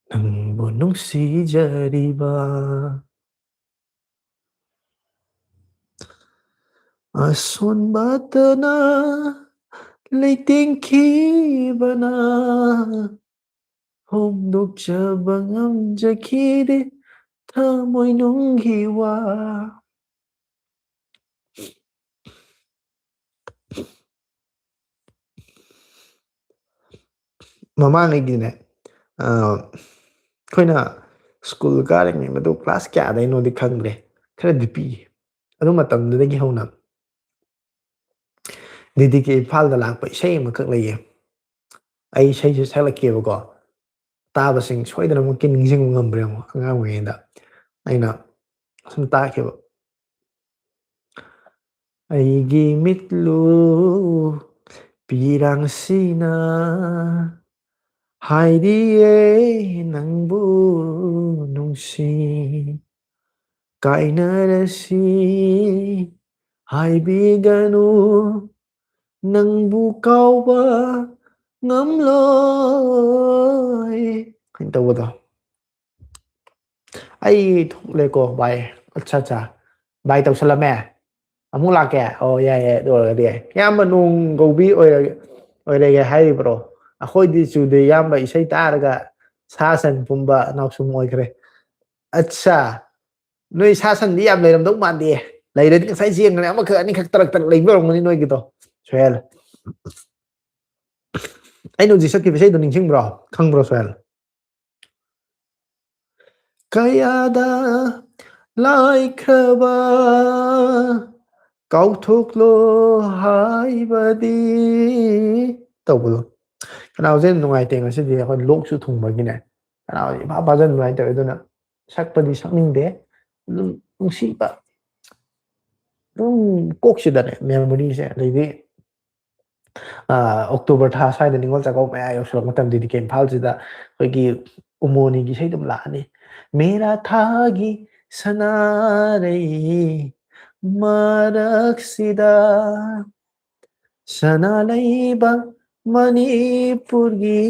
ꯅꯪꯕꯨ ꯅꯨꯡꯁꯤꯖꯔꯤꯕ꯫ ꯑꯁꯣꯟꯕꯇꯅ ꯂꯩꯇꯦꯡꯈꯤꯕꯅ ꯐꯣꯡꯗꯣꯛꯆꯕ ꯉꯝꯖꯈꯤꯗꯦ ꯊꯃꯣꯏꯅꯨꯡꯒꯤ ꯋꯥ꯫ ꯃꯃꯥꯡꯉꯩꯒꯤꯅꯦ, ꯑ, ꯑꯩꯈꯣꯏꯅ ꯁ꯭ꯀꯨꯜ ꯀꯥꯔꯤꯉꯩ, ꯃꯗꯨ ꯀ꯭ꯂꯥꯁ ꯀꯌꯥꯗꯩꯅꯣꯗꯤ ꯈꯪꯗ꯭ꯔꯦ, ꯈꯔꯗꯤ ꯄꯤꯛꯏ꯫ ꯑꯗꯨ ꯃꯇꯝꯗꯨꯗꯒꯤ ꯍꯧꯅ ꯗꯤ ꯗꯤ ꯀꯦ ꯏꯝꯐꯥꯜꯗ ꯂꯥꯛꯄ ꯏꯁꯩ ꯑꯃꯈꯛ ꯂꯩꯌꯦ꯫ ꯑꯩ ꯏꯁꯩꯁꯦ ꯁꯛꯂꯛꯀꯦꯕꯀꯣ, ꯇꯥꯕꯁꯤꯡ ꯁꯣꯏꯗꯅꯃꯛꯀꯤ ꯅꯤꯡꯁꯤꯡꯕ ꯉꯝꯕ꯭ꯔꯥ ꯌꯦꯡꯉꯣ꯫ ꯑꯉꯥꯡ ꯑꯣꯏꯔꯤꯉꯩꯗ ꯑꯩꯅ ꯁꯨꯝ ꯇꯥꯈꯤꯕ, "ꯑꯩꯒꯤ ꯃꯤꯠꯂꯨ ꯄꯤꯔꯥꯡꯁꯤꯅ ꯍꯥꯏꯔꯤꯌꯦ ꯅꯪꯕꯨ ꯅꯨꯡꯁꯤ, ꯀꯥꯏꯅꯔꯁꯤ ꯍꯥꯏꯕꯤꯒꯅꯨ, ꯅꯪꯕꯨ ꯀꯥꯎꯕ ꯉꯝꯂꯣꯏ" ꯀꯩꯅꯣ ꯇꯧꯕꯗꯣ꯫ ꯑꯩ ꯊꯣꯛꯂꯦꯀꯣ, ꯚꯥꯏ꯫ ꯑꯠꯆꯥ, ꯑꯠꯆꯥ, ꯚꯥꯏ ꯇꯧꯁꯜꯂꯝꯃꯦ꯫ ꯑꯃꯨꯛ ꯂꯥꯛꯀꯦ꯫ ꯑꯣ, ꯌꯥꯏ, ꯌꯥꯏ, ꯑꯗꯨ ꯑꯣꯏꯔꯒꯗꯤ ꯌꯥꯏ꯫ ꯏꯌꯥꯝꯕ ꯅꯣꯡ ꯀꯧꯕꯤ ꯑꯣꯏꯔꯒꯦ, ꯑꯣꯏꯔꯒꯦ ꯍꯥꯏꯔꯤꯕ꯭ꯔꯣ? ꯑꯩꯈꯣꯏꯗꯤ ꯆꯨꯗꯦ ꯏꯌꯥꯝꯕ, ꯏꯁꯩ ꯇꯥꯔꯒ ꯁꯥ ꯁꯟ ꯄꯨꯝꯕ ꯅꯥꯎꯁꯨꯝ ꯑꯣꯏꯈ꯭ꯔꯦ꯫ ꯑꯠꯆꯥ, ꯅꯣꯏ ꯁꯥ ꯁꯟꯗꯤ ꯌꯥꯝ ꯂꯩꯔꯝꯗꯧ ꯃꯥꯟꯗꯦ꯫ ꯂꯩꯔꯗꯤ ꯉꯁꯥꯏ ꯆꯦꯟꯒ꯭ꯔꯦ꯫ ꯑꯃꯈꯛ ꯑꯅꯤꯈꯛ ꯇꯔꯛ ꯇꯔꯛ ꯂꯩꯕ ꯑꯣꯏꯔꯝꯒꯅꯤ ꯅꯣꯏꯒꯤꯗꯣ, ꯁꯣꯍꯦꯜ꯫ ꯑꯩꯅ ꯍꯧꯖꯤꯛ ꯁꯛꯈꯤꯕ ꯏꯁꯩꯗꯣ ꯅꯤꯡꯁꯤꯡꯕ꯭ꯔꯣ? ꯈꯪꯕ꯭ꯔꯣ, ꯁꯣꯍꯦꯜ? ꯀꯌꯥꯗ ꯂꯥꯏꯈ꯭ꯔꯕ ꯀꯥꯎꯊꯣꯛꯂꯣ ꯍꯥꯏꯕꯗꯤ ꯇꯧꯕꯗꯣ꯫ ꯈꯅꯥꯎꯁꯦ ꯅꯨꯡꯉꯥꯏꯇꯦ ꯉꯁꯤꯗꯤ, ꯑꯩꯈꯣꯏ ꯂꯣꯛꯁꯨ ꯊꯨꯡꯕꯒꯤꯅꯦ꯫ ꯈꯅꯥꯎꯁꯦ ꯏꯐꯥ ꯐꯥꯖꯤꯟꯕ ꯍꯥꯏꯇꯥꯔꯦ꯫ ꯑꯗꯨꯅ ꯁꯛꯄꯗꯤ ꯁꯛꯅꯤꯡꯗꯦ, ꯑꯗꯨꯝ ꯅꯨꯡꯁꯤꯕ, ꯑꯗꯨꯝ ꯀꯣꯛꯁꯤꯗꯅꯦ ꯃꯦꯃꯣꯔꯤꯁꯦ꯫ ꯑꯗꯩꯗꯤ ꯑꯣꯛꯇꯣꯕꯔ ꯊꯥ ꯁ꯭ꯋꯥꯏꯗ ꯅꯤꯉꯣꯜ ꯆꯥꯛꯀꯧꯕ ꯃꯌꯥ ꯌꯧꯁꯤꯜꯂꯛꯄ ꯃꯇꯝꯗꯗꯤ ꯏꯝꯐꯥꯜꯁꯤꯗ ꯑꯩꯈꯣꯏꯒꯤ ꯎꯃꯣꯅꯤꯒꯤ ꯏꯁꯩ ꯑꯗꯨꯝ ꯂꯥꯛꯑꯅꯤ꯫ ꯃꯦꯔꯥ ꯊꯥꯒꯤ ꯁꯅꯥꯔꯩ ꯃꯔꯛꯁꯤꯗ ꯁꯅꯥ ꯂꯩꯕꯥꯛ ꯃꯅꯤꯄꯨꯔꯒꯤ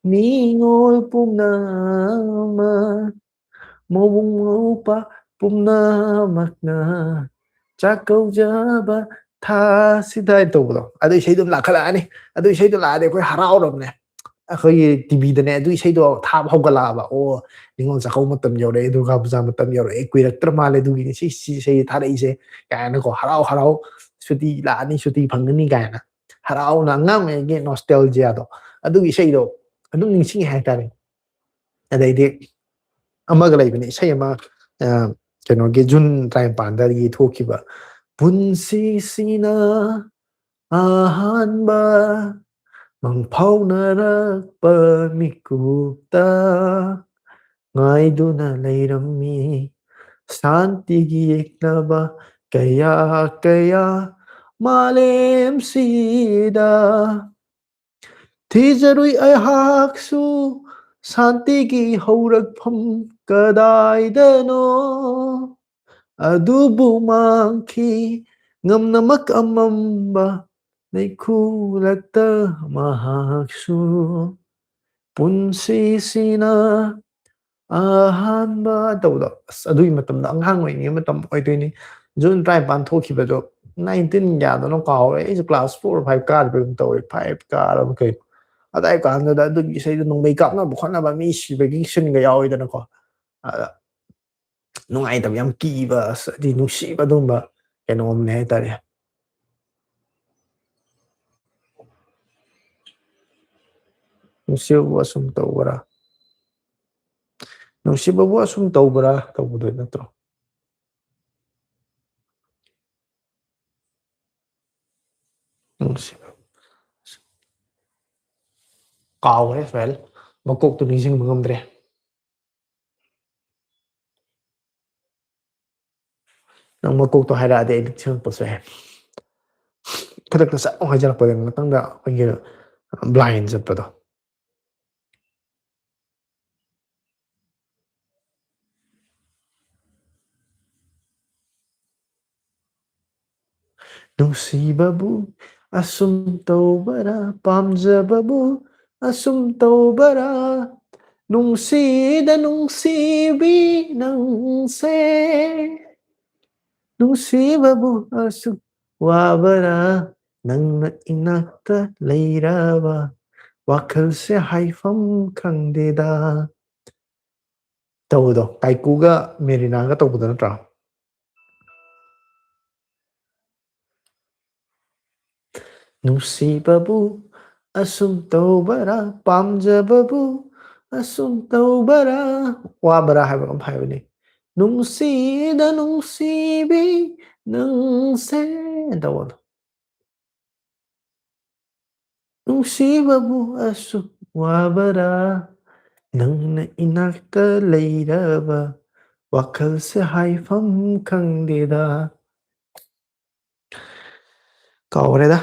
ꯅꯤꯉꯣꯜ ꯄꯨꯝꯅꯃꯛ, ꯃꯕꯨꯡ ꯃꯧꯄ꯭ꯋꯥ ꯄꯨꯝꯅꯃꯛꯅ ꯆꯥꯛꯀꯧꯖꯕ ꯊꯥꯁꯤꯗ ꯍꯥꯏꯅ ꯇꯧꯕꯗꯣ, ꯑꯗꯨ ꯏꯁꯩꯗꯣ ꯑꯗꯨꯝ ꯂꯥꯛꯈꯠꯂꯛꯑꯅꯤ꯫ ꯑꯗꯨ ꯏꯁꯩꯗꯣ ꯂꯥꯛꯑꯗꯤ ꯑꯩꯈꯣꯏ ꯍꯔꯥꯎꯔꯕꯅꯦ꯫ ꯑꯩꯈꯣꯏꯒꯤ ꯇꯤꯚꯤꯗꯅꯦ ꯑꯗꯨ ꯏꯁꯩꯗꯣ ꯊꯥꯕ ꯍꯧꯒꯠꯂꯛꯑꯕ, "ꯑꯣ, ꯅꯤꯉꯣꯜ ꯆꯥꯛꯀꯧꯕ ꯃꯇꯝ ꯌꯧꯔꯛꯑꯦ, ꯗꯨꯔꯒꯥ ꯄꯨꯖꯥ ꯃꯇꯝ ꯌꯧꯔꯛꯑꯦ, ꯀꯨꯏꯔꯛꯇ꯭ꯔ ꯃꯥꯜꯂꯦ ꯑꯗꯨꯒꯤꯅꯤ ꯁꯤ ꯁꯤ ꯏꯁꯩ ꯊꯥꯔꯛꯏꯁꯦ" ꯀꯥꯏꯅꯀꯣ꯫ ꯍꯔꯥꯎ ꯍꯔꯥꯎ ꯁꯨꯇꯤ ꯂꯥꯛꯑꯅꯤ, ꯁꯨꯇꯤ ꯐꯪꯒꯅꯤ ꯀꯥꯏꯅ ꯍꯔꯥꯎꯅ, ꯑꯉꯥꯡ ꯑꯣꯏꯔꯤꯉꯩꯒꯤ ꯅꯣꯁꯇꯦꯜꯖꯤꯌꯥꯗꯣ, ꯑꯗꯨꯒꯤ ꯏꯁꯩꯗꯣ ꯑꯗꯨꯝ ꯅꯤꯡꯁꯤꯡꯉꯦ ꯍꯥꯏꯇꯥꯔꯦ꯫ ꯑꯗꯩꯗꯤ ꯑꯃꯒ ꯂꯩꯕꯅꯤ, ꯏꯁꯩ ꯑꯃ, ꯑ, ꯀꯩꯅꯣꯒꯤ ꯖꯨꯟ ꯇꯔꯥꯅꯤꯄꯥꯟꯗꯒꯤ ꯊꯣꯛꯈꯤꯕ, "ꯄꯨꯟꯁꯤꯁꯤꯅ ꯑꯍꯥꯟꯕ ꯃꯪꯐꯥꯎꯅꯔꯛꯄ ꯃꯤꯀꯨꯞꯇ ꯉꯥꯏꯗꯨꯅ ꯂꯩꯔꯝꯃꯤ ꯁꯥꯟꯇꯤꯒꯤ ꯌꯦꯛꯅꯕ ꯀꯌꯥ ꯀꯌꯥ ꯃꯥꯂꯦꯝꯁꯤꯗ꯫ ꯊꯤꯖꯔꯨꯏ ꯑꯩꯍꯥꯛꯁꯨ ꯁꯥꯟꯇꯤꯒꯤ ꯍꯧꯔꯛꯐꯝ ꯀꯗꯥꯏꯗꯅꯣ, ꯑꯗꯨꯕꯨ ꯃꯥꯡꯈꯤ ꯉꯝꯅꯃꯛ ꯑꯃꯝꯕ ꯂꯩꯈꯨꯂꯛꯇ ꯃꯍꯥꯛꯁꯨ꯫ ꯄꯨꯟꯁꯤꯁꯤꯅ ꯑꯍꯥꯟꯕ ꯇꯧꯕꯗꯣ, ꯑꯁ, ꯑꯗꯨꯒꯤ ꯃꯇꯝꯗ ꯑꯉꯥꯡ ꯑꯣꯏꯔꯤꯉꯩ ꯃꯇꯝ ꯑꯣꯏꯗꯣꯏꯅꯤ꯫ ꯖꯨꯟ ꯇꯔꯥꯅꯤꯄꯥꯟ ꯊꯣꯛꯈꯤꯕꯗꯣ, ꯅꯥꯏꯟꯇꯤꯟ ꯀꯌꯥꯗꯅꯣ ꯀꯥꯎꯔꯦ꯫ ꯑꯩꯁꯨ ꯀ꯭ꯂꯥꯁ ꯐꯣꯔ ꯐꯥꯏꯚ ꯀꯥꯔꯤꯕ ꯀꯩꯅꯣ ꯇꯧꯋꯦ, ꯐꯥꯏꯚ ꯀꯥꯔꯕ ꯀꯩꯅꯣ꯫ ꯑꯗꯥꯏ ꯀꯥꯟꯗꯨꯗ ꯑꯗꯨꯒꯤ ꯏꯁꯩꯗꯣ ꯅꯣꯡꯃꯩ ꯀꯥꯞꯅꯕ ꯈꯣꯠꯅꯕ, ꯃꯤ ꯁꯤꯕꯒꯤ ꯁꯤꯟꯒ ꯌꯥꯎꯋꯤꯗꯅꯀꯣ꯫ ꯑꯗ ꯅꯨꯡꯉꯥꯏꯇꯕ, ꯌꯥꯝ ꯀꯤꯕ, ꯑꯁ, ꯍꯥꯏꯗꯤ ꯅꯨꯡꯁꯤꯕ ꯑꯗꯨꯒꯨꯝꯕ ꯀꯩꯅꯣꯝꯅꯦ ꯍꯥꯏꯇꯥꯔꯦ꯫ ꯅꯨꯡꯁꯤꯕꯕꯨ ꯑꯁꯨꯝ ꯇꯧꯕ꯭ꯔꯥ? ꯅꯨꯡꯁꯤꯕꯕꯨ ꯑꯁꯨꯝ ꯇꯧꯕ꯭ꯔꯥ ꯇꯧꯕꯗꯣ ꯅꯠꯇ꯭ꯔꯣ? ꯅꯨꯡꯁꯤꯕ꯫ ꯀꯥꯎꯈ꯭ꯔꯦ ꯁꯣꯍꯦꯜ, ꯃꯀꯣꯛꯇꯨ ꯅꯤꯡꯁꯤꯡꯕ ꯉꯝꯗ꯭ꯔꯦ꯫ ꯅꯪ ꯃꯀꯣꯛꯇꯣ ꯍꯥꯏꯔꯛꯑꯗꯤ ꯑꯩ ꯅꯤꯡꯁꯤꯡꯉꯛꯄꯁꯨ ꯌꯥꯏ꯫ ꯈꯨꯗꯛꯇ ꯁꯠ ꯑꯃꯨꯛ ꯍꯥꯏꯖꯔꯛꯄꯗ ꯉꯥꯛꯇꯪꯗ ꯑꯩꯈꯣꯏꯒꯤ ꯕ꯭ꯂꯥꯏꯟ ꯆꯠꯄꯗꯣ꯫ ꯅꯨꯡꯁꯤꯕꯕꯨ ꯑꯁꯨꯝ ꯇꯧꯕꯔꯥ, ꯄꯥꯝꯖꯕꯕꯨ ꯑꯁꯨꯝ ꯇꯧꯕꯔꯥ, ꯅꯨꯡꯁꯤꯗ ꯅꯨꯡꯁꯤꯕꯤ ꯅꯪꯁꯦ, ꯅꯨꯡꯁꯤꯕꯕꯨ ꯑꯁꯨꯝ ꯋꯥꯕꯔꯥ, ꯅꯪꯅ ꯏꯅꯥꯛꯇ ꯂꯩꯔꯕ, ꯋꯥꯈꯜꯁꯦ ꯍꯥꯏꯐꯝ ꯈꯪꯗꯦꯗ꯫ ꯇꯧꯕꯗꯣ, ꯀꯥꯏꯀꯨꯒ ꯃꯦꯔꯤꯅꯥꯒ ꯇꯧꯕꯗꯣ ꯅꯠꯇ꯭ꯔꯣ? ꯅꯨꯡꯁꯤꯕꯕꯨ ꯑꯁꯨꯝ ꯇꯧꯕꯔꯥ, ꯄꯥꯝꯖꯕꯕꯨ ꯑꯁꯨꯝ ꯇꯧꯕꯔꯥ, ꯋꯥꯕꯔꯥ ꯍꯥꯏꯕ ꯑꯃ ꯍꯥꯏꯕꯅꯤ꯫ ꯅꯨꯡꯁꯤꯗ ꯅꯨꯡꯁꯤꯕꯤ ꯅꯪꯁꯦ ꯇꯧꯕꯗꯣ꯫ ꯅꯨꯡꯁꯤꯕꯕꯨ ꯑꯁꯨꯛ ꯋꯥꯕꯔꯥ, ꯅꯪꯅ ꯏꯅꯥꯛꯇ ꯂꯩꯔꯕ, ꯋꯥꯈꯜꯁꯦ ꯍꯥꯏꯐꯝ ꯈꯪꯗꯦꯗ꯫ ꯀꯥꯎꯔꯦꯗ,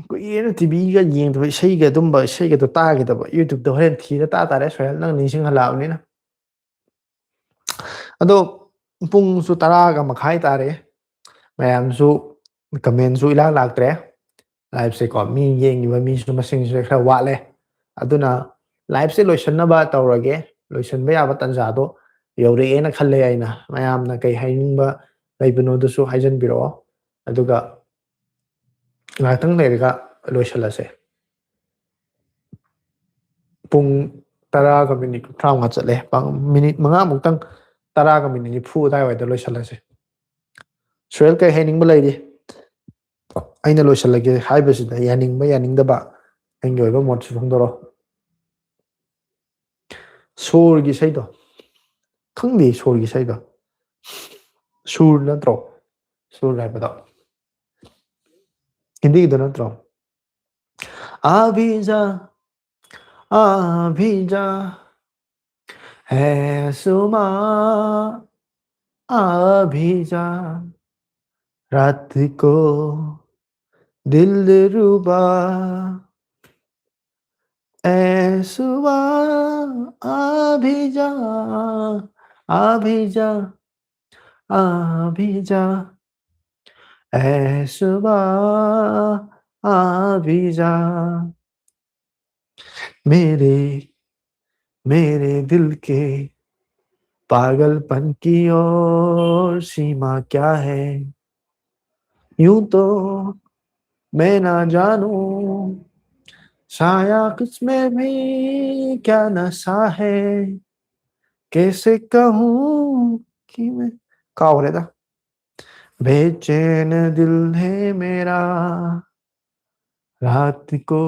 ꯀꯨꯏꯔꯦꯅ ꯇꯤꯚꯤꯒ ꯌꯦꯡꯗꯕ, ꯏꯁꯩꯒ ꯑꯗꯨꯝꯕ ꯏꯁꯩꯒꯗꯣ ꯇꯥꯈꯤꯗꯕ꯫ YouTube-ꯇ ꯍꯣꯔꯦꯟ ꯊꯤꯔ ꯇꯥ ꯇꯥꯔꯦ, ꯁꯣꯍꯦꯜ, ꯅꯪ ꯅꯤꯡꯁꯤꯡꯍꯜꯂꯛꯑꯕꯅꯤꯅ꯫ ꯑꯗꯣ ꯄꯨꯡꯁꯨ ꯇꯔꯥꯒ ꯃꯈꯥꯏ ꯇꯥꯔꯦ꯫ ꯃꯌꯥꯝꯁꯨ comment-ꯁꯨ ꯏꯂꯥꯛ ꯂꯥꯛꯇ꯭ꯔꯦ꯫ Live-ꯁꯦꯀꯣ, ꯃꯤ ꯌꯦꯡꯉꯤꯕ ꯃꯤꯁꯨ ꯃꯁꯤꯡꯁꯦ ꯈꯔ ꯋꯥꯠꯂꯦ꯫ ꯑꯗꯨꯅ live-ꯁꯦ ꯂꯣꯏꯁꯤꯟꯅꯕ ꯇꯧꯔꯒꯦ꯫ ꯂꯣꯏꯁꯤꯟꯕ ꯌꯥꯕ ꯇꯥꯟꯖꯥꯗꯣ ꯌꯧꯔꯛꯑꯦꯅ ꯈꯜꯂꯦ ꯑꯩꯅ꯫ ꯃꯌꯥꯝꯅ ꯀꯩ ꯍꯥꯏꯅꯤꯡꯕ ꯂꯩꯕꯅꯣꯗꯨꯁꯨ ꯍꯥꯏꯖꯟꯕꯤꯔꯛꯑꯣ꯫ ꯑꯗꯨꯒ ꯉꯥꯏꯍꯥꯛꯇꯪ ꯂꯩꯔꯒ ꯂꯣꯏꯁꯤꯜꯂꯁꯦ꯫ ꯄꯨꯡ ꯇꯔꯥꯒ ꯃꯤꯅꯤꯠ ꯇꯔꯥꯃꯉꯥ ꯆꯠꯂꯦ꯫ ꯄꯥꯡ-, ꯃꯤꯅꯤꯠ ꯃꯉꯥꯃꯨꯛꯇꯪ, ꯇꯔꯥꯒ ꯃꯤꯅꯤꯠ ꯅꯤꯐꯨ ꯑꯗꯨꯋꯥꯏꯗ ꯂꯣꯏꯁꯤꯜꯂꯁꯦ꯫ ꯁꯣꯍꯦꯜ, ꯀꯩ ꯍꯥꯏꯅꯤꯡꯕ ꯂꯩꯔꯤ? ꯑꯩꯅ ꯂꯣꯏꯁꯤꯜꯂꯒꯦ ꯍꯥꯏꯕꯁꯤꯗ ꯌꯥꯅꯤꯡꯕ ꯌꯥꯅꯤꯡꯗꯕ ꯅꯪꯒꯤ ꯑꯣꯏꯕ ꯃꯣꯠꯁꯨ ꯐꯣꯡꯗꯣꯔꯛꯑꯣ꯫ ꯁꯣꯔꯒꯤ ꯏꯁꯩꯗꯣ꯫ ꯈꯪꯗꯦ ꯁꯨꯔꯒꯤ ꯏꯁꯩꯗꯣ꯫ ꯁꯨꯔ ꯅꯠꯇ꯭ꯔꯣ? ꯁꯨꯔ ꯍꯥꯏꯕꯗꯣ ꯍꯤꯟꯗꯤꯒꯤꯗꯣ ꯅꯠꯇ꯭ꯔꯣ? "अभी जा, अभी जा, है सुमा, अभी जा, रात को दिलरुबा, ऐ सुमा, अभी जा, अभी जा, अभी जा, ऐ सुमा, अभी जा, मेरे, मेरे दिल के पागलपन की और सीमा क्या है? यूं तो मैं ना जानू, शायद इसमें भी क्या नशा है, कैसे कहूँ कि मैं" ꯀꯥꯎꯔꯦꯗ꯫ "बेचैन दिल है मेरा, रात को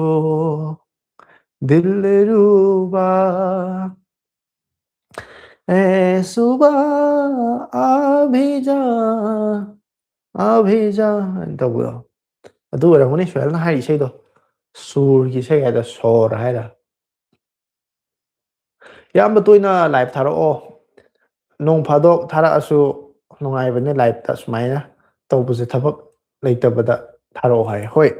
दिलरुबा, ऐ सुबह अभी जा, अभी जा" ꯍꯥꯏꯅ ꯇꯧꯕꯗꯣ꯫ ꯑꯗꯨ ꯑꯣꯏꯔꯝꯒꯅꯤ ꯁꯨꯍꯦꯜꯅ ꯍꯥꯏꯔꯤ ꯏꯁꯩꯗꯣ꯫ ꯁꯨꯔꯒꯤ ꯏꯁꯩ ꯍꯥꯏꯗ, ꯁꯣꯔ ꯍꯥꯏꯔ꯫ ꯌꯥꯝꯅ ꯇꯣꯏꯅ ꯂꯥꯏꯚ ꯊꯥꯔꯛꯑꯣ꯫ ꯅꯣꯡ ꯐꯥꯗꯣꯛ ꯊꯥꯔꯛꯑꯁꯨ ꯅꯨꯡꯉꯥꯏꯕꯅꯦ ꯂꯥꯏꯚꯇ ꯁꯨꯃꯥꯏꯅ ꯇꯧꯕꯁꯦ꯫ ꯊꯕꯛ ꯂꯩꯇꯕꯗ ꯊꯥꯔꯛꯑꯣ ꯍꯥꯏ꯫ ꯍꯣꯏ,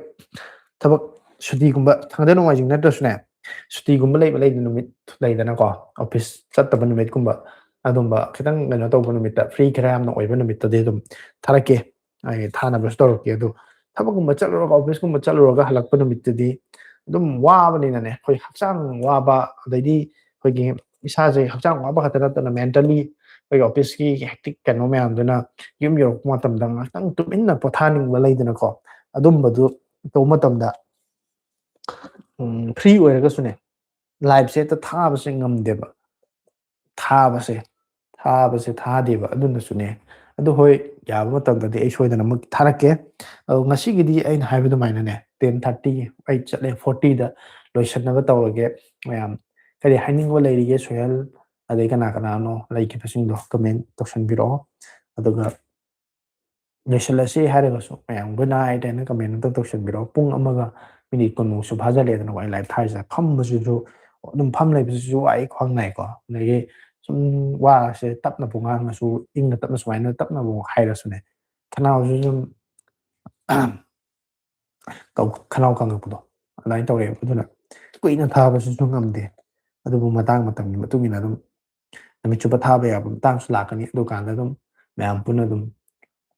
ꯊꯕꯛ ꯁꯨꯇꯤꯒꯨꯝꯕ, ꯊꯥꯡꯖ ꯅꯣꯡꯃꯥꯏꯖꯤꯡ ꯅꯠꯇ꯭ꯔꯁꯨꯅꯦ, ꯁꯨꯇꯤꯒꯨꯝꯕ ꯂꯩꯕ, ꯂꯩꯕ ꯅꯨꯃꯤꯠ ꯂꯩꯗꯅꯀꯣ, ꯑꯣꯐꯤꯁ ꯆꯠꯇꯕ ꯅꯨꯃꯤꯠꯀꯨꯝꯕ, ꯑꯗꯨꯝꯕ ꯈꯤꯇꯪ ꯀꯩꯅꯣ ꯇꯧꯕ ꯅꯨꯃꯤꯠꯇ, ꯐ꯭ꯔꯤ ꯈꯔ ꯌꯥꯝꯅ ꯑꯣꯏꯕ ꯅꯨꯃꯤꯠꯇꯗꯤ ꯑꯗꯨꯝ ꯊꯥꯔꯛꯀꯦ꯫ ꯑꯩ ꯊꯥꯅꯕꯁꯨ ꯇꯧꯔꯛꯀꯦ꯫ ꯑꯗꯣ ꯊꯕꯛꯀꯨꯝꯕ ꯆꯠꯂꯨꯔꯒ, ꯑꯣꯐꯤꯁꯀꯨꯝꯕ ꯆꯠꯂꯨꯔꯒ ꯍꯜꯂꯛꯄ ꯅꯨꯃꯤꯠꯇꯗꯤ ꯑꯗꯨꯝ ꯋꯥꯕꯅꯤꯅꯅꯦ, ꯑꯩꯈꯣꯏ ꯍꯛꯆꯥꯡ ꯋꯥꯕ, ꯑꯗꯩꯗꯤ ꯑꯩꯈꯣꯏꯒꯤ ꯏꯁꯥꯁꯦ ꯍꯛꯆꯥꯡ ꯋꯥꯕ ꯈꯛꯇ ꯅꯠꯇꯅ mentally ꯑꯩꯈꯣꯏꯒꯤ ꯑꯣꯐꯤꯁꯀꯤ ꯍꯦꯛꯇꯤꯛ ꯀꯩꯅꯣ ꯃꯌꯥꯝꯗꯨꯅ ꯌꯨꯝ ꯌꯧꯔꯛꯄ ꯃꯇꯝꯗ ꯉꯥꯛꯇꯪ ꯇꯨꯃꯤꯟꯅ ꯄꯣꯊꯥꯅꯤꯡꯕ ꯂꯩꯗꯅꯀꯣ, ꯑꯗꯨꯝꯕꯗꯨ ꯇꯧꯕ ꯃꯇꯝꯗ ꯎꯝ, ꯐ꯭ꯔꯤ ꯑꯣꯏꯔꯒꯁꯨꯅꯦ, ꯂꯥꯏꯚꯁꯦ ꯍꯦꯛꯇ ꯊꯥꯕꯁꯦ ꯉꯝꯗꯦꯕ꯫ ꯊꯥꯕꯁꯦ, ꯊꯥꯕꯁꯦ ꯊꯥꯗꯦꯕ꯫ ꯑꯗꯨꯅꯁꯨꯅꯦ꯫ ꯑꯗꯨ ꯍꯣꯏ, ꯌꯥꯕ ꯃꯇꯝꯗꯗꯤ ꯑꯩ ꯁꯣꯏꯗꯅꯃꯛ ꯊꯥꯔꯛꯀꯦ꯫ ꯑꯗꯣ ꯉꯁꯤꯒꯤꯗꯤ ꯑꯩꯅ ꯍꯥꯏꯕ ꯑꯗꯨꯃꯥꯏꯅꯅꯦ, ten thirty, ꯑꯩ ꯆꯠꯂꯦ, fortyꯗ ꯂꯣꯏꯁꯤꯟꯅꯕ ꯇꯧꯔꯒꯦ꯫ ꯃꯌꯥꯝ ꯀꯔꯤ ꯍꯥꯏꯅꯤꯡꯕ ꯂꯩꯔꯤꯒꯦ, ꯁꯣꯍꯦꯜ? ꯑꯗꯩ ꯀꯅꯥ ꯀꯅꯥꯅꯣ ꯂꯩꯈꯤꯕꯁꯤꯡꯗꯣ comment ꯇꯧꯁꯟꯕꯤꯔꯛꯑꯣ꯫ ꯑꯗꯨꯒ ꯂꯣꯏꯁꯤꯜꯂꯁꯤ ꯍꯥꯏꯔꯒꯁꯨ ꯃꯌꯥꯝ good night ꯍꯥꯏꯅ comment ꯑꯝꯇ ꯇꯧꯁꯟꯕꯤꯔꯛꯑꯣ꯫ ꯄꯨꯡ ꯑꯃꯒ minute ꯀꯨꯟꯃꯨꯛꯁꯨ ꯐꯥꯖꯜꯂꯛꯑꯦꯗꯅꯀꯣ ꯑꯩ live ꯊꯥꯔꯤꯁꯦ꯫ ꯐꯝꯕꯁꯤꯁꯨ ꯑꯗꯨꯝ ꯐꯝ ꯂꯩꯕꯁꯤꯁꯨ ꯋꯥꯏ, ꯈ꯭ꯋꯥꯡ ꯅꯥꯏꯀꯣ꯫ ꯑꯗꯒꯤ ꯁꯨꯝ ꯋꯥꯁꯦ ꯇꯞꯅꯕꯨ ꯉꯥꯡꯉꯁꯨ, ꯏꯪꯅ ꯇꯞꯅ ꯁꯨꯃꯥꯏꯅ ꯇꯞꯅꯕꯨ ꯍꯥꯏꯔꯁꯨꯅꯦ, ꯈꯅꯥꯎꯁꯨ ꯁꯨꯝ ꯀꯧ-, ꯈꯅꯥꯎ ꯀꯪꯉꯛꯄꯗꯣ ꯑꯗꯨꯃꯥꯏꯅ ꯇꯧꯔꯦꯕ꯫ ꯑꯗꯨꯅ ꯀꯨꯏꯅ ꯊꯥꯕꯁꯤꯁꯨ ꯉꯝꯗꯦ꯫ ꯑꯗꯨꯕꯨ ꯃꯇꯥꯡ ꯃꯇꯝꯒꯤ ꯃꯇꯨꯡ ꯏꯟꯅ ꯑꯗꯨꯝ ꯅꯨꯃꯤꯠ ꯆꯨꯞꯄ ꯊꯥꯕ ꯌꯥꯕ ꯃꯇꯥꯡꯁꯨ ꯂꯥꯛꯀꯅꯤ꯫ ꯑꯗꯨꯀꯥꯟꯗ ꯑꯗꯨꯝ ꯃꯌꯥꯝ ꯄꯨꯟꯅ ꯑꯗꯨꯝ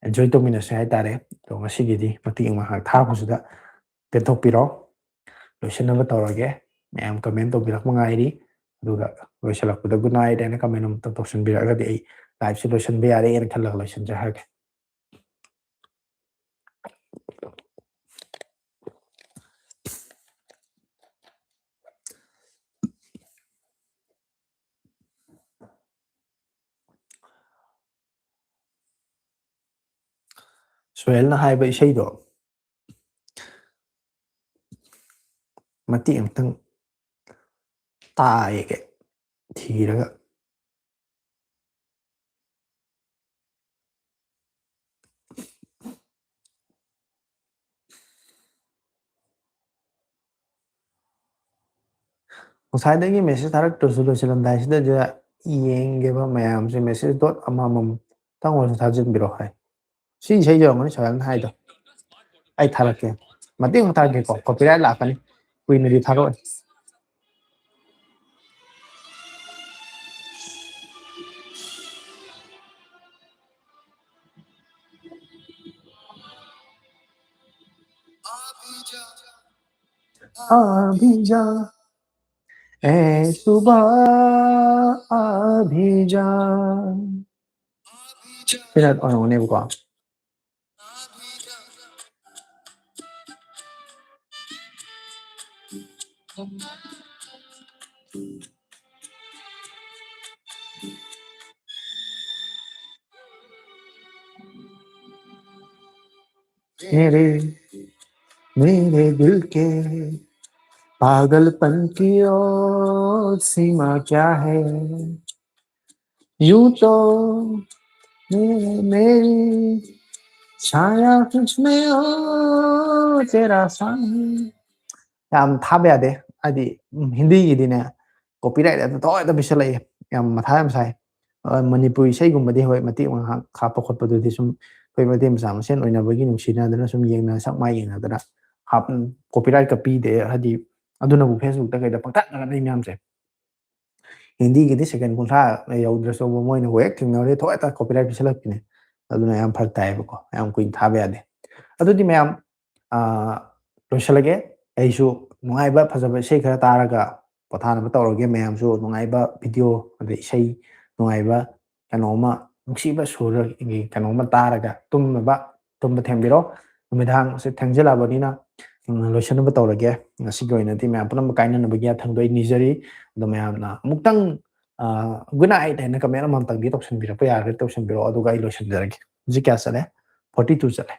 enjoy ꯇꯧꯃꯤꯟꯅꯁꯦ ꯍꯥꯏꯇꯥꯔꯦ꯫ ꯑꯗꯣ ꯉꯁꯤꯒꯤꯗꯤ ꯃꯇꯦꯛ ꯑꯃ ꯉꯥꯏꯍꯥꯛ ꯊꯥꯕꯁꯤꯗ ꯄꯦꯟꯊꯣꯛꯄꯤꯔꯣ꯫ ꯂꯣꯏꯁꯤꯟꯅꯕ ꯇꯧꯔꯒꯦ꯫ ꯃꯌꯥꯝ comment ꯇꯧꯕꯤꯔꯛꯄ ꯉꯥꯏꯔꯤ꯫ ꯑꯗꯨꯒ ꯂꯣꯏꯁꯤꯜꯂꯛꯄꯗ good night ꯍꯥꯏꯅ comment ꯑꯃꯇ ꯇꯧꯁꯤꯟꯕꯤꯔꯛꯑꯒꯗꯤ ꯑꯩ liveꯁꯦ ꯂꯣꯏꯁꯤꯟꯕ ꯌꯥꯔꯦꯅ ꯈꯜꯂꯒ ꯂꯣꯏꯁꯤꯟꯖꯔꯒꯦ꯫ ꯁꯣꯍꯦꯜꯅ ꯍꯥꯏꯕ ꯏꯁꯩꯗꯣ ꯃꯇꯦꯛ ꯑꯃꯇꯪ ꯇꯥꯒꯦ ꯊꯤꯔꯒ꯫ ꯉꯁꯥꯏꯗꯒꯤ message ꯊꯥꯔꯛꯇ꯭ꯔꯁꯨ ꯂꯣꯏꯁꯤꯜꯂꯝꯗꯥꯏꯁꯤꯗ ꯌꯦꯡꯒꯦꯕ ꯃꯌꯥꯝꯁꯦ꯫ Message dot ꯑꯃꯃꯝꯇꯪ ꯑꯣꯏꯔꯁꯨ ꯊꯥꯖꯤꯟꯕꯤꯔꯣ ꯍꯥꯏ꯫ ꯁꯤ ꯏꯁꯩꯁꯦ ꯑꯣꯏꯔꯝꯒꯅꯤ ꯁꯣꯍꯦꯜꯅ ꯍꯥꯏꯗꯣ꯫ ꯑꯩ ꯊꯥꯔꯛꯀꯦ꯫ ꯃꯇꯦꯛ ꯑꯃ ꯊꯥꯔꯛꯀꯦꯀꯣ꯫ Copyright ꯂꯥꯛꯀꯅꯤ꯫ ꯀꯨꯏꯅꯗꯤ ꯊꯥꯔꯛꯑꯣꯏ꯫ अभी जा, ए सुबह, अभी जा। ꯁꯤꯅ ꯑꯣꯏꯔꯝꯒꯅꯦꯕꯀꯣ꯫ मेरे, मेरे दिल के पागलपन की और सीमा क्या है? यूं तो मेरे मेरी छाया तुझ में हो तेरा साया. ꯌꯥꯝ ꯊꯥꯕ ꯌꯥꯗꯦ. ꯍꯥꯏꯗꯤ ꯎꯝ, ꯍꯤꯟꯗꯤꯒꯤꯗꯤꯅꯦ, ꯀꯣꯄꯤꯔꯥꯏꯠ ꯑꯗꯨ ꯊꯋꯥꯏꯗ ꯄꯤꯁꯜꯂꯛꯑꯦ. ꯌꯥꯝ ꯃꯊꯥ ꯌꯥꯝ ꯁꯥꯏ. ꯑ, ꯃꯅꯤꯄꯨꯔꯤ ꯏꯁꯩꯒꯨꯝꯕꯗꯤ ꯍꯣꯏ, ꯃꯇꯦꯛ ꯉꯥꯏꯍꯥꯛ ꯍꯥꯞꯄ ꯈꯣꯠꯄꯗꯨꯗꯤ ꯁꯨꯝ ꯑꯩꯈꯣꯏ ꯃꯩꯇꯩ ꯃꯆꯥ ꯃꯁꯦꯟ ꯑꯣꯏꯅꯕꯒꯤ ꯅꯨꯡꯁꯤꯅꯗꯅ ꯁꯨꯝ ꯌꯦꯡꯅ ꯁꯛ ꯃꯥꯏ ꯌꯦꯡꯅꯗꯅ ꯍꯥꯞ ꯀꯣꯄꯤꯔꯥꯏꯠꯀ ꯄꯤꯗꯦ. ꯍꯥꯏꯗꯤ ꯑꯗꯨꯅꯕꯨ ꯐꯦꯁꯕꯨꯛꯇ ꯀꯩꯗ ꯄꯪꯊꯥ ꯊꯥꯒꯠꯅꯩ ꯃꯌꯥꯝꯁꯦ. ꯍꯤꯟꯗꯤꯒꯤꯗꯤ ꯁꯦꯀꯦꯟ ꯀꯨꯟꯊ꯭ꯔꯥ ꯌꯧꯗ꯭ꯔꯁꯨ ꯃꯣꯏꯅ ꯍꯦꯛ ꯊꯦꯡꯅꯔꯗꯤ ꯊꯋꯥꯏ ꯊꯋꯥꯏ ꯀꯣꯄꯤꯔꯥꯏꯠ ꯄꯤꯁꯜꯂꯛꯄꯤꯅꯦ. ꯑꯗꯨꯅ ꯌꯥꯝ ꯐꯔꯛ ꯇꯥꯏꯌꯦꯕꯀꯣ, ꯌꯥꯝ ꯀꯨꯏꯅ ꯊꯥꯕ ꯌꯥꯗꯦ. ꯑꯗꯨꯗꯤ ꯃꯌꯥꯝ, ꯑꯥ, ꯂꯣꯏꯁꯤꯜꯂꯒꯦ. ꯑꯩꯁꯨ ꯅꯨꯡꯉꯥꯏꯕ ꯐꯖꯕ ꯏꯁꯩ ꯈꯔ ꯇꯥꯔꯒ ꯄꯣꯊꯥꯅꯕ ꯇꯧꯔꯒꯦ. ꯃꯌꯥꯝꯁꯨ ꯅꯨꯡꯉꯥꯏꯕ ꯚꯤꯗꯤꯑꯣ ꯑꯗꯩ ꯏꯁꯩ ꯅꯨꯡꯉꯥꯏꯕ ꯀꯩꯅꯣꯝꯃ, ꯅꯨꯡꯁꯤꯕ ꯁꯨꯔꯒꯤ ꯀꯩꯅꯣꯝꯃ ꯇꯥꯔꯒ ꯇꯨꯝꯅꯕ, ꯇꯨꯝꯕ ꯊꯦꯝꯕꯤꯔꯣ. ꯅꯨꯃꯤꯗꯥꯡꯁꯦ ꯊꯦꯡꯖꯤꯜꯂꯛꯑꯕꯅꯤꯅ, ꯎꯝ, ꯂꯣꯏꯁꯤꯟꯅꯕ ꯇꯧꯔꯒꯦ. ꯉꯁꯤꯒꯤ ꯑꯣꯏꯅꯗꯤ ꯃꯌꯥꯝ ꯄꯨꯝꯅꯃꯛ ꯀꯥꯏꯅꯅꯕꯒꯤ ꯌꯥꯊꯪꯗꯣ ꯑꯩ ꯅꯤꯖꯔꯤ. ꯑꯗꯣ ꯃꯌꯥꯝꯅ ꯑꯃꯨꯛꯇꯪ, ꯑꯥ, good night ꯍꯥꯏꯅ comment ꯑꯃꯃꯝꯇꯪꯗꯤ ꯇꯧꯁꯟꯕꯤꯔꯛꯄ ꯌꯥꯔꯒꯗꯤ ꯇꯧꯁꯟꯕꯤꯔꯛꯑꯣ, ꯑꯗꯨꯒ ꯑꯩ ꯂꯣꯏꯁꯤꯟꯖꯔꯒꯦ꯫ ꯍꯧꯖꯤꯛ ꯀꯌꯥ ꯆꯠꯂꯦ? Forty two ꯆꯠꯂꯦ꯫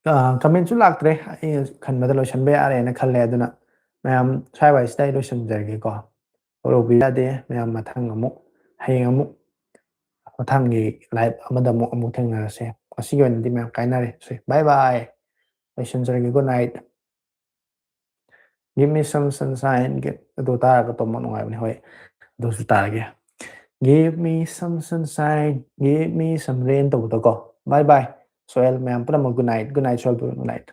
ꯑ, comment ꯁꯨ ꯂꯥꯛꯇ꯭ꯔꯦ꯫ ꯑꯩꯅ ꯈꯟꯕꯗ ꯂꯣꯏꯁꯟꯕ ꯌꯥꯔꯦꯅ ꯈꯜꯂꯦ꯫ ꯑꯗꯨꯅ ꯃꯌꯥꯝ ꯁ꯭ꯋꯥꯏ ꯋꯥꯏꯁꯤꯗ ꯑꯩ ꯂꯣꯏꯁꯟꯖꯔꯒꯦꯀꯣ꯫ ꯍꯣꯔꯧꯕꯤ ꯌꯥꯗꯦ꯫ ꯃꯌꯥꯝ ꯃꯊꯪ ꯑꯃꯨꯛ, ꯍꯌꯦꯡ ꯑꯃꯨꯛ, ꯃꯊꯪꯒꯤ live ꯑꯃꯗ ꯑꯃꯨꯛ, ꯑꯃꯨꯛ ꯊꯦꯡꯅꯔꯁꯦ꯫ ꯉꯁꯤꯒꯤ ꯑꯣꯏꯅꯗꯤ ꯃꯌꯥꯝ ꯀꯥꯏꯅꯔꯦ꯫ ꯁꯦ, bye bye꯫ ꯂꯣꯏꯁꯤꯟꯖꯔꯒꯦ꯫ Good night꯫ Give me some sunshine. Give, ꯑꯗꯨ ꯇꯥꯔꯒ ꯇꯨꯝꯕ ꯅꯨꯡꯉꯥꯏꯕꯅꯦ꯫ ꯍꯣꯏ, ꯑꯗꯨꯁꯨ ꯇꯥꯔꯒꯦ꯫ Give me some sunshine, give me some rain ꯇꯧꯕꯗꯣꯀꯣ꯫ Bye bye꯫ Sohail, ꯃꯌꯥꯝ ꯄꯨꯝꯅꯃꯛ good night, good night, Sohail ꯄꯨꯝꯅꯃꯛ good night꯫